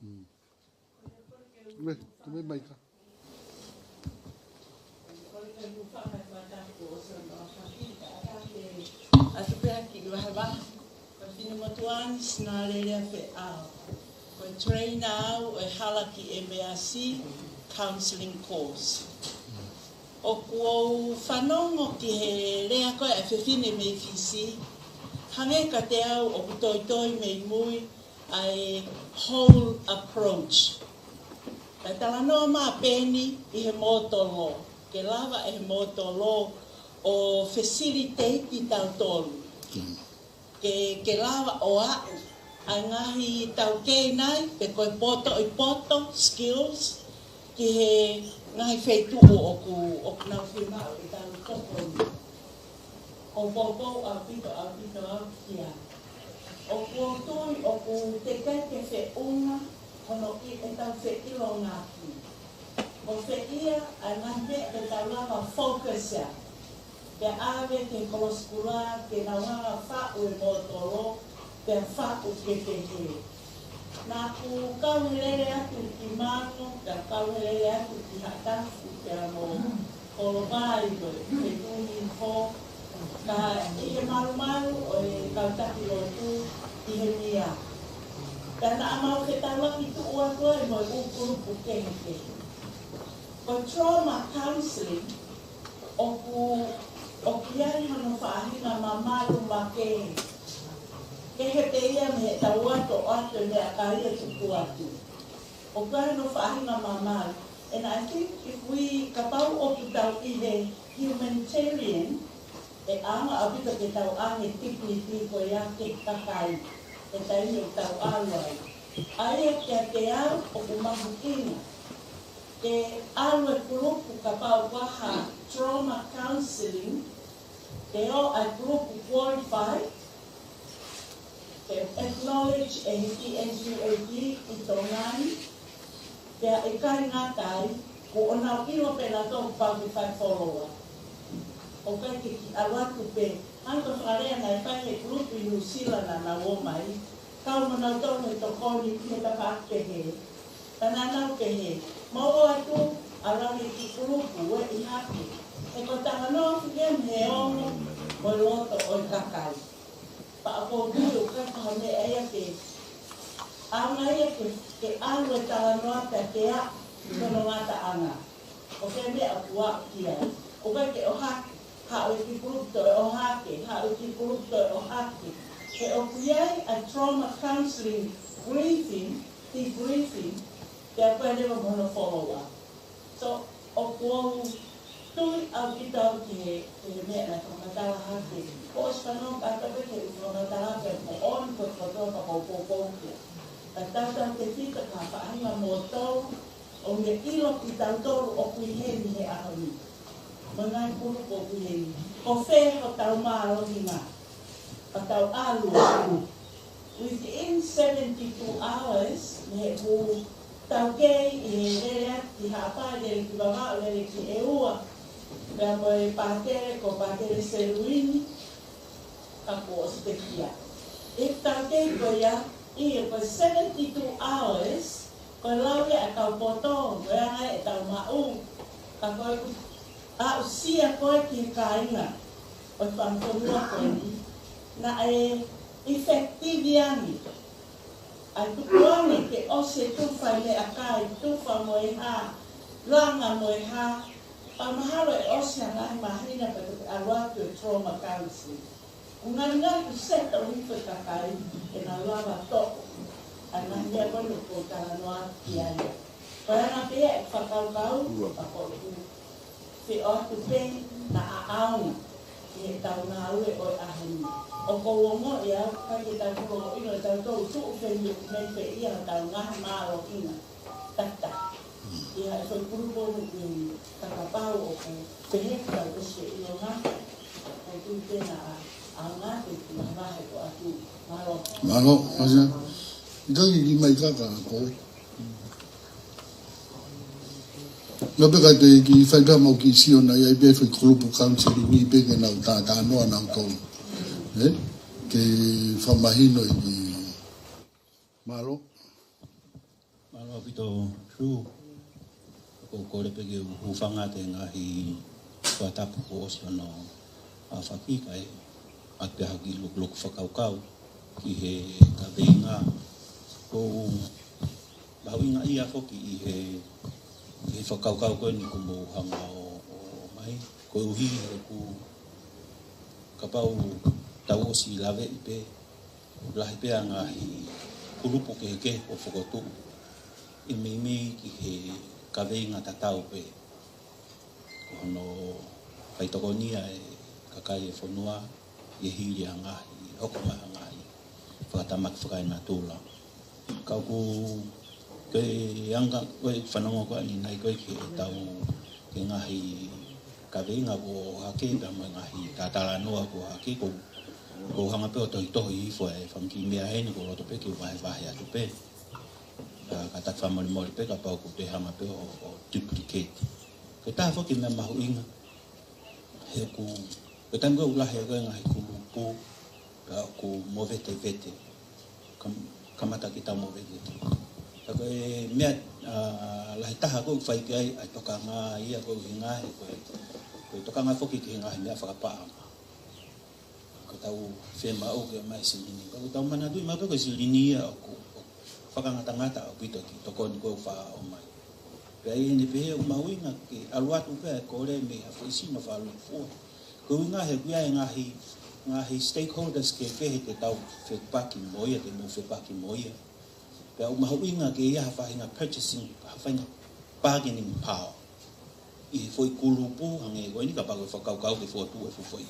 Mm. Me, te me mai ka. Atu pē ʻa e kiʻi vahevahe. Ko e finemotuʻa ni Sinalele Afeʻao. Ko e trainer au ʻo e Hala ki M A C counseling course. ʻOku ou fanongo ki he lea ko ē ʻa e fefine mei Fisi. Hangē kiate au ʻoku toitoi mei mui ʻa e whole approach. Kae talanoa mai pē eni ʻi he motor law, ke lava ʻe he motor law ʻo facilitate kitautolu. Ke, ke lava ʻo aʻu ʻa e ngaahi taukei nai, pe ko e poto ʻi poto, skills, ki he ngaahi feituʻu ʻoku, ʻoku nau fiemaʻu ʻetau tokoni. ʻOku ou poupou ʻaupito, ʻaupito au ki ai. ʻOku ou tui ʻoku teʻeki ke feʻunga hono ʻi ʻetau feʻilongaki. ʻO fēfē ʻa e ngaahi meʻa ke tau lava focus ai. Pea ʻave ki he kolosi kula ke nau hanga faʻu e motor law, pea faʻu ke pehē. Naʻa ku kau he lele atu ki Mango, pea kau he lele atu ki Haʻatafu, pea mo Kolovai, ko e Tuʻi Fō, ka ʻi he malumalu ʻo e kau taki lotu ʻi he meʻa. Pea naʻa mau fetaulaki tuʻu atu ai mo e ʻū kulupu kehekehe. Ko e trauma counseling, ʻoku, ʻoku ʻi ai hono faʻahinga mamalu makehe. Kehe pē ia mei heʻetau ʻoatu ʻo ʻoatu e meʻakai ʻe tuku atu. ʻOku ʻi ai hono faʻahinga mamalu. And I think if we, kapau ʻoku tau ʻi he humanitarian, ʻe ʻaonga ʻaupito ke tau ʻoange dignity ko ia ki he kakai he taimi ʻoku tau ʻalu ai. ʻA ia kiate au ʻoku mahuʻinga ke ʻalu e kulupu kapau ʻoku ʻi ai ha trauma counseling, ke ō ʻa e kulupu qualify, ke acknowledge ʻe he T N G O P ʻi Tonga ni, pea ʻikai ngata ai, kuo nau ʻilo pē nautolu kuo pau ke fai follow up. ʻOku ʻikai ke kiʻi ʻalu atu pē, hangē ko e fakalea naʻe fai ʻe he kulupu ʻi Nuʻusila naʻa nau ō mai, kau mo nautolu he tokoni ʻi he tafaʻaki pehē. Pea naʻa nau pehē, mou ō atu, ʻalu ange ki he kulupu, ueʻi hake. He ko e talanoa foki eni he ongo mo e loto ʻo e kakai. Pea ʻoku ou tui ʻoku ʻikai ko ha meʻa ia ke, ʻaonga ia ke, ke ʻalu e talanoa pea ke aʻu ki hono ngataʻanga. ʻO fē meʻa ʻoku aʻu ki ai. ʻOku ʻikai ke ʻohake, haʻu e kiʻi kulupu toe ʻohake, haʻu e kiʻi kulupu toe ʻohake. He ʻoku ʻi ai ʻa e trauma counseling briefing, debriefing, pea ʻoku ʻi ai leva mo hono follow up. So, ʻoku ou tui ʻaupito au ki he, ki he meʻa naʻe fakamatala hake. Kuo ʻosi fanongo atu pē ki he fakamatala hake, ko ʻeni ko e kotoa ka poupou ki ai. Ka tautautefito ki ha faʻahinga moutolu, ʻo ne ʻilo kitautolu ʻoku ʻi heni he ʻaho ni. Mo e ngaahi kulupu ʻoku ʻi heni. Ko fē hotau mālohinga. Ka tau ʻalu atu. Within seventy-two hours, mei heʻeku taukei ʻi he lele atu ki Haʻapai, lele ki Vavaʻu, lele ki ʻEua. Pea mo e pātele, ko Pātele Seluini, ka kuo ʻosi pekia. ʻI he taukei ko ia, ʻIo, ko e seventy-two hours, ko e lau ia ʻa e kau poto, ko e anga ia ʻetau maʻu, ka ko e aʻusia ko ē ki he kāinga ʻo e fanga fonua ko eni, naʻe effective ange ʻa e tukuange ke ʻosi e tufa e meʻakai, tufa mo e hā, langa mo e hā, pea mahalo ʻe ʻosi ʻa e ngaahi māhina pea toki ʻalu atu e trauma counseling. ʻOku ngali ngali ʻoku settle hifo e kakai ke nau lava toʻo ʻa e ngaahi meʻa ko eni ʻoku ou talanoa ki ai. Ko e anga pē ia e fakakaukau, ʻa ko ʻeku feʻao atu pē naʻa ʻaonga ki heʻetau ngāue ʻo e ʻaho ni. ʻOku ou ongoʻi au ʻikai ke tau fuʻu ongoʻi ʻe tautolu tuʻu feni ʻoku mei pē ia ʻetau ngaahi mālohinga. Tata. ʻIa, ʻe foʻi kulupu ʻoku ui, ka kapau ʻoku pehē ka ʻoku ʻosi e ʻilonga, ʻoku ou tui pē naʻa ʻaonga ke u lavahe ko atu. Mālō. Mālō, Masa. ʻIkai ke kiʻi mai kaka ko. Nō pē ka te kiʻi fai pē mau kiʻi sio naʻe ʻi ai pē foʻi kulupu counseling ni pē ke nau tātānoa nautolu. Ē? Ke fakamahino ʻi. Mālō. Mālō ʻaupito, True. ʻOku ou kole pē ke u hūfanga he ngaahi fakatapu kuo ʻosi hono aofaki kae ʻai pē ha kiʻi lokuloku fakakaukau ki he kaveinga. ʻOku ou mahuʻingaʻia foki ʻi he, ʻi he fakakaukau ko eni ʻoku mou hanga ʻo, ʻo mai. Koeʻuhi he ʻoku kapau tau ʻosi laveʻi pē lahi pē ʻa e ngaahi kulupu kehekehe ʻoku fokotuʻu ʻi he meimei ki he kaveinga tatau pē. Ko hono faitokonia e kakai e fonua ʻi he hili ʻa e ngaahi, hoko mai ʻa e ngaahi fakatamaki fakaenatula. Ka ʻoku ke anga ko e fanongo ko eni naʻe ko e ke tau ki he ngaahi kaveinga kuo ʻohake pea mo e ngaahi tātalanoa kuo ʻohake, ʻoku ou hanga pē ʻo tohitohi hifo e fanga kiʻi meʻa heni, ʻoku ou loto pē ke u vahevahe atu pē. Ka, ka ta fakamolemole pē kapau ʻoku te hanga pē ʻo, ʻo duplicate. Ko e taha foki meʻa mahuʻinga, he ʻoku, ko e taimi ko ē ʻoku lahi ai ko ē ngaahi kulupu, pea ʻoku movetevete. Kam-, kamata ke tau movetevete. Ka ko e meʻa, ʻa, lahi taha ʻoku fai ki ai ʻa e tokanga ia ko e ʻuhinga he ko e, ko e tokanga foki ki he ngaahi meʻa fakapaʻanga. Ko ʻetau fiemaʻu ke ʻomai silini. Ka ʻoku tau manatuʻi maʻu pē ko e silini ia ʻoku, ʻoku fakangatangata ʻaupito ki he tokoni ko ē ʻoku faʻa ʻomai. Pea ʻi heʻene pehē ʻoku mahuʻinga ke ʻalu atu pē ʻa e kole mei ha foʻi sino fakalūkufua. Ko e ʻuhinga he ʻoku ʻi ai e ngaahi, ngaahi stakeholders kehekehe te tau fepaki mo ia, te mou fepaki mo ia. Pea ʻoku mahuʻinga ke ʻi ai ha faʻahinga purchasing, ha faʻahinga bargaining power ʻi he foʻi kulupu hangē ko eni kapau ko e fakakaukau ke fokotuʻu e fuʻu foʻi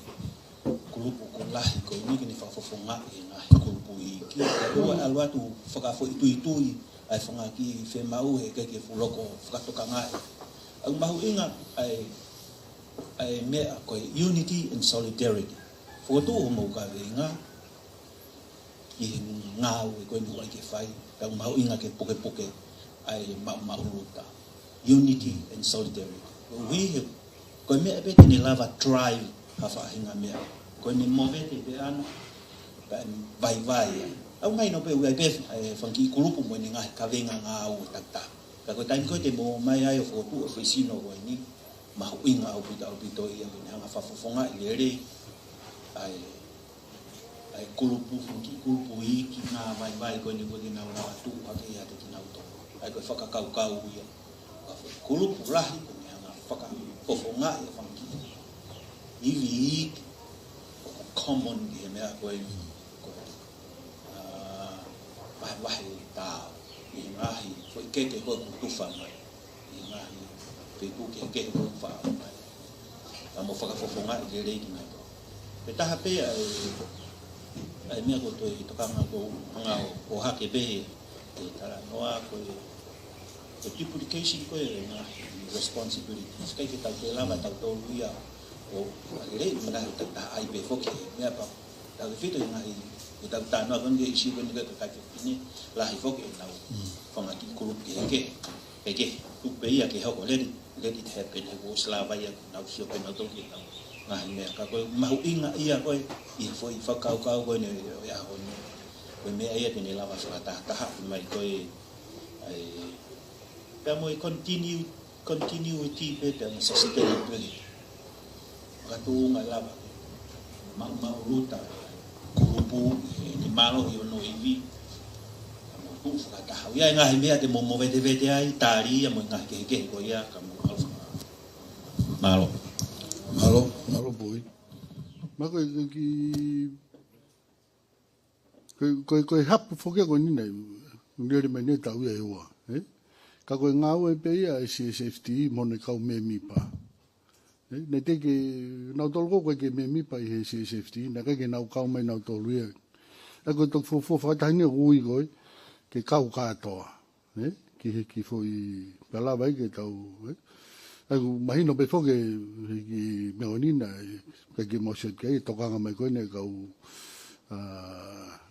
kulupu ko e lahi ko eni ke ne fakafofongaʻi e ngaahi kulupu iiki. Pea ʻoua ʻe ʻalu atu fakafoʻituitui ʻa e fanga kiʻi fiemaʻu he ʻikai ke fuʻu loko fakatokangaʻi. ʻOku mahuʻinga ʻa e, ʻa e meʻa ko e unity and solidarity. Fokotuʻu hoʻomou kaveinga ʻi he ngāue ko eni ʻoku ʻai ke fai, pea ʻoku mahuʻinga ke pukepuke ʻa e maʻumaʻuluta. Unity and solidarity. Koeʻuhi he, ko e meʻa pē te ne lava drive ha faʻahinga meʻa. Ko ʻene movete pē ʻana, pea ʻe vaivai ai. ʻOku mahino pē ʻoku ʻi ai pē ʻa e fanga kiʻi kulupu mo ʻene ngaahi kaveinga ngāue takitaha. Ka ko e taimi ko ē te mou ō mai ai ʻo fokotuʻu e foʻi sino ko eni, mahuʻinga ʻaupito, ʻaupito ia ke ne hanga ʻo fakafofongaʻi lelei ʻa e ʻa e kulupu, kiʻi kulupu iiki ngāvaivai ko eni ʻoku ʻikai ke nau lava tuʻu hake ia ʻiate kinautolu. ʻA ia ko e fakakaukau ia. Ka ko e kulupu lahi ko eni ʻoku ne hanga ʻo fakafofongaʻi e fanga kiʻi ivi iiki ʻoku common ki he meʻa ko eni. Ko e, ʻa, vahevahe tā ʻi he ngaahi foʻi keke ko ē ʻoku tufa mai. ʻI he ngaahi feituʻu kehekehe ʻoku faʻa ʻomai. Ka mou fakafofongaʻi lelei kinautolu. Pea taha pē ʻa e, ʻa e meʻa ʻoku ou toe tokanga ʻoku ou hanga ʻo, ʻohake pē he, he talanoa ko e, ko e duplication ko e ngaahi responsibilities. ʻIkai ke tau toe lava tautolu ia ʻo, ʻa lelei mena he ta, ta ʻai pē foki he meʻa pau. Tautefito he ngaahi, he tau talanoa ko eni ki he ʻisiū ko eni ko e kakai fefine, lahi foki ʻenau fanga kiʻi kulupu kehekehe. Ke ke, tuku pē ia ke hoko, let it, let it happen, he kuo ʻosi lava ia ke nau sio pē nautolu ki heʻenau ngaahi meʻa. Ka ko e mahuʻinga ia ko e, ʻi he foʻi fakakaukau ko eni ʻo e ʻaho ni. Ko e meʻa ia te ne lava fakatahataha mai ko e, ʻa e, pea mo e continue, continuity pē pea mo e sustainability. Fakatuʻunga lava. Maʻumaʻuluta, kulupu, ʻe, ni mālohi hono ivi. Mo tuʻu fakataha. ʻA ia e ngaahi meʻa te mo movetevete ai, tali ia mo e ngaahi kehekehe ko ia ka mo ʻalu. Mālō. Mālō, mālō Poi. Ma ko e, ko e kiʻi Ko e, ko e, ko e hapu foki ko eni naʻe lele mai ʻeni ʻe taʻu ia ʻe ua, ē? Ka ko e ngāue pē ia ʻa e C S F T mo hono kau mēmipa. Ē? Naʻe teʻeki ke nautolu ko ē ʻoku ʻikai ke mēmipa ʻi he C S F T, naʻe ʻikai ke nau kau mai nautolu ia. ʻA ia ko e toki fuofua fakataha ʻeni ʻoku ui ko ē ke kau kātoa. Ē? Ki he kiʻi foʻi pea lava ai ke tau, ē? ʻA ia ʻoku mahino pē foki he kiʻi meʻa ko eni naʻe, ʻikai ke mau sio ki ai, tokanga mai ko eni ʻa e kau, ʻa,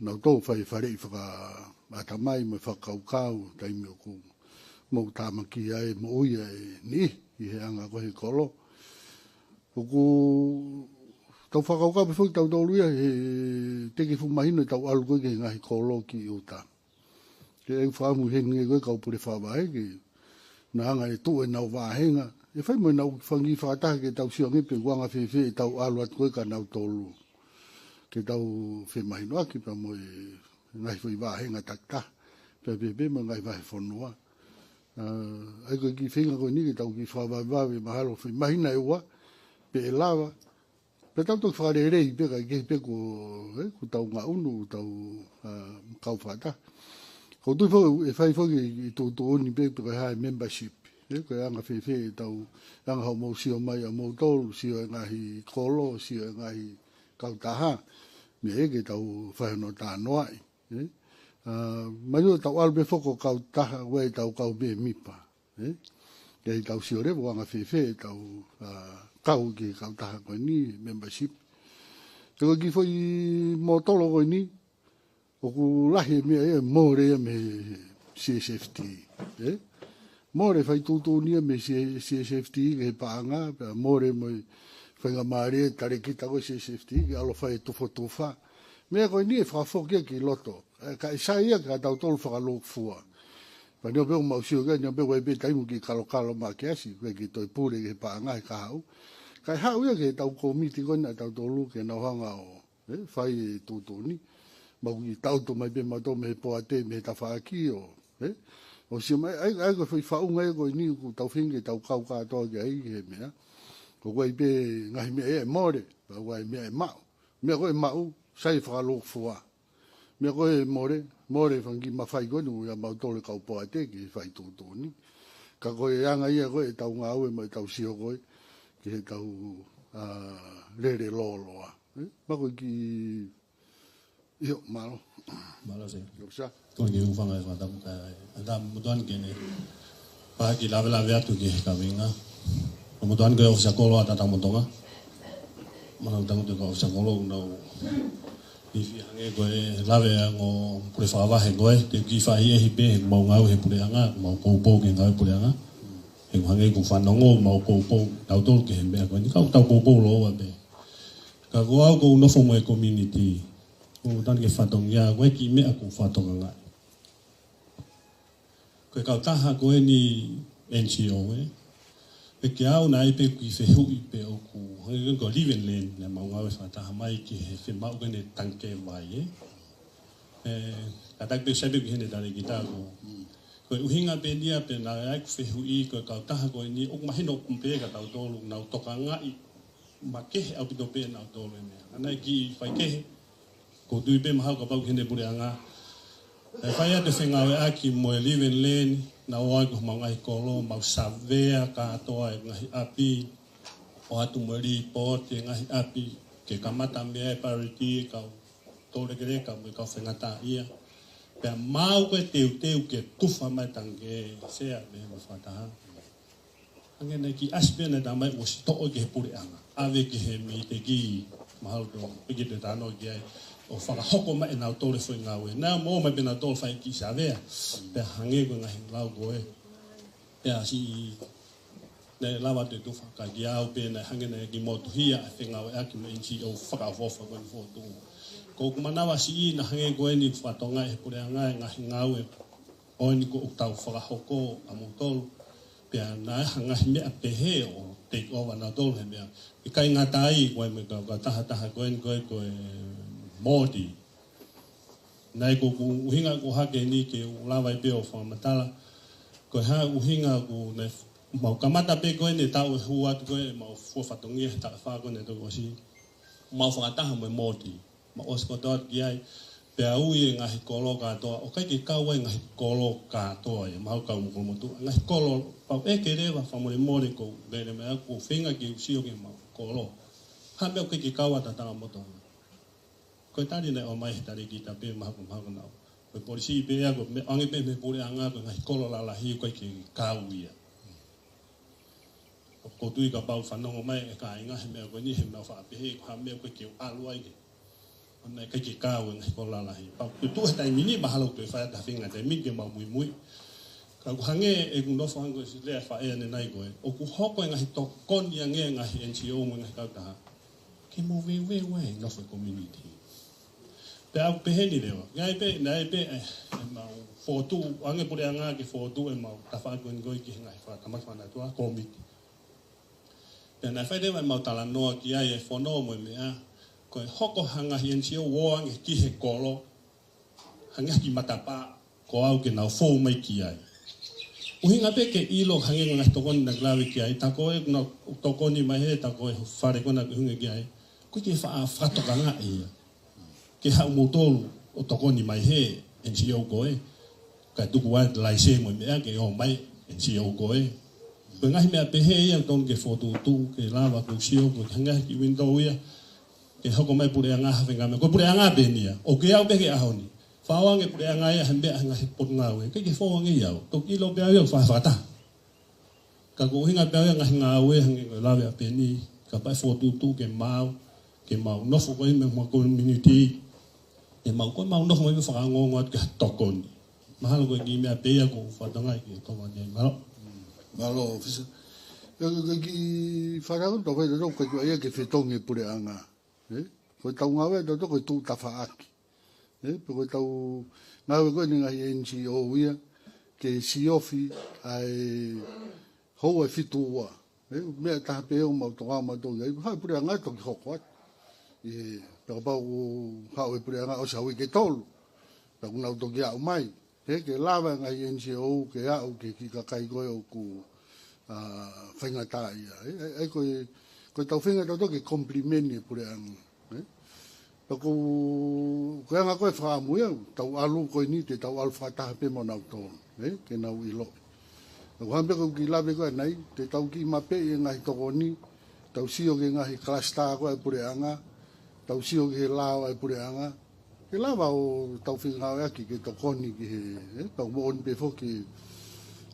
nautolu fai faleʻi fakaʻatamai mo e fakakaukau, taimi ʻoku mou tāmaki ai, moʻui ai ʻeni, ʻi he anga ko ē he kolo. ʻOku tau fakakaukau pē foki tautolu ia, he teʻeki fuʻu mahino ʻetau ʻalu ko ē ki he ngaahi kolo ki ʻuta. Ke ʻai fakamuimui heni ko e kau pule fakavahe ke na hanga ʻe tuʻu ʻenau vāhenga. ʻE fai mo ʻenau fanga kiʻi fakataha ke tau sio ange pe ʻoku anga fēfē ʻetau ʻalu atu ko ē kia nautolu. Ke tau femahinoʻaki pea mo e ngaahi foʻi vāhenga takitaha. Pea pehē pē mo e ngaahi vahefonua. ʻA, ʻa ia ko e kiʻi feinga ko eni ke tau kiʻi fakavavevave mahalo foʻi māhina ʻe ua, pe ʻe lava, pea tau toki fakalelei pē kae kehe pē ko, ē, ko ʻetau ngaʻunu, ʻetau, ʻa, kau fakataha. Ko e tui foki, ʻe fai foki e tuʻutuʻuni pē, pe ko e hā e membership. Ē, ko e anga fēfē ʻetau, anga hoʻomou sio mai ʻamoutolu, sio e ngaahi kolo, sio e ngaahi kautaha. Meʻa ia ke tau fai hono talanoaʻi. Ē? ʻA, mai ʻo tau ʻalu pē foki ko e kautaha, ʻoku ʻi ai ʻetau kau mēmipa. Ē? Ke ʻi ai ʻetau sio leva ʻoku anga fēfē ʻetau, ʻa, kau ki he kautaha ko eni, membership. He ko e kiʻi foʻi mōtolo ko eni, ʻoku lahi e meʻa ia, mole ia mei he C S F T. Ē? Mole fai tuʻutuʻuni ia mei he C-, C S F T ki he paʻanga, pea mole mo e faingamālie ʻa e talēkita ko ē C S F T, ke ʻalu ʻo fai e tufotufa. Meʻa ko eni ʻe fakafoki ia ki loto. Ē, kae sai ia kia tautolu fakalūkufua. Pea neongo pē ʻoku mau sio ki ai, neongo pē ʻoku ʻi ai pē taimi ʻoku kiʻi kalokalo mai ke ʻasi, ʻoku ʻikai ke toe pule ki he paʻanga he kahaʻu. Kae haʻu ia ki heʻetau kōmiti ko ena ʻa tautolu ke nau hanga ʻo, ē, fai e tuʻutuʻuni. Mau kiʻi tautu mai pē mautolu mei he poate, mei he tafaʻaki ʻo, ē, ʻo sio mai, ʻa ia, ʻa ia ko e foʻi faʻunga ia ko eni ʻoku tau feinga ke tau kau kātoa ki ai ki he meʻa. ʻOku ʻi ai pē ngaahi meʻa ia ʻe mole, pea ʻoku ʻi ai meʻa ʻe maʻu. Meʻa ko ē ʻe maʻu, sai fakalūkufua. Meʻa ko ē ʻe mole, mole fanga kiʻi mafai ko eni ʻoku ʻi ai mautolu e kau poate ke fai tuʻutuʻuni. Ka ko e anga ia ko ē ʻetau ngāue mo ʻetau sio ko ē ki heʻetau, ʻa, lele lōloa. Ē? Ma ko e kiʻi, ʻio, mālō. Mālō, Sea. ʻIo, Sea. Ko e kiʻi hūfanga he fakatapu, ʻa, ʻa, tā motuʻa ni ke ne pā kiʻi lavelave atu ki he kaveinga. Ko motuʻa ni ko e ʻōfisa kolo ʻa Tatamotonga. Manatu tangutu ko e ʻōfisa kolo, nau ifi hangē ko e lave ʻa e ongo pule fakavahe ko ē, te u kiʻi fakaʻehiʻehi pē, he ʻoku mau ngāue he puleʻanga, ʻoku mau poupou ki he ngāue puleʻanga. He ʻoku hangē ʻoku fanongo, mau poupou, tautolu ki he meʻa ko eni, ka ʻoku tau poupou lōua pē. Ka ko au ʻoku ou nofo mo e community. ʻOku ou tanu ke fatongia, ko e kiʻi meʻa ʻoku ou fakatokangaʻi. Ko e kautaha ko eni N G O ē. Pea kiate au naʻe ʻi ai pē kiʻi fehuʻi pē ʻoku, hangē ko e Live and Learn, naʻa mau ngāue fakataha mai ki he fiemaʻu ko eni e tangikē vai ē. Ē, kātaki pē sai pē ki heʻene talēkita ko. Ko e ʻuhinga pē eni ia pē naʻe ʻi ai ʻeku fehuʻi ko e kautaha ko eni, ʻoku mahino pē kia tautolu, nau tokangaʻi makehe ʻaupito pē nautolu e meʻa. ʻA ia naʻe kiʻi faikehe, ʻoku ou tui pē mahalo kapau ʻoku ʻi heʻene puleʻanga. ʻE fai atu e fengāueʻaki mo e Live and Learn, nau ō ai ki homau ngaahi kolo, mau savea kātoa e ngaahi ʻapi, ʻoatu mo e lipooti e ngaahi ʻapi, ke kamata mei ai e parity, e kau toulekeleka mo e kau faingataʻaʻia. Pea maʻu ko e teuteu ke tufa mai e tangikē, Sea, mei he fakataha. Hangē naʻe kiʻi ʻasi pē naʻe tā mai ʻosi toʻo ki he puleʻanga. ʻAve ki he meʻa ʻe kiʻi mahalo ko e piki te tano ki ai. ʻO fakahoko mai ʻe nautolu e foʻi ngāue. Naʻa mo mai pē nautolu fai kiʻi savea. Pea hangē ko e ngaahi lau ko ē. Pea siʻi naʻe lava ʻo tufa ka kiate au pē naʻe hangē naʻe kiʻi motuhia ʻa e fengāueʻaki mo e N G O fakaʻofoʻofa ko eni fotu. Ko ʻeku manavasiʻi naʻe hangē ko eni fakatonga ʻe he puleʻanga e ngaahi ngāue ʻo eni ko ʻoku tau fakahoko ʻa moutolu. Pea naʻe hanga ʻe he meʻa pehē ʻo take over nautolu he meʻa. ʻIkai ngata ai ko e meʻa ka, ka taha taha ko eni ko e, ko e modi. Naʻe ko ʻeku ʻuhinga ko hake ni ke u lava ai pē ʻo fakamatala. Ko e hā ʻuhinga ko ē naʻe mau kamata pē ko eni taʻu ʻe hū atu ko e mau fua fatongia he taʻu ʻe fā ko eni toki ʻosi. Mau fakataha mo e modi. Mau ʻosi kotoa ki ai. Pea ui e ngaahi kolo kātoa. ʻOku ʻikai ke kau ai ngaahi kolo kātoa ia. Mau kau mo kolo motu. Ngaahi kolo pau ʻe ke leva fakamolemole ko lele mai ʻoku ou feinga ke u sio ki he mau kolo. Hā meʻa ʻoku ʻikai ke kau ai tatanga motu. Ko e tali naʻe ʻomai he tali kita pē mahalo ko mahalo ko nau. Ko e polisī pē ia ko e meʻa ʻoange pē mei he puleʻanga ko e ngaahi kolo lalahi ʻoku ʻikai ke kau ia. ʻOku ou tui kapau fanongo mai e kāinga he meʻa ko eni he meʻa faʻa pehē ko e hā meʻa ʻoku ʻikai ke ʻalu ai ke. ʻOku ʻikai ke kau e ngaahi kolo lalahi. Pea ko e tuʻu he taimi ni mahalo ko e fai atu ha feinga taimi ke mau muimui. Ka ʻoku hangē ʻeku nofo hangē ko e lea faʻē ʻanenai ko ē. ʻOku hoko e ngaahi tokoni ange ngaahi N G O mo e ngaahi kautaha. Ke mau veuveuveu ai e nofo e community. Pea ʻoku pehē ni leva. Ngai pē, ngai pē, ʻe, ʻe mau fotu, ʻoange puleʻanga ke fotu ʻe mau tafaʻaki ko eni ko e ki he ngaahi fakatamaki fanatua, komiti. Pea naʻe fai leva ʻe mau talanoa ki ai e fono mo e meʻa, ko e hoko ha ngaahi N G O ʻoange ki he kolo, hangē ha kiʻi matapā, ko au ke nau fou mai ki ai. ʻUhinga pē ke ʻilo hangē ko e ngaahi tokoni naʻe lave ki ai, tā ko ē naʻa nau tokoni mai he, tā ko ē fale ko ē naʻa nau ʻuhinga ki ai. Ko e ke faʻa fakatokangaʻi ia. Ke haʻu moutolu ʻo tokoni mai he N G O ko ē. Kae tuku ai laise mo e meʻa ke ō mai N G O ko ē. Ko e ngaahi meʻa pehē ia tonu ke fokotuʻutuʻu, ke lava ke u sio, ko e hangē ha kiʻi window ia. Ke hoko mai puleʻanga ha feinga meʻa. Ko e puleʻanga pē eni ia. ʻOku ke ʻalu pē ki he ʻaho ni. Fakaʻoange puleʻanga ia he meʻa he ngaahi potungāue. ʻIkai ke fou ange ia. Toki ʻilo pē au ia ʻoku faʻa fakataha. Ka ko e ʻuhinga pē ia ngaahi ngāue hangē ko e lave ʻa Peni. Kapau ʻe fokotuʻutuʻu ke mau. Ke mau nofo ko ē mei he community. Ke mau ko ē mau nofo mai mo fakaongoongo atu ke tokoni. Mahalo ko e kiʻi meʻa pē ia ʻoku ou fakatangaʻi ke tokoni ai. Mālō. Mālō, ʻOfisa. Ko e kiʻi fakakaukau tau fai tautolu ko e kiʻi ʻai ke fetongi e puleʻanga. ʻE? Ko e tau ngāue tautolu ko e tuʻu tafaʻaki. ʻE? Pe ko e tau ngāue ko eni ngaahi N G O ia, ke siofi ʻa e houa ʻe fitu ua. ʻE? Meʻa taha pē ʻoku mau tokanga mautolu ai, ha puleʻanga toki hoko atu. ʻE, pea kapau ʻoku haʻu e puleʻanga ʻosi ha uike ʻe tolu. Pea ʻoku nau toki aʻu mai. He ke lava e ngaahi N G O ke aʻu ki he kiʻi kakai ko ē ʻoku, ʻa, faingataʻaʻia. ʻE, ʻe, ʻe ko e, ko e tau feinga tautolu ke complement e puleʻanga. ʻE? Pea ko, ko e anga ko ē fakaʻamu ia, tau ʻalu ko eni te tau ʻalu fakataha pē mo nautolu. ʻE? Ke nau ʻilo. Pea ko e hā pē ko e kiʻi lave ko ē ʻanai, te tau kiʻi mapeʻi e ngaahi tokoni, tau sio ki he ngaahi cluster ko ē puleʻanga, tau sio ki he lao ʻa e puleʻanga, ke lava ʻo tau fengāueʻaki ke tokoni ki he, ʻe, tau moʻoni pē foki,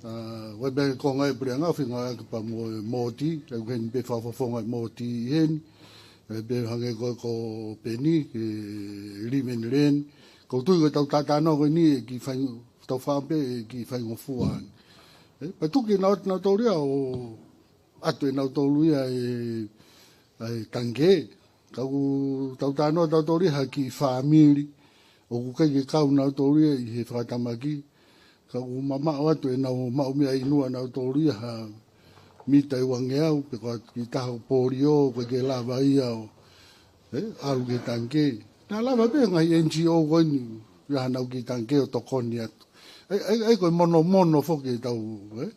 ʻa, ʻoku ʻi ai pē konga e puleʻanga ʻoku fengāueʻaki pea mo e moti, ʻoku ʻi heni pē fakafofonga e moti ʻi heni, ʻe pē hangē ko, ko Peni, ke Live and Learn, ʻoku ou tui ko e tau talanoa ko eni ʻe kiʻi faing-, tau fā pē ʻe kiʻi faingofua ange. ʻE, pea tuku ke nau ō atu nautolu ia ʻo ʻoatu ʻe nautolu ia e, ʻa e tangikē. Ka ʻoku tau talanoa tautolu ia ha kiʻi fāmili. ʻOku ʻikai ke kau nautolu ia ʻi he fakatamaki. Ka ʻoku mamaʻo atu ʻenau maʻu meʻa ʻi nuʻa nautolu ia ha mita ʻe uangeau, pe ko ha kiʻi taha ʻo polio, ʻoku ʻikai ke lava ia ʻo ʻE, ʻalu ki he tangikē. Naʻa lava pē ngaahi N G O ko eni, ia hanau kiʻi tangikē ʻo tokoni atu. ʻE, ʻe, ʻe, ko e monomono foki e tau, ʻe.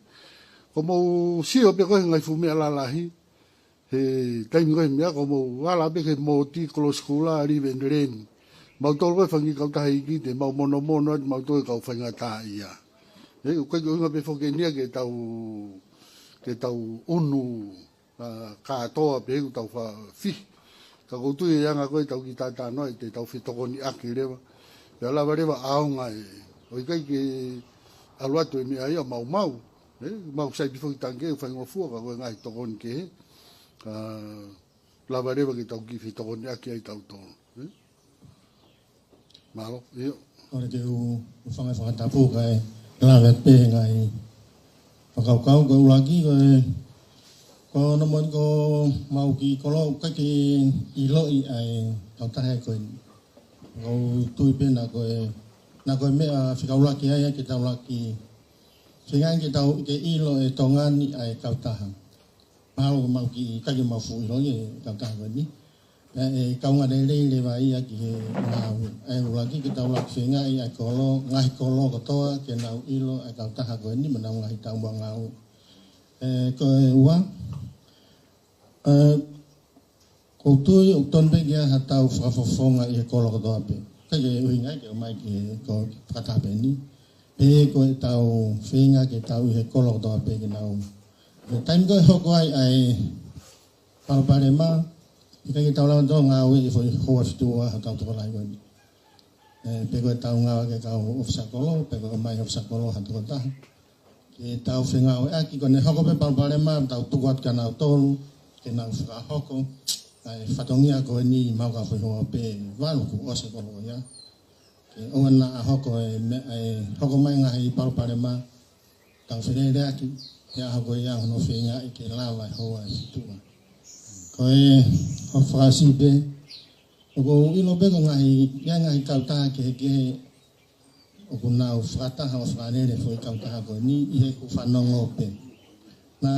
Ko mou sio pē ko e ngaahi fuʻu meʻa lalahi. He taimi ko e meʻa ko mou ala pē ke moti kolosikula Live and Learn. Mautolu ko e fanga kiʻi kautaha iiki te mau monomono atu mautolu e kau faingataʻaʻia. ʻE, ʻoku ʻikai ke ʻuhinga pē foki eni ia ke tau, ke tau ʻunu ʻa, kātoa pē ʻoku tau fakafihi. Ka ʻoku ou tui ʻe anga ko e tau kiʻi talanoa ʻe te tau fetokoniʻaki leva. Pea lava leva ʻaonga ʻe. ʻOku ʻikai ke ʻalu atu e meʻa ia maumau. ʻE, mau sai pē foki tangikē ʻoku faingofua ka ko e ngaahi tokoni kehe. ʻA, lava leva ke tau kiʻi fetokoniʻaki ai tautolu. ʻE? Mālō, ʻio. ʻOku ou ke u, u fanga fakatapu kae lave pē ngaahi fakakaukau ko e ʻuluaki ko e Ko hono moʻoni ko ʻemau kiʻi kolo ʻoku ʻikai ke ʻiloʻi ʻa e kautaha ko eni. ʻOku ou tui pē naʻa ko e, naʻa ko e meʻa fekauʻaki ai ke tau lava ke feinga ke tau ke ʻilo ʻe Tonga ni ʻa e kautaha. Mahalo ʻoku mau kiʻi ʻikai ke mau fuʻu ʻilo ʻa e kautaha ko eni. Pea ʻe kaunga lelei leva ia ki he ngāue. ʻE ʻuluaki ke tau lava ke feinga ʻi ʻa e kolo, ngaahi kolo kotoa ke nau ʻilo ʻa e kautaha ko eni mo ʻenau ngaahi taumuʻa ngāue. ʻE, ko e ua, ʻe, ʻoku ou tui ʻoku tonu pē ke ʻi ai haʻatau fakafofonga ʻi he kolo kotoa pē. ʻIkai ke ʻuhinga ke ʻomai ki he ko fakataha pē ni. Pea ko ʻetau feinga ke tau ʻi he kolo kotoa pē ke nau. Ko e taimi ko ē ʻe hoko ai ʻa e palopalema, ʻikai ke tau lava ʻo ngāue ʻi he foʻi houa fitu ʻa hotau tokolahi ko eni. ʻE, pe ko ʻetau ngāue ki he kau ʻōfisa kolo, pe ko e ʻomai ʻōfisa kolo ha tokotaha. Ke tau fengāueʻaki, ko ʻene hoko pē palopalema, tau tuku atu kia nautolu, ke nau fakahoko ʻa e fatongia ko eni ʻi he mau ka foʻi houa pē valu kuo ʻosi e kolo ia. Ke ʻoua naʻa hoko e meʻa, ʻe hoko mai ngaahi palopalema, tau feleleʻaki, he ʻaho ko ia hono feingaʻi ke lava e houa ʻe fitu. Ko e, ʻo fakasiʻi pē, ʻoku ou ʻilo pē ko e ngaahi, ʻi ai e ngaahi kautaha kehekehe, ʻoku nau fakataha ʻo fakalele foʻi kautaha ko eni, ʻi heʻeku fanongo pē. Na,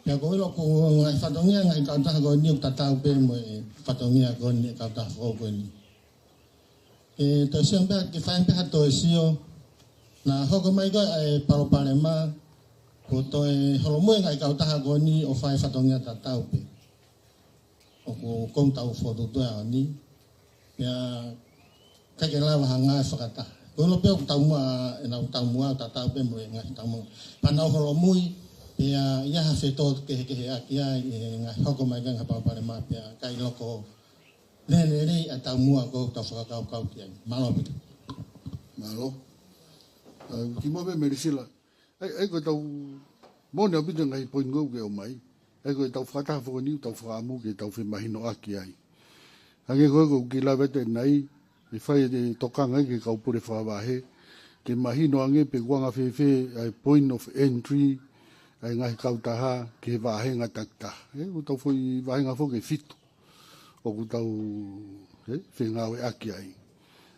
pea ʻoku ou ʻilo ko e ngaahi fatongia e ngaahi kautaha ko eni ʻoku tatau pē mo e fatongia ko eni e kautaha foʻou ko eni. Ke toe sio pē, ke fai pē ha toe sio, naʻa hoko mai ko ē ʻa e palopalema, kuo toe holomui e ngaahi kautaha ko eni ʻo fai fatongia tatau pē. ʻOku ʻikai ke tau fokotuʻutuʻu ʻa eni, pea ʻikai ke lava ha ngāue fakataha. ʻOku ou ʻilo pē ʻoku taumuʻa, ʻenau taumuʻa tatau pē mo e ngaahi taumuʻa. Pea nau holomui, pea ʻi ai ha fetōkehekeheʻaki ai, ʻe ngaahi hoko mai ko ē ngaahi palopalema, pea ʻikai loko lelei ʻa e taumuʻa ko ē ʻoku tau fakakaukau ki ai. Mālō ʻaupito. Mālō. ʻA, kimuʻa pē Melisila. ʻAi, ʻai ko ʻetau moʻoni ʻaupito e ngaahi poini ʻoku ke ʻomai. ʻAi ko ʻetau fakataha foki ni, tau fakaʻamu ke tau femahinoʻaki ai. Hangē ko ē ʻoku ke lave atu ʻanenai, ʻe fai e tokanga ki he kau pule fakavahe, ke mahino ange pe ko e anga fēfē ʻa e point of entry ʻa e ngaahi kautaha ki he vāhenga takitaha. ʻE, ʻoku tau foʻi vāhenga foki ʻe fitu ʻoku tau, ʻe, fengāueʻaki ai.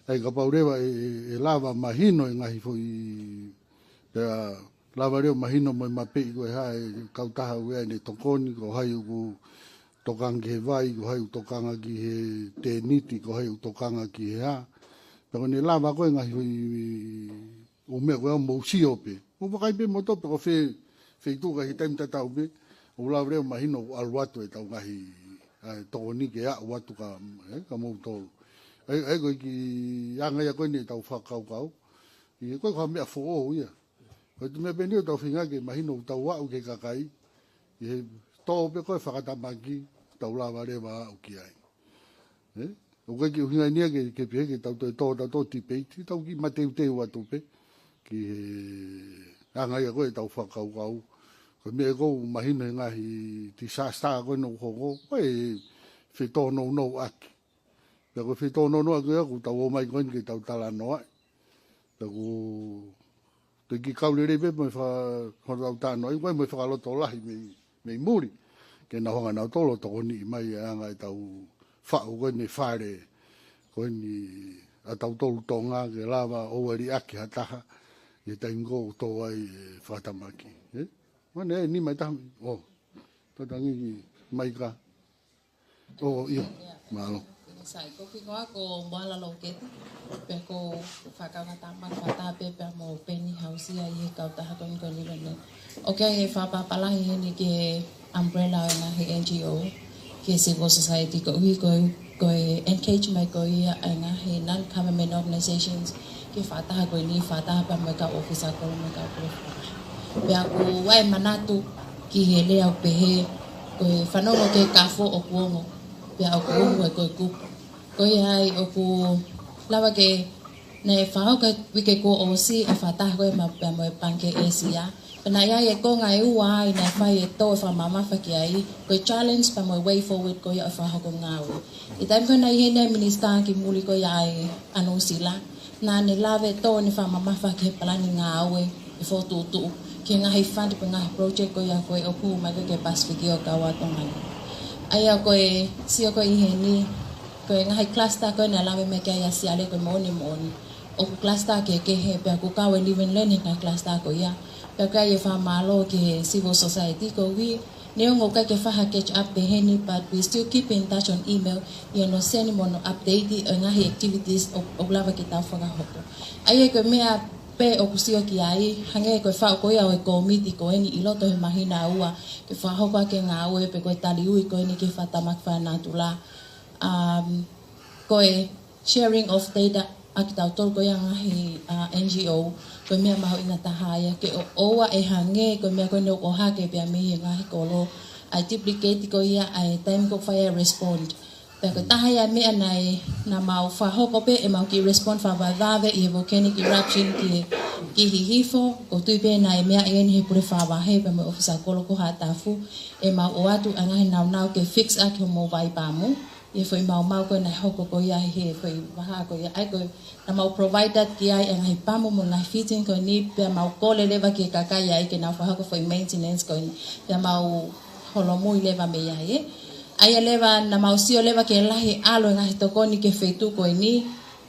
ʻAi kapau leva ʻe, ʻe, ʻe lava mahino e ngaahi foʻi, pea lava leva mahino mo e mapeʻi ko e hā e kautaha ʻoku ʻi ai ʻene tokoni, ko hai ʻoku tokanga ki he vai, ko hai ʻoku tokanga ki he tēniti, ko hai ʻoku tokanga ki he hā. Pea ko ʻene lava ko e ngaahi foʻi ʻū meʻa ko ē ʻoku mou sio pē. Mou vakai pē moutolu pe ko fē, feituʻu ka ʻi he taimi tatau pē, ʻoku lava leva mahino ʻoku ʻalu atu ʻetau ngaahi, ʻa e tokoni ke aʻu atu kia, ʻe, kia moutolu. ʻAi, ʻai ko e kiʻi anga ia ko eni ʻetau fakakaukau. ʻIkai ko ha meʻa foʻou ia. Ko e tuʻu meʻa pē eni ʻoku tau feinga ke mahino ʻoku tau aʻu ki he kakai. ʻI he tō pē ko ē fakatamaki, tau lava leva aʻu ki ai. ʻE? ʻOku ʻikai ke ʻuhinga ia ke, ke pehē ke tau toe tō tautolu debate, tau kiʻi mateuteu atu pē ki he anga ia ko ē ʻetau fakakaukau. Ko e meʻa ʻoku mahino he ngaahi disaster ko ē ʻoku hoko, ko e fetōnounouʻaki. Pea ko e fetōnounouʻaki ʻoku tau ō mai ko eni ke tau talanoaʻi. Pea ʻoku toe kiʻi kau lelei pē mo e fa-, hotau talanoaʻi, ko e mo e fakalotolahi mei, mei muli. Ke nau hanga nautolu ʻo tokoniʻi mai e anga ʻetau faʻu ko eni e fale, ko eni ʻa tautolu Tonga ke lava ʻo ʻalu ʻaki ha taha, ʻi he taimi ko ē ʻoku tō ai e fakatamaki. ʻE? Mane, ʻe, nima ʻe taha, ʻo, tatangi ki Maika. ʻO, ʻio. Mālō. Sai, ko e hingoa ko Moala Loketi, pea ʻoku ou fakakaukau ke tau fakataha pē pea mo Peni Hausia ʻi he kautaha ko eni ko e Living Land. ʻOku ʻi ai e fakapapālangi heni ki he umbrella ʻo e ngaahi N G O, ki he civil society koeʻuhi ko e, ko e engage mai ko ia ʻa e ngaahi non-government organizations ki he fakataha ko eni, fakataha pea mo e kau ʻōfisa kolo mo e kau pule fakavahe. Pea ʻoku ou manatu ki he lea ʻoku pehē, ko e fanongo ki he kafo ʻoku ongo, pea ʻoku uhu e ko e kupu. Ko ia ai ʻoku lava ke, naʻe fakahoko he uike kuo ʻosi e fakataha ko ē ma-, pea mo e Pangikē ʻĒsia. Pea naʻe ʻi ai e konga ʻe ua ai naʻe fai e tō e fakamamafa ki ai, ko e challenge pea mo e way forward ko ia ʻo e fakahoko ngāue. ʻI he taimi ko ē naʻe ʻi heni e minisitā ki muli ko ia ʻa e ʻAna Usila, naʻa ne lave tō ʻene fakamamafa ki he palani ngāue ʻe fokotuʻutuʻu. ki he ngaahi fund pe ngaahi project ko ia ko ē ʻoku hū mai ki he Pasifiki ʻo kau ʻa Tonga ni. ʻA ia ko e sio ko ē ʻi heni, ko e ngaahi cluster ko ē naʻe lave mai ki ai ʻa Siale ko e moʻoni moʻoni. ʻOku cluster kehekehe pea ʻoku kau e Live and Learn he ngaahi cluster ko ia. Pea ʻoku ʻi ai e fakamālō ki he civil society koeʻuhi neongo ʻoku ʻikai ke fai ha catch up pē heni, but we still keep in touch on email, ʻi hono send mo hono update ʻo e ngaahi activities ʻo, ʻoku lava ke tau fakahoko. ʻA ia ko e meʻa pē ʻoku sio ki ai, hangē ko e faʻu ko ia ʻo e kōmiti ko eni ʻi loto he māhina ʻe ua, ke fakahoko ʻaki e ngāue pe ko e taliui ko eni ki he fakatamaki fakanatula. Um, ko e sharing of data ʻa kitautolu ko ia ngaahi, uh, N G O, ko e meʻa mahuʻinga taha ia ke ʻo, ʻoua ʻe hangē ko e meʻa ko eni ʻoku ʻohake pea mei he ngaahi kolo, ʻa e duplicate ko ia ʻa e taimi ʻoku fai ai e respond. Pea ko e taha ia e meʻa naʻe, naʻa mau fakahoko pē ʻemau kiʻi respond fakavavevave ʻi he volcanic eruption ki, ki Hihifo, ʻoku ou tui pē naʻe meʻa eni he pule fakavahe pea mo e ʻōfisa kolo ko Haʻatafu, ʻemau ʻoatu ʻa e ngaahi naunau ke fix ʻaki homou vai pamu, ʻi he foʻi maumau ko ē naʻe hoko ko ia he foʻi vahaʻa ko ia. ʻA ia ko e naʻa mau provide ki ai e ngaahi pamu mo e ngaahi fitting ko eni, pea mau kole leva ki he kakai ai ke nau fakahoko foʻi maintenance ko eni, pea mau holomui leva mei ai ē. ʻA ia leva naʻa mau sio leva ki he lahi ʻalu e ngaahi tokoni ki he feituʻu ko eni,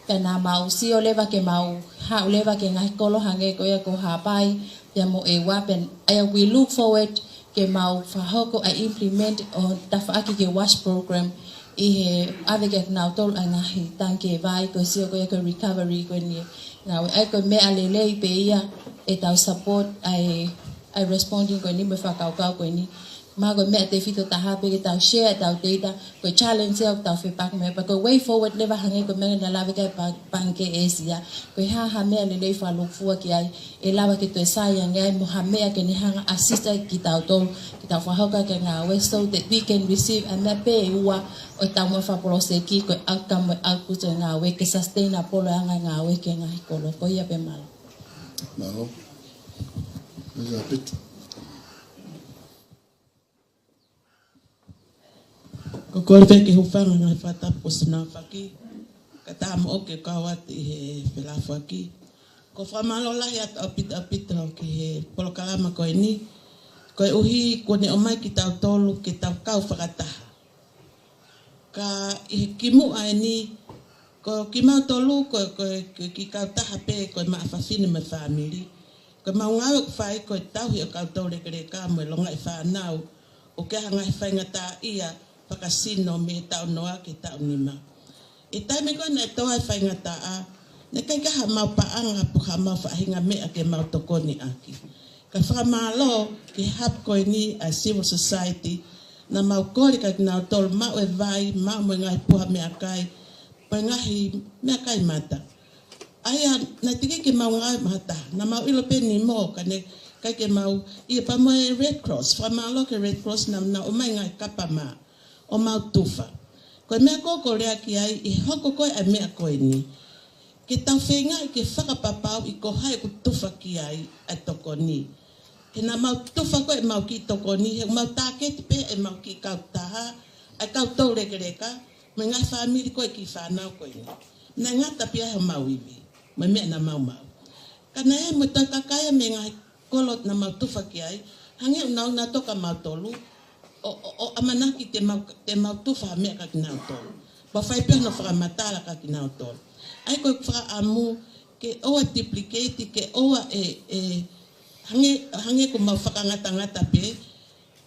pea naʻa mau sio leva ke mau haʻu leva ki he ngaahi kolo hangē ko ia ko Haʻapai, pea mo ʻEua pē. ʻA ia we look forward ke mau fakahoko ʻa e implement ʻo tafaʻaki ki he WASH program ʻi he ʻave kiate kinautolu ʻa e ngaahi tangikē vai ko e sio ko ia ko e recovery ko eni. Ngāue ʻa ia ko e meʻa lelei pē ia ʻetau support ʻa e, ʻa e responding ko eni mo e fakakaukau ko eni. Mahalo ko e meʻa tefito taha pē ke tau share ʻetau data, ko e challenge ia ʻoku tau fepaki mo ia, pea ko e way forward leva hangē ko e meʻa naʻe lave ki ai ʻa Pangikē ʻĒsia. Ko e hā ha meʻa lelei fakalūkufua ki ai, ʻe lava ke toe sai ange ai mo ha meʻa ke ne hanga ʻo assist kitautolu, ke tau fakahoko ʻaki e ngāue so that we can receive ʻa e meʻa pē ʻe ua ʻo ʻetau moʻui fakapoloseki, ko e outcome mo e output ʻo e ngāue ke sustainable ʻa e anga e ngāue ki he ngaahi kolo. Ko ia pē, mālō. Mālō. Misa Pitu. Ko e kole pē ke u hūfanga he ngaahi fakatapu kuo ʻosi naʻa fai, kae ʻatā moʻoku ke kau atu ʻi he felāfoaki. Ko e fakamālō lahi atu ʻaupito ʻaupito ki he polokalama ko eni, koeʻuhi kuo ne ʻomai kitautolu ke tau kau fakataha. Ka ʻi he kimuʻa eni, ko kimautolu ko, ko, ko e kiʻi kautaha pē ko e maʻa fafine mo e fāmili. Ko ʻemau ngāue ʻoku fai ko e tauhi ʻo e kau toulekeleka mo e longaʻi fānau ʻoku ʻi ai ha ngaahi faingataʻaʻia fakasino mei he taʻu noa ki he taʻu nima. ʻI he taimi ko ē naʻe tō ai e faingataʻa, naʻe ʻikai ke ʻi ai haʻamau paʻanga pe ko haʻamau faʻahinga meʻa ke mau tokoni ʻaki. Ka fakamālō ki he hub ko eni ʻa e civil society, naʻa mau kole kiate kinautolu maʻu e vai, maʻu mo e ngaahi puha meʻakai, mo e ngaahi meʻakai mata. ʻA ia, naʻe teʻeki ke mau ngāue maʻa ha taha. Naʻa mau ʻilo pē ni mo, ka naʻe ʻikai ke mau, ʻi he pea mo e Red Cross, fakamālō ki he Red Cross naʻa, naʻa nau ʻomai e ngaahi kapa mā ʻo mau tufa. Ko e meʻa ko ē ʻoku ou lea ki ai, ʻi he hoko ko ē ʻa e meʻa ko eni, ke tau feingaʻi ke fakapapauʻi ko hai ʻoku tufa ki ai ʻa e tokoni. He naʻa mau tufa ko ē ʻemau kiʻi tokoni, he ʻoku mau tāketi pē ʻemau kiʻi kautaha, ʻa e kau toulekeleka, mo e ngaahi fāmili ko ē kiʻi fānau ko eni. Naʻe ngata pē ʻi homau ivi, mo e meʻa naʻa mau maʻu. Ka naʻe ʻi ai mo e tau kakai mei he ngaahi kolo naʻa mau tufa ki ai, hangē ʻoku nau, nau toka mautolu, ʻo, ʻo, ʻo ʻamanaki te mau, te mau tufa ha meʻa kiate kinautolu. Pea fai pē hono fakamatala kiate kinautolu. ʻA ia ko e fakaʻamu ke ʻoua ʻe duplicate, ke ʻoua ʻe, ʻe, hangē, hangē ʻoku mau fakangatangata pē,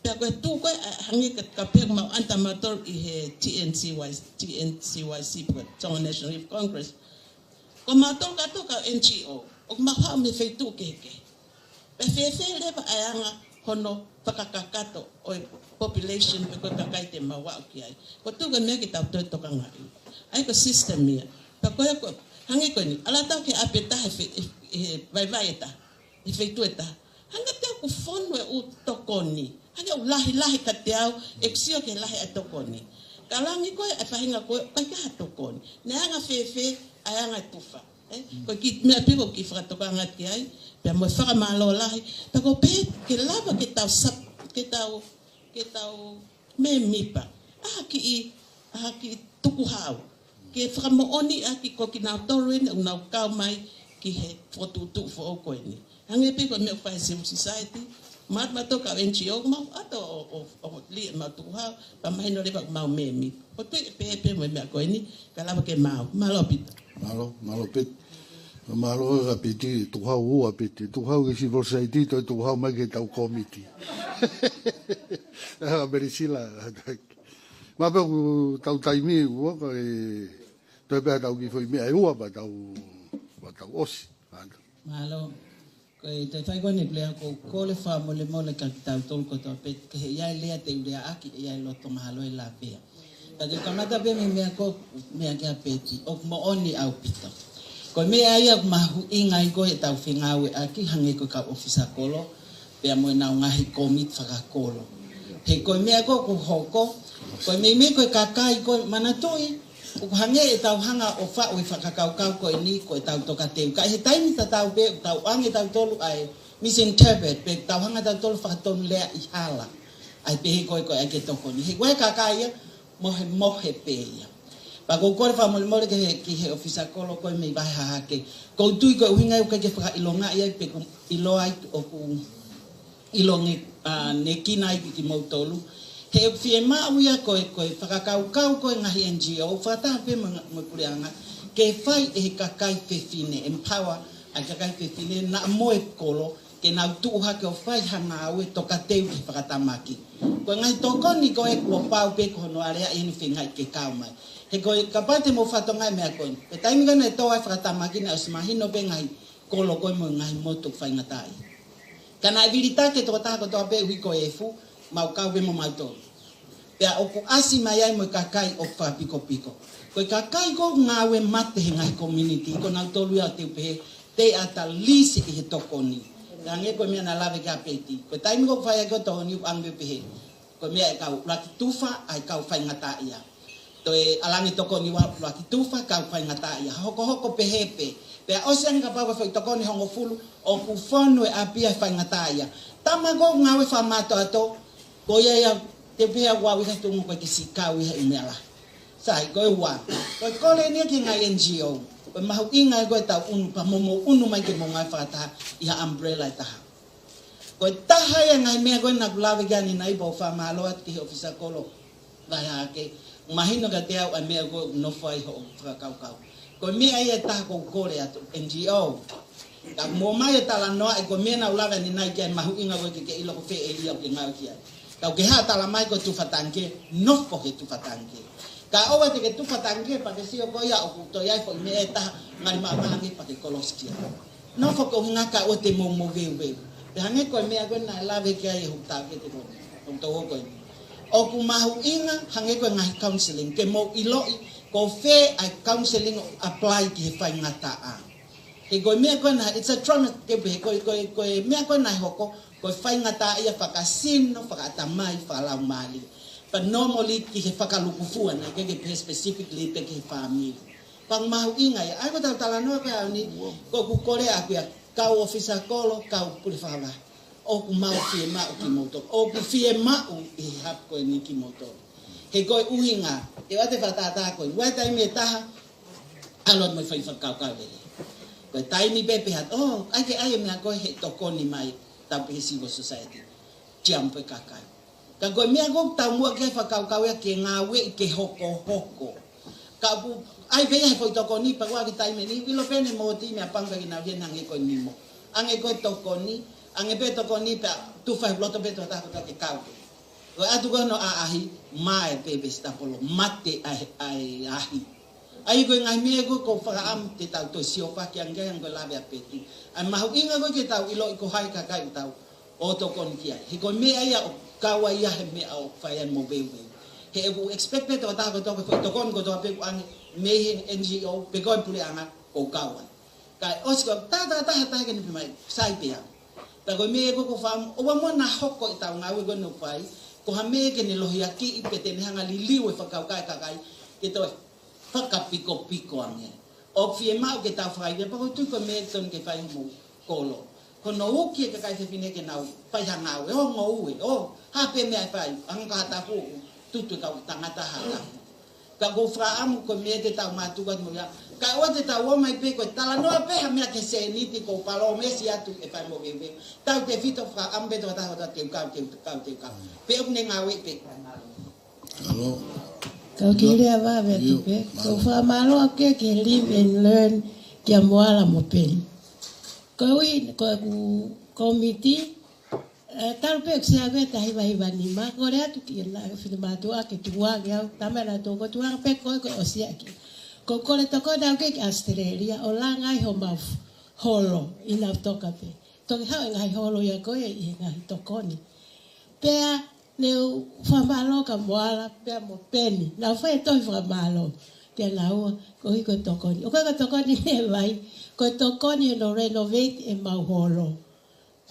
pea ko e tuʻu ko ē, ʻa, hangē ka, ka pehē ʻoku mau ʻalu atu mautolu ʻi he T N C Y, T N C Y C, pe ko e Tonga National Youth Congress. Ko mautolu kātoa kau N G O, ʻoku mau haʻu mei he feituʻu kehekehe. Pea fēfē leva ʻa e anga hono fakakakato ʻo e population pe ko e kakai te mau aʻu ki ai. Ko e tuʻu ko ē meʻa ke tau toe tokangaʻi. ʻA ia ko e system ia. Pea ko ia ko, hangē ko eni, ʻalu atu ke ʻapi ʻe taha he fe-, he, he vaivai ʻe taha, he feituʻu ʻe taha. Hangē te u ʻoku fonu e ʻū tokoni. Hangē ʻoku lahilahi kiate au, ʻeku sio ki he lahi ʻa e tokoni. Ka langi ko ē, ʻa e faʻahinga ko ē, ʻikai ke ʻi ai ha tokoni. Naʻe anga fēfē ʻa e anga e tufa. Ē? Ko e kiʻi meʻa pē ʻoku ou kiʻi fakatokanga ki ai, pea mo e fakamālō lahi. Pea ʻoku ou pehē ke lava ke tau sap-, ke tau, ke tau mēmipa ʻa ha kiʻi, ʻa ha kiʻi tukuhau ke fakamoʻoni ʻaki ko kinautolu eni ʻoku nau kau mai ʻi he fokotuʻutuʻu foʻou ko eni. Hangē pē ko e meʻa ʻoku fai ʻe he civil society, ma, ma toka N G O, mau ʻato ʻo, ʻo, ʻo liʻe mau tukuhau, pea mahino leva ʻoku mau mēmipa. ʻO tui pē pē mo e meʻa ko eni, ka lava ke maau. Mālō Pita. Mālō, mālō Pita. Mālō ʻa Piti, tukuhau ua Piti, tukuhau ki he civil society, toe tukuhau mai ki heʻetau kōmiti. ʻA Melisila, ma pē ʻoku tau taimi ua, ko e toe pē ʻetau kiʻi foʻi meʻa ʻe ua, pea tau, pea tau ʻosi. Mālō. Ko e toe fai ko eni Pulea, ʻoku ou kole fakamolemole kia kitautolu kotoa pē, ke he ʻi ai e lea te u leaʻaki, ʻi ai e loto mahalo e lavea. Ka te u kamata pē mei he meʻa ko, meʻa kia Peti, ʻoku moʻoni ʻaupito. Ko e meʻa ia ʻoku mahuʻinga ai ko ē ʻetau fengāueʻaki, hangē ko e kau ʻōfisa kolo, pea mo ʻenau ngaahi kōmiti fakakolo. He ko e meʻa ko ē ʻoku hoko, ko e meimei ko e kakai ko ē, manatuʻi, ʻoku hangē ʻetau hanga ʻo faʻu e fakakaukau ko eni ko ʻetau tokateu. Ka ʻi he taimi tatau pē, ʻoku tau ʻoange ʻe tautolu ʻa e misinterpret, pe tau hanga ʻe tautolu ʻo fakatonulea ʻi hala. ʻA e pehē ko ē ko e ʻai ke tokoni. He ko e kakai ia, mohemohe pē ia. Pea ʻoku ou kole fakamolemole ki he, ki he ʻōfisa kolo ko ē mei Vahe Hahake. ʻOku ou tui ko e ʻuhinga ia ʻoku ʻikai ke fakaʻilongaʻi ai pe ʻoku ʻiloa ai ʻoku ʻilonga, ʻa, ʻenau kina ai kimoutolu. He ʻoku fiemaʻu ia ko e, ko e fakakaukau ko ē ngaahi N G O, fakataha pē mo, mo e puleʻanga, ke fai ʻe he kakai fefine, empower ʻa e kakai fefine, naʻa mo e kolo, ke nau tuʻu hake ʻo fai ha ngāue tokateu ki he fakatamaki. Ko e ngaahi tokoni ko ē kuo pau pē ko hono alea ʻi heʻene feingaʻi ke kau mai. He ko e kapau te mou fakatokangaʻi e meʻa ko eni. Ko e taimi ko ē naʻe tō ai e fakatamaki naʻe ʻosi mahino pē ngaahi kolo ko ē mo e ngaahi motu faingataʻaʻia. Ka naʻe vilitaki e tokotaha kotoa pē ʻuhi ko e efu, mau kau pē mo mautolu. Pea ʻoku ʻasi mai ai mo e kakai ʻoku fakapikopiko. Ko e kakai ko ē ʻoku ngāue mate he ngaahi community, ko nautolu ia ʻoku te u pehē, te ata lisi ʻi he tokoni. Hangē ko e meʻa naʻe lave ki ai ʻa Peti. Ko e taimi ko ē ʻoku fai ai ko ē tokoni ʻoku ʻange pē pehē. Ko e meʻa ʻa e kau ʻuluaki tufa, ʻa e kau faingataʻaʻia. Toe ʻalu ange tokoni ua ʻuluaki tufa, kau faingataʻaʻia. Hokohoko pehē pē. Pea ʻosi ange kapau ko e foʻi tokoni hongofulu, ʻoku fonu e ʻapi ʻa e faingataʻaʻia. Tama ko ē ʻoku ngāue fakamātoato, ko ia ia te u pehē ʻoku ʻi ai ha tuʻunga ko ē ke siʻi kau ia he meʻa lahi. Sai, ko e ua. Ko e kole eni ki he ngaahi N G O. Ko e mahuʻinga ia ko ē ʻetau ʻunu pea mo mou ʻunu mai ke mou ngāue fakataha ʻi ha umbrella ʻe taha. Ko e taha ia e ngaahi meʻa ko ē naʻa ku lave ki ai ʻanenai pea u fakamālō atu ki he ʻōfisa kolo. Vahe Hahake, mahino kiate au ʻa e meʻa ko ē ʻoku nofo ai hoʻo fakakaukau. Ko e meʻa ia ʻe taha ʻoku ou kole atu, N G O. Ka mou ō mai ʻo talanoaʻi, ko e meʻa naʻa ku lave ʻanenai ki ai, mahuʻinga ko ē ke ke ʻilo ko fē ʻēlia ʻoku ke ngāue ki ai. Ka ʻoku ke haʻu ʻo talamai ko e tufa tangikē, nofo he tufa tangikē. Kae ʻoua te ke tufa tangikē pea ke sio ko ia ʻoku toe ʻi ai e foʻi meʻa ʻe taha, ngali maʻamaʻa ange pea ke kolosi ki ai. Nofo ko e ʻuhinga kae ʻoua te mou moveuveu. Pea hangē ko e meʻa ko ē naʻe lave ki ai e houʻeiki tākete ko ē, ʻoku tau hoko eni. ʻOku mahuʻinga hangē ko e ngaahi counseling, ke mou ʻiloʻi ko fē ʻa e counseling ʻoku apply ki he faingataʻa. He ko e meʻa ko ē naʻe, it's a trauma, te u pehē, ko e, ko e, ko e meʻa ko ē naʻe hoko, ko e faingataʻaʻia fakasino, fakaʻatamai, fakalaumālie. Pea normally ki he fakalukufua, naʻe ʻikai ke pehē specifically pē ki he fāmili. Pea mahuʻinga ia, ʻa ia ko ʻetau talanoa ko ē he ʻaho ni, ko ʻeku kole ʻaʻaku ia, kau ʻōfisa kolo, kau pule fakavahe. ʻOku mau fiemaʻu kimoutolu, ʻoku fiemaʻu ʻi he hub ko eni kimoutolu. He ko e ʻuhinga, ʻe ʻoua te fakatātā ko ē, ʻi he taimi ʻe taha, ʻalu atu mo e fai fakakaukau lelei. Ko e taimi pē pehē atu, ʻo, ʻai ke ʻai e meʻa ko ē he tokoni mai, tau pehē civil society. Jump e kakai. Ka ko e meʻa ko ē ʻoku taumuʻa ki ai e fakakaukau ia ke ngāueʻi ke hokohoko. Ka ʻoku ʻai pē ia he foʻi tokoni pea ʻoua ke taimi ni, ʻilo pē ʻene mōtī meʻa pango ke nau hia hangē ko e nimo. Ange ko e tokoni, ange pē tokoni pea tufa he loto pē tokotaha kotoa ke kau. Ko e ʻatu ko ē hono ʻaʻahi, mae pē vesetapolo, mate ʻa e, ʻa e ahi. ʻA ia ko e ngaahi meʻa ko ē ʻoku ou fakaʻamu te tau toe sio fakaʻange ange ko e lave ʻa Peti. ʻA e mahuʻinga ko ē ke tau ʻiloʻi ko hai e kakai ʻoku tau ō ʻo tokoni ki ai. He ko e meʻa ia ʻoku kau ai ia he meʻa ʻoku fai ai e moveuveu. He ʻoku expect pē tokotaha kotoa pē, ko e tokoni kotoa pē ʻoku ʻange mei he N G O, pe ko e puleʻanga ʻoku kau ai. Kae ʻosi ko e taha taha taha taha ke ne pehē mai, sai pē au. Pea ko e meʻa ko ē ʻoku ou fakaʻamu, ʻoua muʻa naʻa hoko ʻetau ngāue ko eni ʻoku fai, ko ha meʻa ke ne lohiakiʻi pe te ne hanga ʻo liliu e fakakaukau e kakai, ke toe fakapikopiko ange. ʻOku fiemaʻu ke tau fakaivia, pea ʻoku ou tui ko e meʻa totonu ke fai homou kolo. Ko hono uki e kakai fefine ke nau fai ha ngāue, ʻo ngoue, ʻo, ha pē meʻa ʻe fai, anga ko ha tapu, tutu e kau tangata ha tapu. Ka ʻoku ou fakaʻamu ko e meʻa te tau mātuku atu mo ia, Ka ʻoua te tau ō mai pē ko e talanoa pē ha meʻa ki he sēniti, ko e palōmesi atu ʻe fai mo veve. Tautefito fakaʻamu pē tokotaha ʻo tau te u kau, te u kau, te u kau. Pea ʻoku ne ngāue pē. Alo. Kau ki lea vave atu pē. Ko e fakamālō ʻaku ki he live and learn kia Moala mo Peni. Ko e ui, ko e ku komiti, ʻe, talu pē ʻeku sea ko e taha hiva hiva nima, kole atu ki he na, fine mātuʻa ke tuku ange au, tama na toko tuku ange pē ko e ko e ʻosi ʻaki. Ko e kole tokoni au ke ki Australia, ʻo langa ai homau f-, holo, ʻi nau toka pē. Toki haʻu e ngaahi holo ia ko ē ʻi he ngaahi tokoni. Pea, ne u fakamālō kia Moala, pea mo Peni. Nau fai e tohi fakamālō. Kia naua, koeʻuhi ko e tokoni. ʻOku ʻikai ko e tokoni ne vai, ko e tokoni hono renovate ʻemau holo.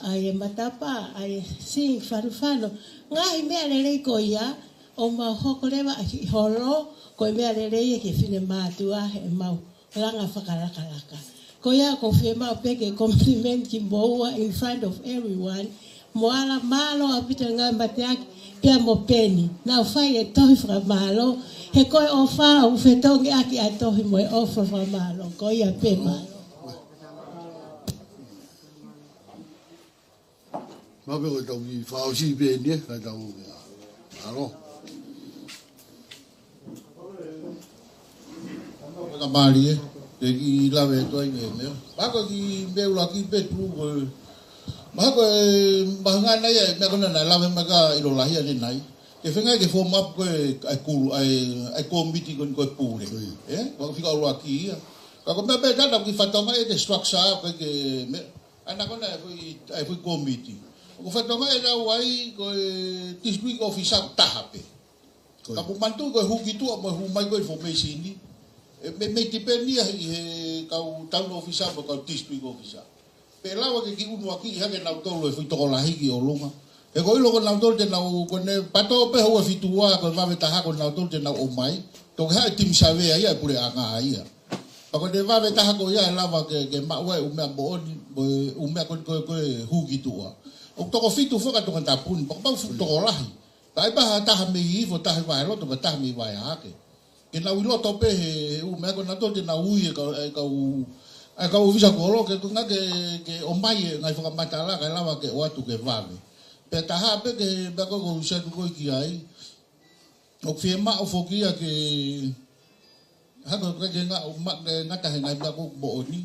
ʻAi e matapā, ʻai e sink, fanofano. Ngaahi meʻa lelei ko ia, ʻoku mau hoko leva ʻaki e holo, ko e meʻa lelei ia ki he fine mātuʻa heʻemau langa fakalakalaka. Ko ia ʻoku ou fiemaʻu pē ke compliment kimoua in front of everyone. Moala, mālō ʻaupito e ngāue mateaki, pea mo Peni. Nau fai e tohi fakamālō, he ko e ʻofa ʻoku fetongi ʻaki ʻa e tohi mo e ʻofa fakamālō. Ko ia pē, mālō. Mahalo pē ko e tau kiʻi fakaʻosi pē eni, ē, kae tau ō ki he ʻalo. Ka mali, ē, ke kiʻi lave atu ai ki he meʻa. Mahalo ko e kiʻi meʻa ʻuluaki pē, Tū, ko e, mahalo ko e, mahalo ngā nai ʻa e meʻa ko ena naʻe lave mai ka ʻilo lahi ʻanenai. Ke feinga ke form up ko e, ʻa e kulu, ʻa e, ʻa e komiti ko eni ko e pule. Ko ia. Ē? Ko e fika ʻuluaki ia. Ka ko e meʻa pē tata ki he fatongia ʻo e structure ko e ke meʻa. ʻA ia ko ena ʻa e foʻi, ʻa e foʻi komiti. Ko e fatongia ʻe lau ai ko e district officer ʻoku taha pē. Ko ia. Ka ʻoku manatuʻi ko e hū ki tuʻa mo e hū mai ko e information ni. ʻE, mei, mei tipeni ia ʻi he kau town officer mo e kau district officer. Pea lava ke kiʻi ʻunuakiʻi hake nautolu e foʻi tokolahi ki ʻolunga. He ko e ʻilo ko nautolu te nau, ko ʻene pato pē houa fitu ua, ko e vave taha ko nautolu te nau ō mai. Toki haʻu e timi savea ia ʻa e puleʻanga ia. Pea ko ʻene vave taha ko ia ʻe lava ke, ke maʻu ai e ʻū meʻa moʻoni, mo e ʻū meʻa ko, ko, ko e hū ki tuʻa. ʻOku toko fitu foki ʻa Tongatapu ni, pea kapau fuʻu tokolahi. Ka ʻi ai pē ha taha mei Hihifo, taha ʻi Vailoto, pea taha mei Vaiahake. Ke nau ʻi loto pē he, he ʻū meʻa ko nautolu te nau ui e kau, e kau, e kau ʻōfisa kolo, ke, ko e ʻuhinga ke, ke ʻomai e ngaahi fakamatala, kae lava ke ʻoatu ke vave. Pea taha pē ke, pea ko e ʻoku ou sio atu ko ē ki ai. ʻOku fiemaʻu foki ia ke, hangē ko e ke nga-, ma-, ke ngata he ngaahi meʻa ko ē moʻoni.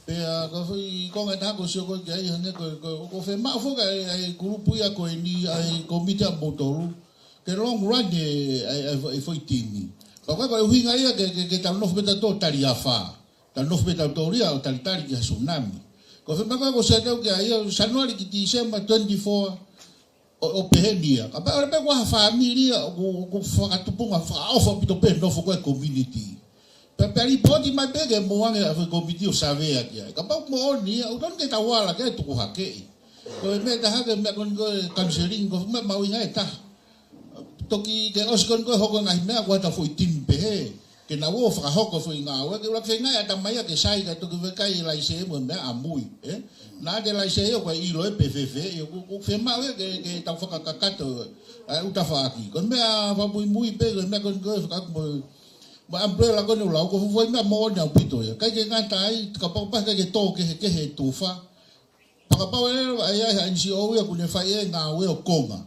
Pea ko e foʻi konga ʻe taha ʻoku ou sio ko ē ki ai, hangē ko e, ko e, ʻoku fiemaʻu foki ʻa e, ʻa e kulupu ia ko eni, ʻa e komiti ʻa moutolu. Ke long run e, ʻa e, ʻa e, ʻa e foʻi timi. Pea ko e, ko e ʻuhinga ia ke, ke, ke tau nofo pē tautolu ʻo tali afā. Tau nofo pē tautolu ia ʻo talitali ki ha tsunami. Ko e foʻi meʻa ko ē ʻoku ou sio atu ki ai ia, Sānuali ki Tīsema twenty-four, ʻo, ʻo pehē ni ia. Kapau ʻoku ʻi ai pē ha fāmili ia ʻoku, ʻoku fakatupunga fakaʻofa ʻaupito pē nofo ko ē community. Pea, pea lipooti mai pē ke mou ʻoange ʻa e foʻi komiti ʻo savea ki ai. Kapau moʻoni ia, ʻoku totonu ke tau ala ke tuku hakeʻi. Ko e meʻa ʻe taha ki he meʻa ko eni ko e counseling, ko e meʻa mahuʻinga ʻe taha. Toki ke ʻosi ko eni ko e hoko e ngaahi meʻa, ʻoatu ha foʻi timi pehē. Ke nau ō ʻo fakahoko e foʻi ngāue, ke ʻuluaki feinga e ʻatamai ia ke sai kae toki feinga e laise mo e meʻa ʻamui, ē? Naʻa ke laise ia ʻoku ʻikai ʻilo ia pe fēfē, ʻio ʻoku, ʻoku fiemaʻu ia ke, ke tau fakakakato ʻa e ʻū tafaʻaki. Ko e meʻa fakamuimui pē, ko e meʻa ko eni ko e fakaʻamu mo, mo e umbrella ko eni ʻoku lau, ko e foʻi meʻa moʻoni ʻaupito ia. ʻIkai ke ngata ai, kapau pē ʻikai ke tō kehekehe e tufa. Pea kapau ʻe lava ʻe ʻi ai ha N G O ia ʻoku ne fai e ngāue ʻo konga.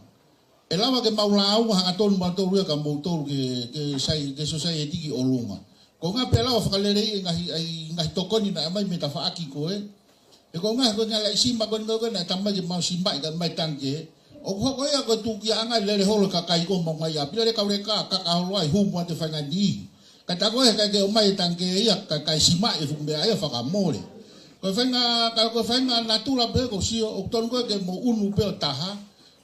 ʻE lava ke mau lāunga hangatonu mautolu ia kia moutolu ke, ke sai, ke sōsaieti ki ʻolunga. Ko e ʻuhinga pē ʻe lava fakaleleiʻi e ngaahi, ʻa e ngaahi tokoni naʻe ʻomai mei he tafaʻaki ko ē. He ko e ʻuhinga ko e ngaahi laʻi sima ko eni ko ē naʻe tala mai ke mau simaʻi kae ʻomai e tangikē. ʻOku hoko ia ko e tūkiaʻanga lele holo e kakai ko ē mo e ngaahi ʻapi lele kau leka, kaka holo ai humu atu e faʻahinga niʻihi. Kae tā ko ē he ʻikai ke ʻomai e tangikē ia, kae, kae simaʻi e fuʻu meʻa ia fakamole. Ko e faʻahinga, ka ko e faʻahinga natula pē ʻoku ou sio, ʻoku totonu ko ē ke mou ʻunu pē ʻo taha.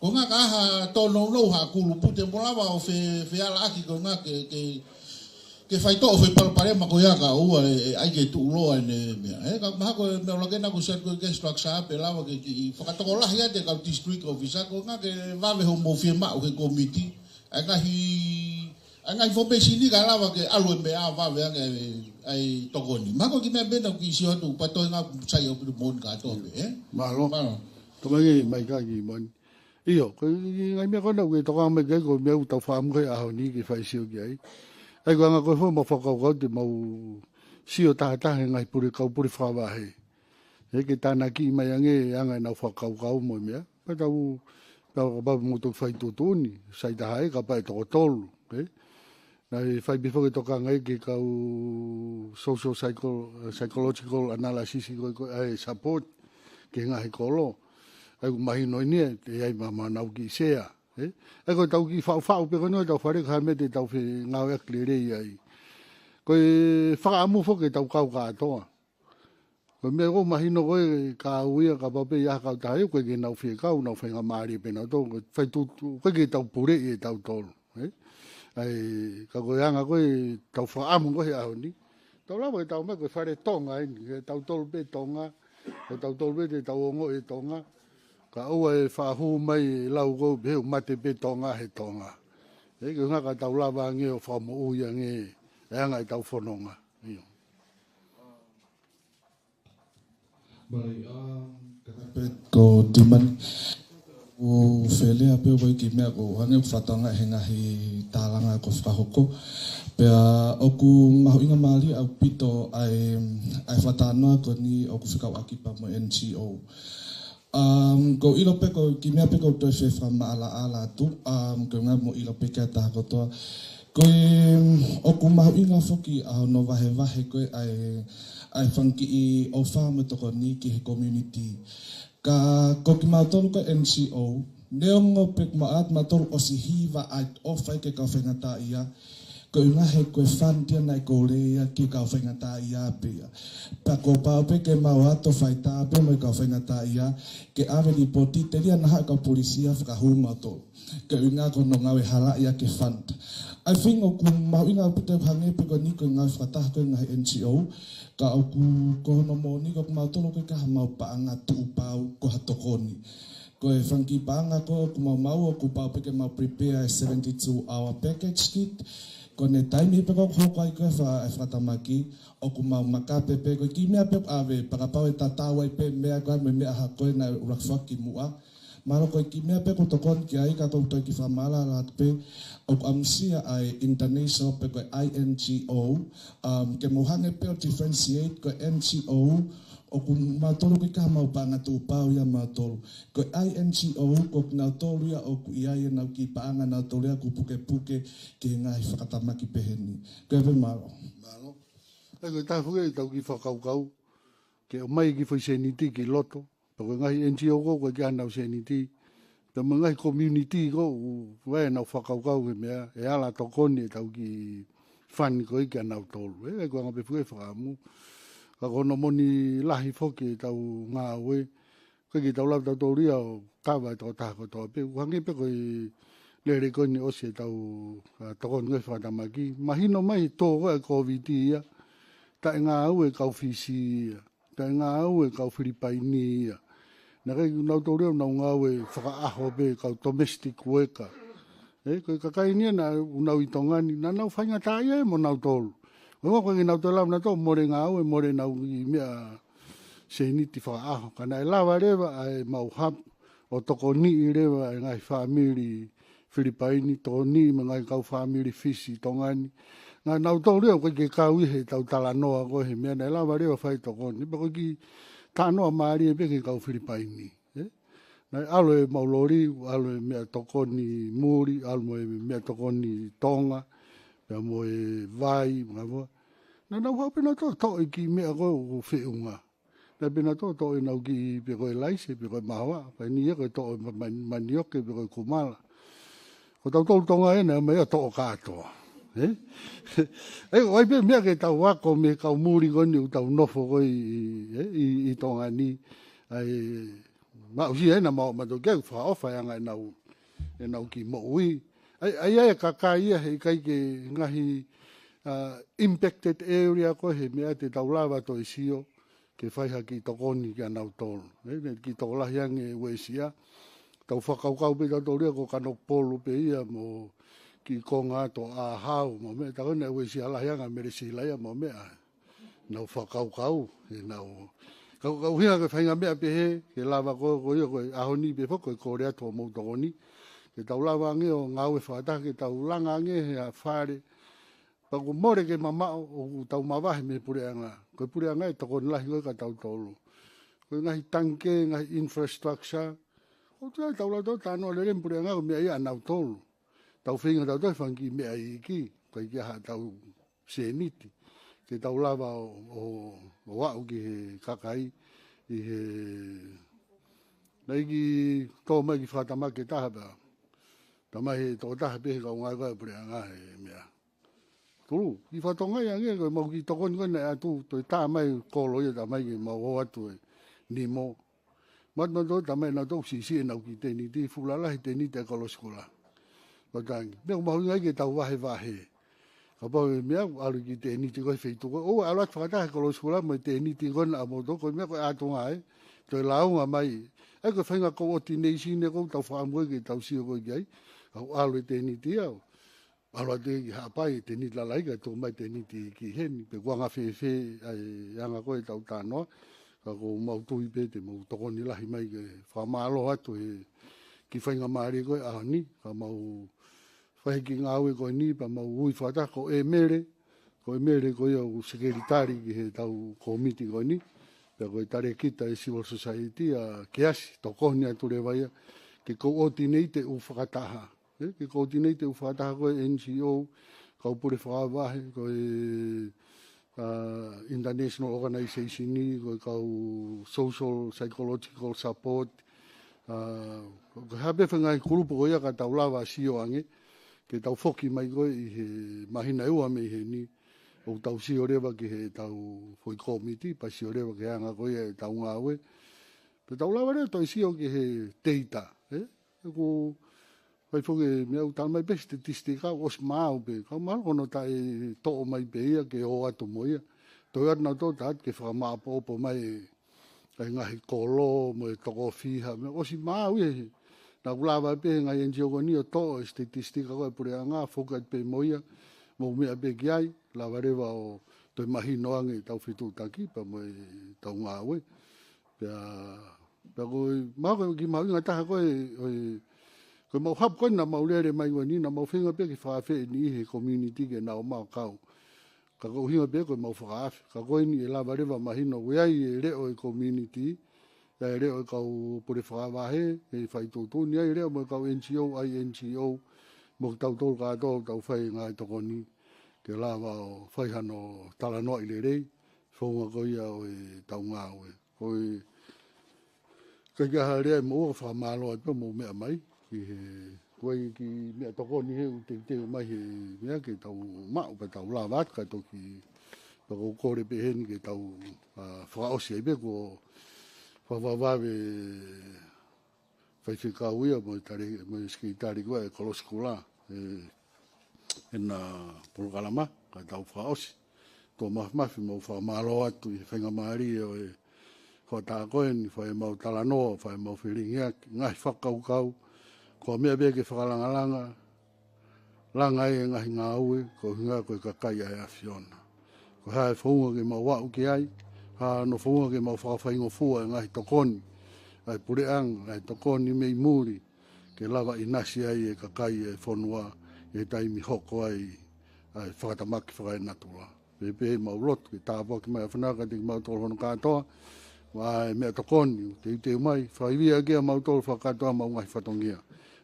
Ko e ʻuhinga ka ʻi ai ha tōnounou ha kulupu te mou lava ʻo fe-, fealaʻaki ko e ʻuhinga ke, ke, ke faitoʻo e foʻi palopalema ko ia kae ʻoua ʻe, ʻe ʻai ke tuʻuloa ʻene meʻa. Ē, ka mahalo ko e meʻa ʻuluaki naʻa ku sio atu ko ē ki he structure pea lava ke kiʻi fakatokolahi atu e kau district officer ko e ʻuhinga ke vave hoʻomou fiemaʻu ki he komiti. ʻA e ngaahi, ʻa e ngaahi information ni kae lava ke ʻalu e meʻa vave ange ʻa e, ʻa e tokoni. Mahalo ko e kiʻi meʻa pē naʻa ku kiʻi sio atu, pea toe ngā sai ʻaupito moʻoni kātoa pē, ē? Mālō. Mālō. Tō mai ki he maika ki moʻoni. ʻIo, ko e ngaahi meʻa ko ena ʻoku ke tokanga mai ki ai, ko e meʻa ʻoku tau fakaʻamu he ʻaho ni ke fai sio ki ai. ʻA ia ko e anga ko ē foʻi mau fakakaukau te mau sio tahataha he ngaahi pule, kau pule fakavahe. He ke tānaki mai ange e anga ʻenau fakakaukau mo e meʻa. Pea tau, tau kapau mo tau fai tuʻutuʻuni, sai taha ē, kapau ʻe toko tolu, ē? Naʻe fai pē foki e tokanga ia ki he kau social psycho-, psychological analysis ko ē, ko ē, ʻa e support ki he ngaahi kolo. ʻA ia ʻoku mahino eni ē, ʻe ʻi ai ma, ma nau kiʻi sea, ē? ʻA ia ko ʻetau kiʻi faʻufaʻu pē ko eni ʻo ʻetau fale, ka ha meʻa te tau fengāueʻaki lelei ai. Ko e fakaʻamu foki ke tau kau kātoa. Ko e meʻa ʻoku mahino ko ē ka ui ia kapau pē ʻe ʻi ai ha kautaha ia, ʻoku ʻikai ke nau fie kau, nau faingamālie pē nautolu, ko e fai tuʻu, ʻoku ʻikai ke tau puleʻi ʻe tautolu, ē? ʻA ia, ka ko e anga ko ē ʻetau fakaʻamu ko ē he ʻaho ni, tau lava ke tau mai ko e fale Tonga eni, ʻe tautolu pē Tonga, ko tautolu pē te tau ongoʻi e Tonga, kae ʻoua ʻe fakahū mai e lau ko ē pehē ʻoku mate pē Tonga he Tonga. Ē, ko e ʻuhinga ka tau lava ange ʻo fakamoʻui ange e anga ʻetau fononga. ʻIo. Mai, um, ka ka pe ko Timani. ʻOku ou fie lea pē au ki he meʻa ʻoku hangē ʻoku fakatokangaʻi ʻe he ngaahi tālanga kuo fakahoko. Pea ʻoku mahuʻinga mālie ʻaupito ʻa e, ʻa e fakatalanoa ko eni ʻoku fekauʻaki pea mo e N G O. Um, ʻoku ou ʻilo pē ko e kiʻi meʻa pē ʻoku ou toe fie fakamaʻalaʻala atu, um, ko e ʻuhinga mo ʻilo pē ki he taha kotoa. Ko e, um, ʻoku mahuʻinga foki ʻa hono vahevahe ko ē ʻa e, ʻa e fanga kiʻi ʻofa mo e tokoni ki he community. Ka ko kimautolu ko e N G O, neongo pē ʻoku maʻu ʻa kimautolu ʻosi hiva ʻa e ʻofa ki he kau faingataʻaʻia, ko e ʻuhinga he ko e fund ia naʻe kole ia ki he kau faingataʻaʻia pē ia. Pea kuo pau pē ke mau ō atu ʻo fai tā pē mo e kau faingataʻaʻia, ke ʻave lipoti, telia naʻa haʻu e kau polisi ʻo fakahū mautolu. Ko e ʻuhinga ko hono ngāue halaʻi ia ki he fund. I think ʻoku mahuʻinga ʻaupito ʻoku hangē pē ko eni ko e ngāue fakataha ko ē ngaahi N G O, ka ʻoku, ko hono moʻoni ko kimautolu ʻoku ʻikai ke ʻi ai hamau paʻanga tuʻupau ko ha tokoni. Ko e fanga kiʻi paʻanga ko ē ʻoku mau maʻu ʻoku pau pē ke mau prepare e seventy-two hour package kit. Ko ʻene taimi pē ko ē ʻoku hoko ai ko ē fa-, e fakatamaki, ʻoku mau makape pē ko e kiʻi meʻa pē ʻoku ʻave, pea kapau ʻe tatau ai pē meʻa ko ē mo e meʻa ha ko ē naʻe ʻuluaki foaki ki muʻa. Mahalo ko e kiʻi meʻa pē ʻoku tokoni ki ai ka ʻoku ou toe kiʻi fakamaʻalaʻala atu pē, ʻoku ʻamusia ʻa e international pe ko e I N G O, um, ke mau hangē pē ʻo differentiate ko e N G O, ʻoku mautolu ʻoku ʻikai ke ʻi ai hamau paʻanga tuʻupau ia mautolu. Ko e I N G O, ko kinautolu ia ʻoku ʻi ai ʻenau kiʻi paʻanga nautolu ia ʻoku pukepuke ki he ngaahi fakatamaki pehē ni. Ko ia pē, mālō. Mālō. ʻA ia ko e taha foki ʻetau kiʻi fakakaukau, ke ʻomai e kiʻi foʻi sēniti ki loto, pea ko e ngaahi N G O ko ē ʻoku ʻikai ke ʻi ai hanau sēniti, pea mo e ngaahi community ko ē ʻoku ʻi ai ʻenau fakakaukau ki he meʻa, ʻe ala tokoni ʻetau kiʻi fund ko ē kia nautolu. Ē, ʻa ia ko e anga pē foki e fakaʻamu. Ka ko hono moʻoni lahi foki ʻetau ngāue, ʻoku ʻikai ke tau lava tautolu ia ʻo kava e tokotaha kotoa pē. ʻOku hangē pē ko e lele ko eni ʻosi ʻetau, ʻa, tokoni ko ē fakatamaki. Mahino mai e tō ko ē ʻa e Covid ia, taʻengāue e kau Fisi ia, taʻengāue e kau Filipaini ia. Naʻe ʻikai ke nautolu ia ʻoku nau ngāue fakaʻaho pē, kau domestic worker. Ē, ko e kakai ni ia naʻa nau ʻi Tonga ni, naʻa nau faingataʻaʻia mo nautolu. ʻOku ʻikai ke nau toe lava nautolu ʻo mole ngāue, mole ʻenau kiʻi meʻa sēniti fakaʻaho. Ka naʻe lava leva ʻa e mau hub ʻo tokoniʻi leva e ngaahi fāmili Filipaini, tokoniʻi mo e ngaahi kau fāmili Fisi ʻi Tonga ni. Naʻa nautolu ia ʻoku ʻikai ke kau ʻi heʻetau talanoa ko ē he meʻa, naʻe lava leva ʻo fai tokoni. Pea ko e kiʻi talanoa mālie pē ki he kau Filipaini. Ē? Naʻe ʻalu e mau loli, ʻalu e meʻatokoni muli, ʻalu mo e meʻatokoni tonga, pea mo e vai, mo e ngaahi meʻa. Naʻa nau haʻu pē nautolu ʻo toʻo e kiʻi meʻa ko ē ʻoku feʻunga. Naʻe pē nautolu ʻo toʻo ʻenau kiʻi pe ko e laise, pe ko e mahoa, pea eni ia ko e toʻo e ma-, ma-, manioke, pe ko e kumala. Ko tautolu Tonga ē naʻe ʻomai ia ʻo toʻo kātoa. Ē? ʻE, ʻoku ʻi ai pē meʻa ke tau ako mei he kau muli ko eni ʻoku tau nofo ko ē ʻi, ʻi, ē, ʻi, ʻi Tonga ni. ʻA ia, maʻu sia ena mau, mau tau ke fakaʻofa e anga ʻenau, ʻenau kiʻi moʻui. ʻA ia, ʻa ia e kakai ia he ʻikai ke ngaahi, ʻa, impacted area ko ē he meʻa te tau lava toe sio ke fai ha kiʻi tokoni kia nautolu. Ē, ne kiʻi tokolahi ange uesia. Tau fakakaukau pē tautolu ia ko Kanokupolu pē ia mo kiʻi konga atu ʻo ʻAhau mo meʻa, tā ko ē naʻe uesia lahi ange ʻa Mele Sila ia mo meʻa. Nau fakakaukau, ʻenau. Ka, ka ʻuhinga ke fainga meʻa pehē, ke lava ko, ko ia ko e ʻaho ni pē foki ko e kole atu hoʻomou tokoni. Ke tau lava ange ʻo ngāue fakataha, ke tau langa ange he ʻa fale, Pea ʻoku mole ke mamaʻo ʻoku tau mavahe mei he puleʻanga. Ko e puleʻanga ʻe tokoni lahi ko ē kia tautolu. Ko e ngaahi tangikē, ngaahi infrastructure. ʻOku tau lau tau talanoa lelei mo e puleʻanga ko e meʻa ia ʻanautolu. Tau feinga tautolu he fanga kiʻi meʻa iiki. ʻIkai ke ʻi ai haʻatau sēniti. Ke tau lava ʻo, ʻo, ʻo aʻu ki he kakai ʻi he naʻe ʻikai ke tō mai ki he fakatamaki ʻe taha pea. Tamai he tokotaha pē he kaungā ko ē puleʻanga he meʻa. Tulu, ʻi fatongia ange ko e mau kiʻi tokoni ko ē naʻe ʻatu, toe tā mai kolo ia tamai ke mau ō atu e nimo. Matu matu tamai naʻa tau sisi e nau kiʻi tēniti, fuʻu lalahi tēniti ʻa e kolo sikula. Matangi, meʻa ʻoku mahuʻinga ai ke tau vahevahe. Kapau ʻe meʻa ʻoku ʻalu kiʻi tēniti ko ē he feituʻu ko ē. ʻOua ʻe ʻalu atu fakataha e kolo sikula mo e tēniti ko ē naʻa mou toʻo ko e meʻa ko e ʻatunga ē. Toe lāunga mai. ʻAi ko e faʻahinga coordination ē ʻoku tau fakaʻamu ko ē ke tau sio ko ē ki ai. ʻOku ʻalu e tēniti au. ʻAlu atu ki Haʻapai, tēniti lalahi kae tuku mai tēniti ki heni, pe ko e anga fēfē ʻa e anga ko ē ʻetau talanoa, ka ʻoku mau tui pē te mau tokoni lahi mai ke fakamālō atu he kiʻi faingamālie ko ē ʻaho ni, ka mau fai e kiʻi ngāue ko eni, pea mau ui fakataha ko ʻEmele, ko ʻEmele ko ia ʻoku sekelitali ki heʻetau kōmiti ko eni, pea ko e talēkita e civil society ʻa Keasi, tokoni atu leva ia, ke coordinate e ʻū fakataha. ʻE, ke coordinate e ʻū fakataha ko ē N G O, kau pule fakavahe, ko e, ʻa, international organization ni, ko e kau social psychological support, ʻa, ko e hā pē faʻahinga kulupu ko ia ka tau lava sio ange, ke tau foki mai ko ē ʻi he māhina ʻe ua mei heni, ʻo tau sio leva ki heʻetau foʻi kōmiti, pea sio leva ki he anga ko ia ʻetau ngāue. Pea tau lava leva toe sio ki he data, ʻe? ʻOku fai foki e meʻa ʻoku tala mai pē statistika ʻosi maau pē. Ka mahalo ko hono taʻetoʻo mai pē ia ke ō atu mo ia. Toe atu naʻa tau taʻat ke fakamāʻopoʻopo mai e, e ngaahi kolo mo e toko fiha. Meʻa ʻosi maau ia he. Naʻa ku lava pē he ngaahi N G O ko eni ʻo toʻo e statistika ko e puleʻanga, foki atu pē mo ia, mo meʻa pē ki ai, lava leva ʻo toe mahino ange ʻetau fetuʻutaki pea mo ʻetau ngāue. Pea, pea ko e, mau ko e kiʻi mahuʻinga taha ko e, ʻo e, ko e mau hub ko ē naʻa mau lele mai ko eni, naʻa mau feinga pē ke fakaafeʻi e niʻihi he community ke nau ō mai ʻo kau. Ka ko e ʻuhinga pē ko e mau fakaafe. Ka ko eni ʻe lava leva mahino ko e ʻi ai e leʻo e community, ʻi ai e leʻo e kau pule fakavahe, ʻe fai tuʻutuʻuni, ʻi ai e leʻo mo e kau N G O, ʻa e N G O, mo kitautolu kātoa ʻoku tau fai e ngaahi tokoni, ke lava ʻo fai hano talanoaʻi lelei, founga ko ia ʻo ʻetau ngāue. Ko e, ʻikai ke ʻi ai ha lea ʻe moʻua, fakamālō atu pē hoʻomou meʻa mai, ki he, ko e kiʻi meʻatokoni he ʻoku teuteu mai he meʻa ke tau maʻu pea tau lava atu ka toki, pea ʻoku ou kole pē heni ke tau, ʻa, fakaʻosi ai pē ko e fakavavevave faifekau ia mo e tale, mo e sekelitali ko ē e kolo sikula, ʻe, ʻena polokalama, ka tau fakaʻosi. Tō mafimafi mau fakamālō atu ʻi he faingamālie ʻo e hoʻatā ko eni, fai ʻemau talanoa, fai ʻemau felingiʻaki, ngaahi fakakaukau, ko e meʻa pē ke fakalangalanga, langa ai e ngaahi ngāue, ko e ʻuhinga ko e kakai ʻa e ʻAfiona. Ko e hā e founga ke mau aʻu ki ai, hā hono founga ke mau fakafaingofua e ngaahi tokoni ʻa e puleʻanga, ʻa e tokoni mei muli, ke lava ʻinasi ai e kakai e fonua, ʻi he taimi hoko ai ʻa e fakatamaki fakaenatula. Pea pehē ʻemau lotu, ke tāpuaki mai ʻa e ʻAfiona kiate kimautolu hono kātoa, ʻa e meʻatokoni ʻoku teuteu mai, fakaivia kimautolu fakakātoa ʻemau ngaahi fatongia.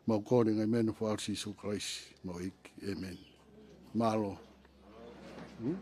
Mau kole e ngaahi meʻa ni ʻi he huafa ʻo Sīsū Kalaisi, ʻemau ʻEiki. ʻĒmeni. Mālō. Hmm?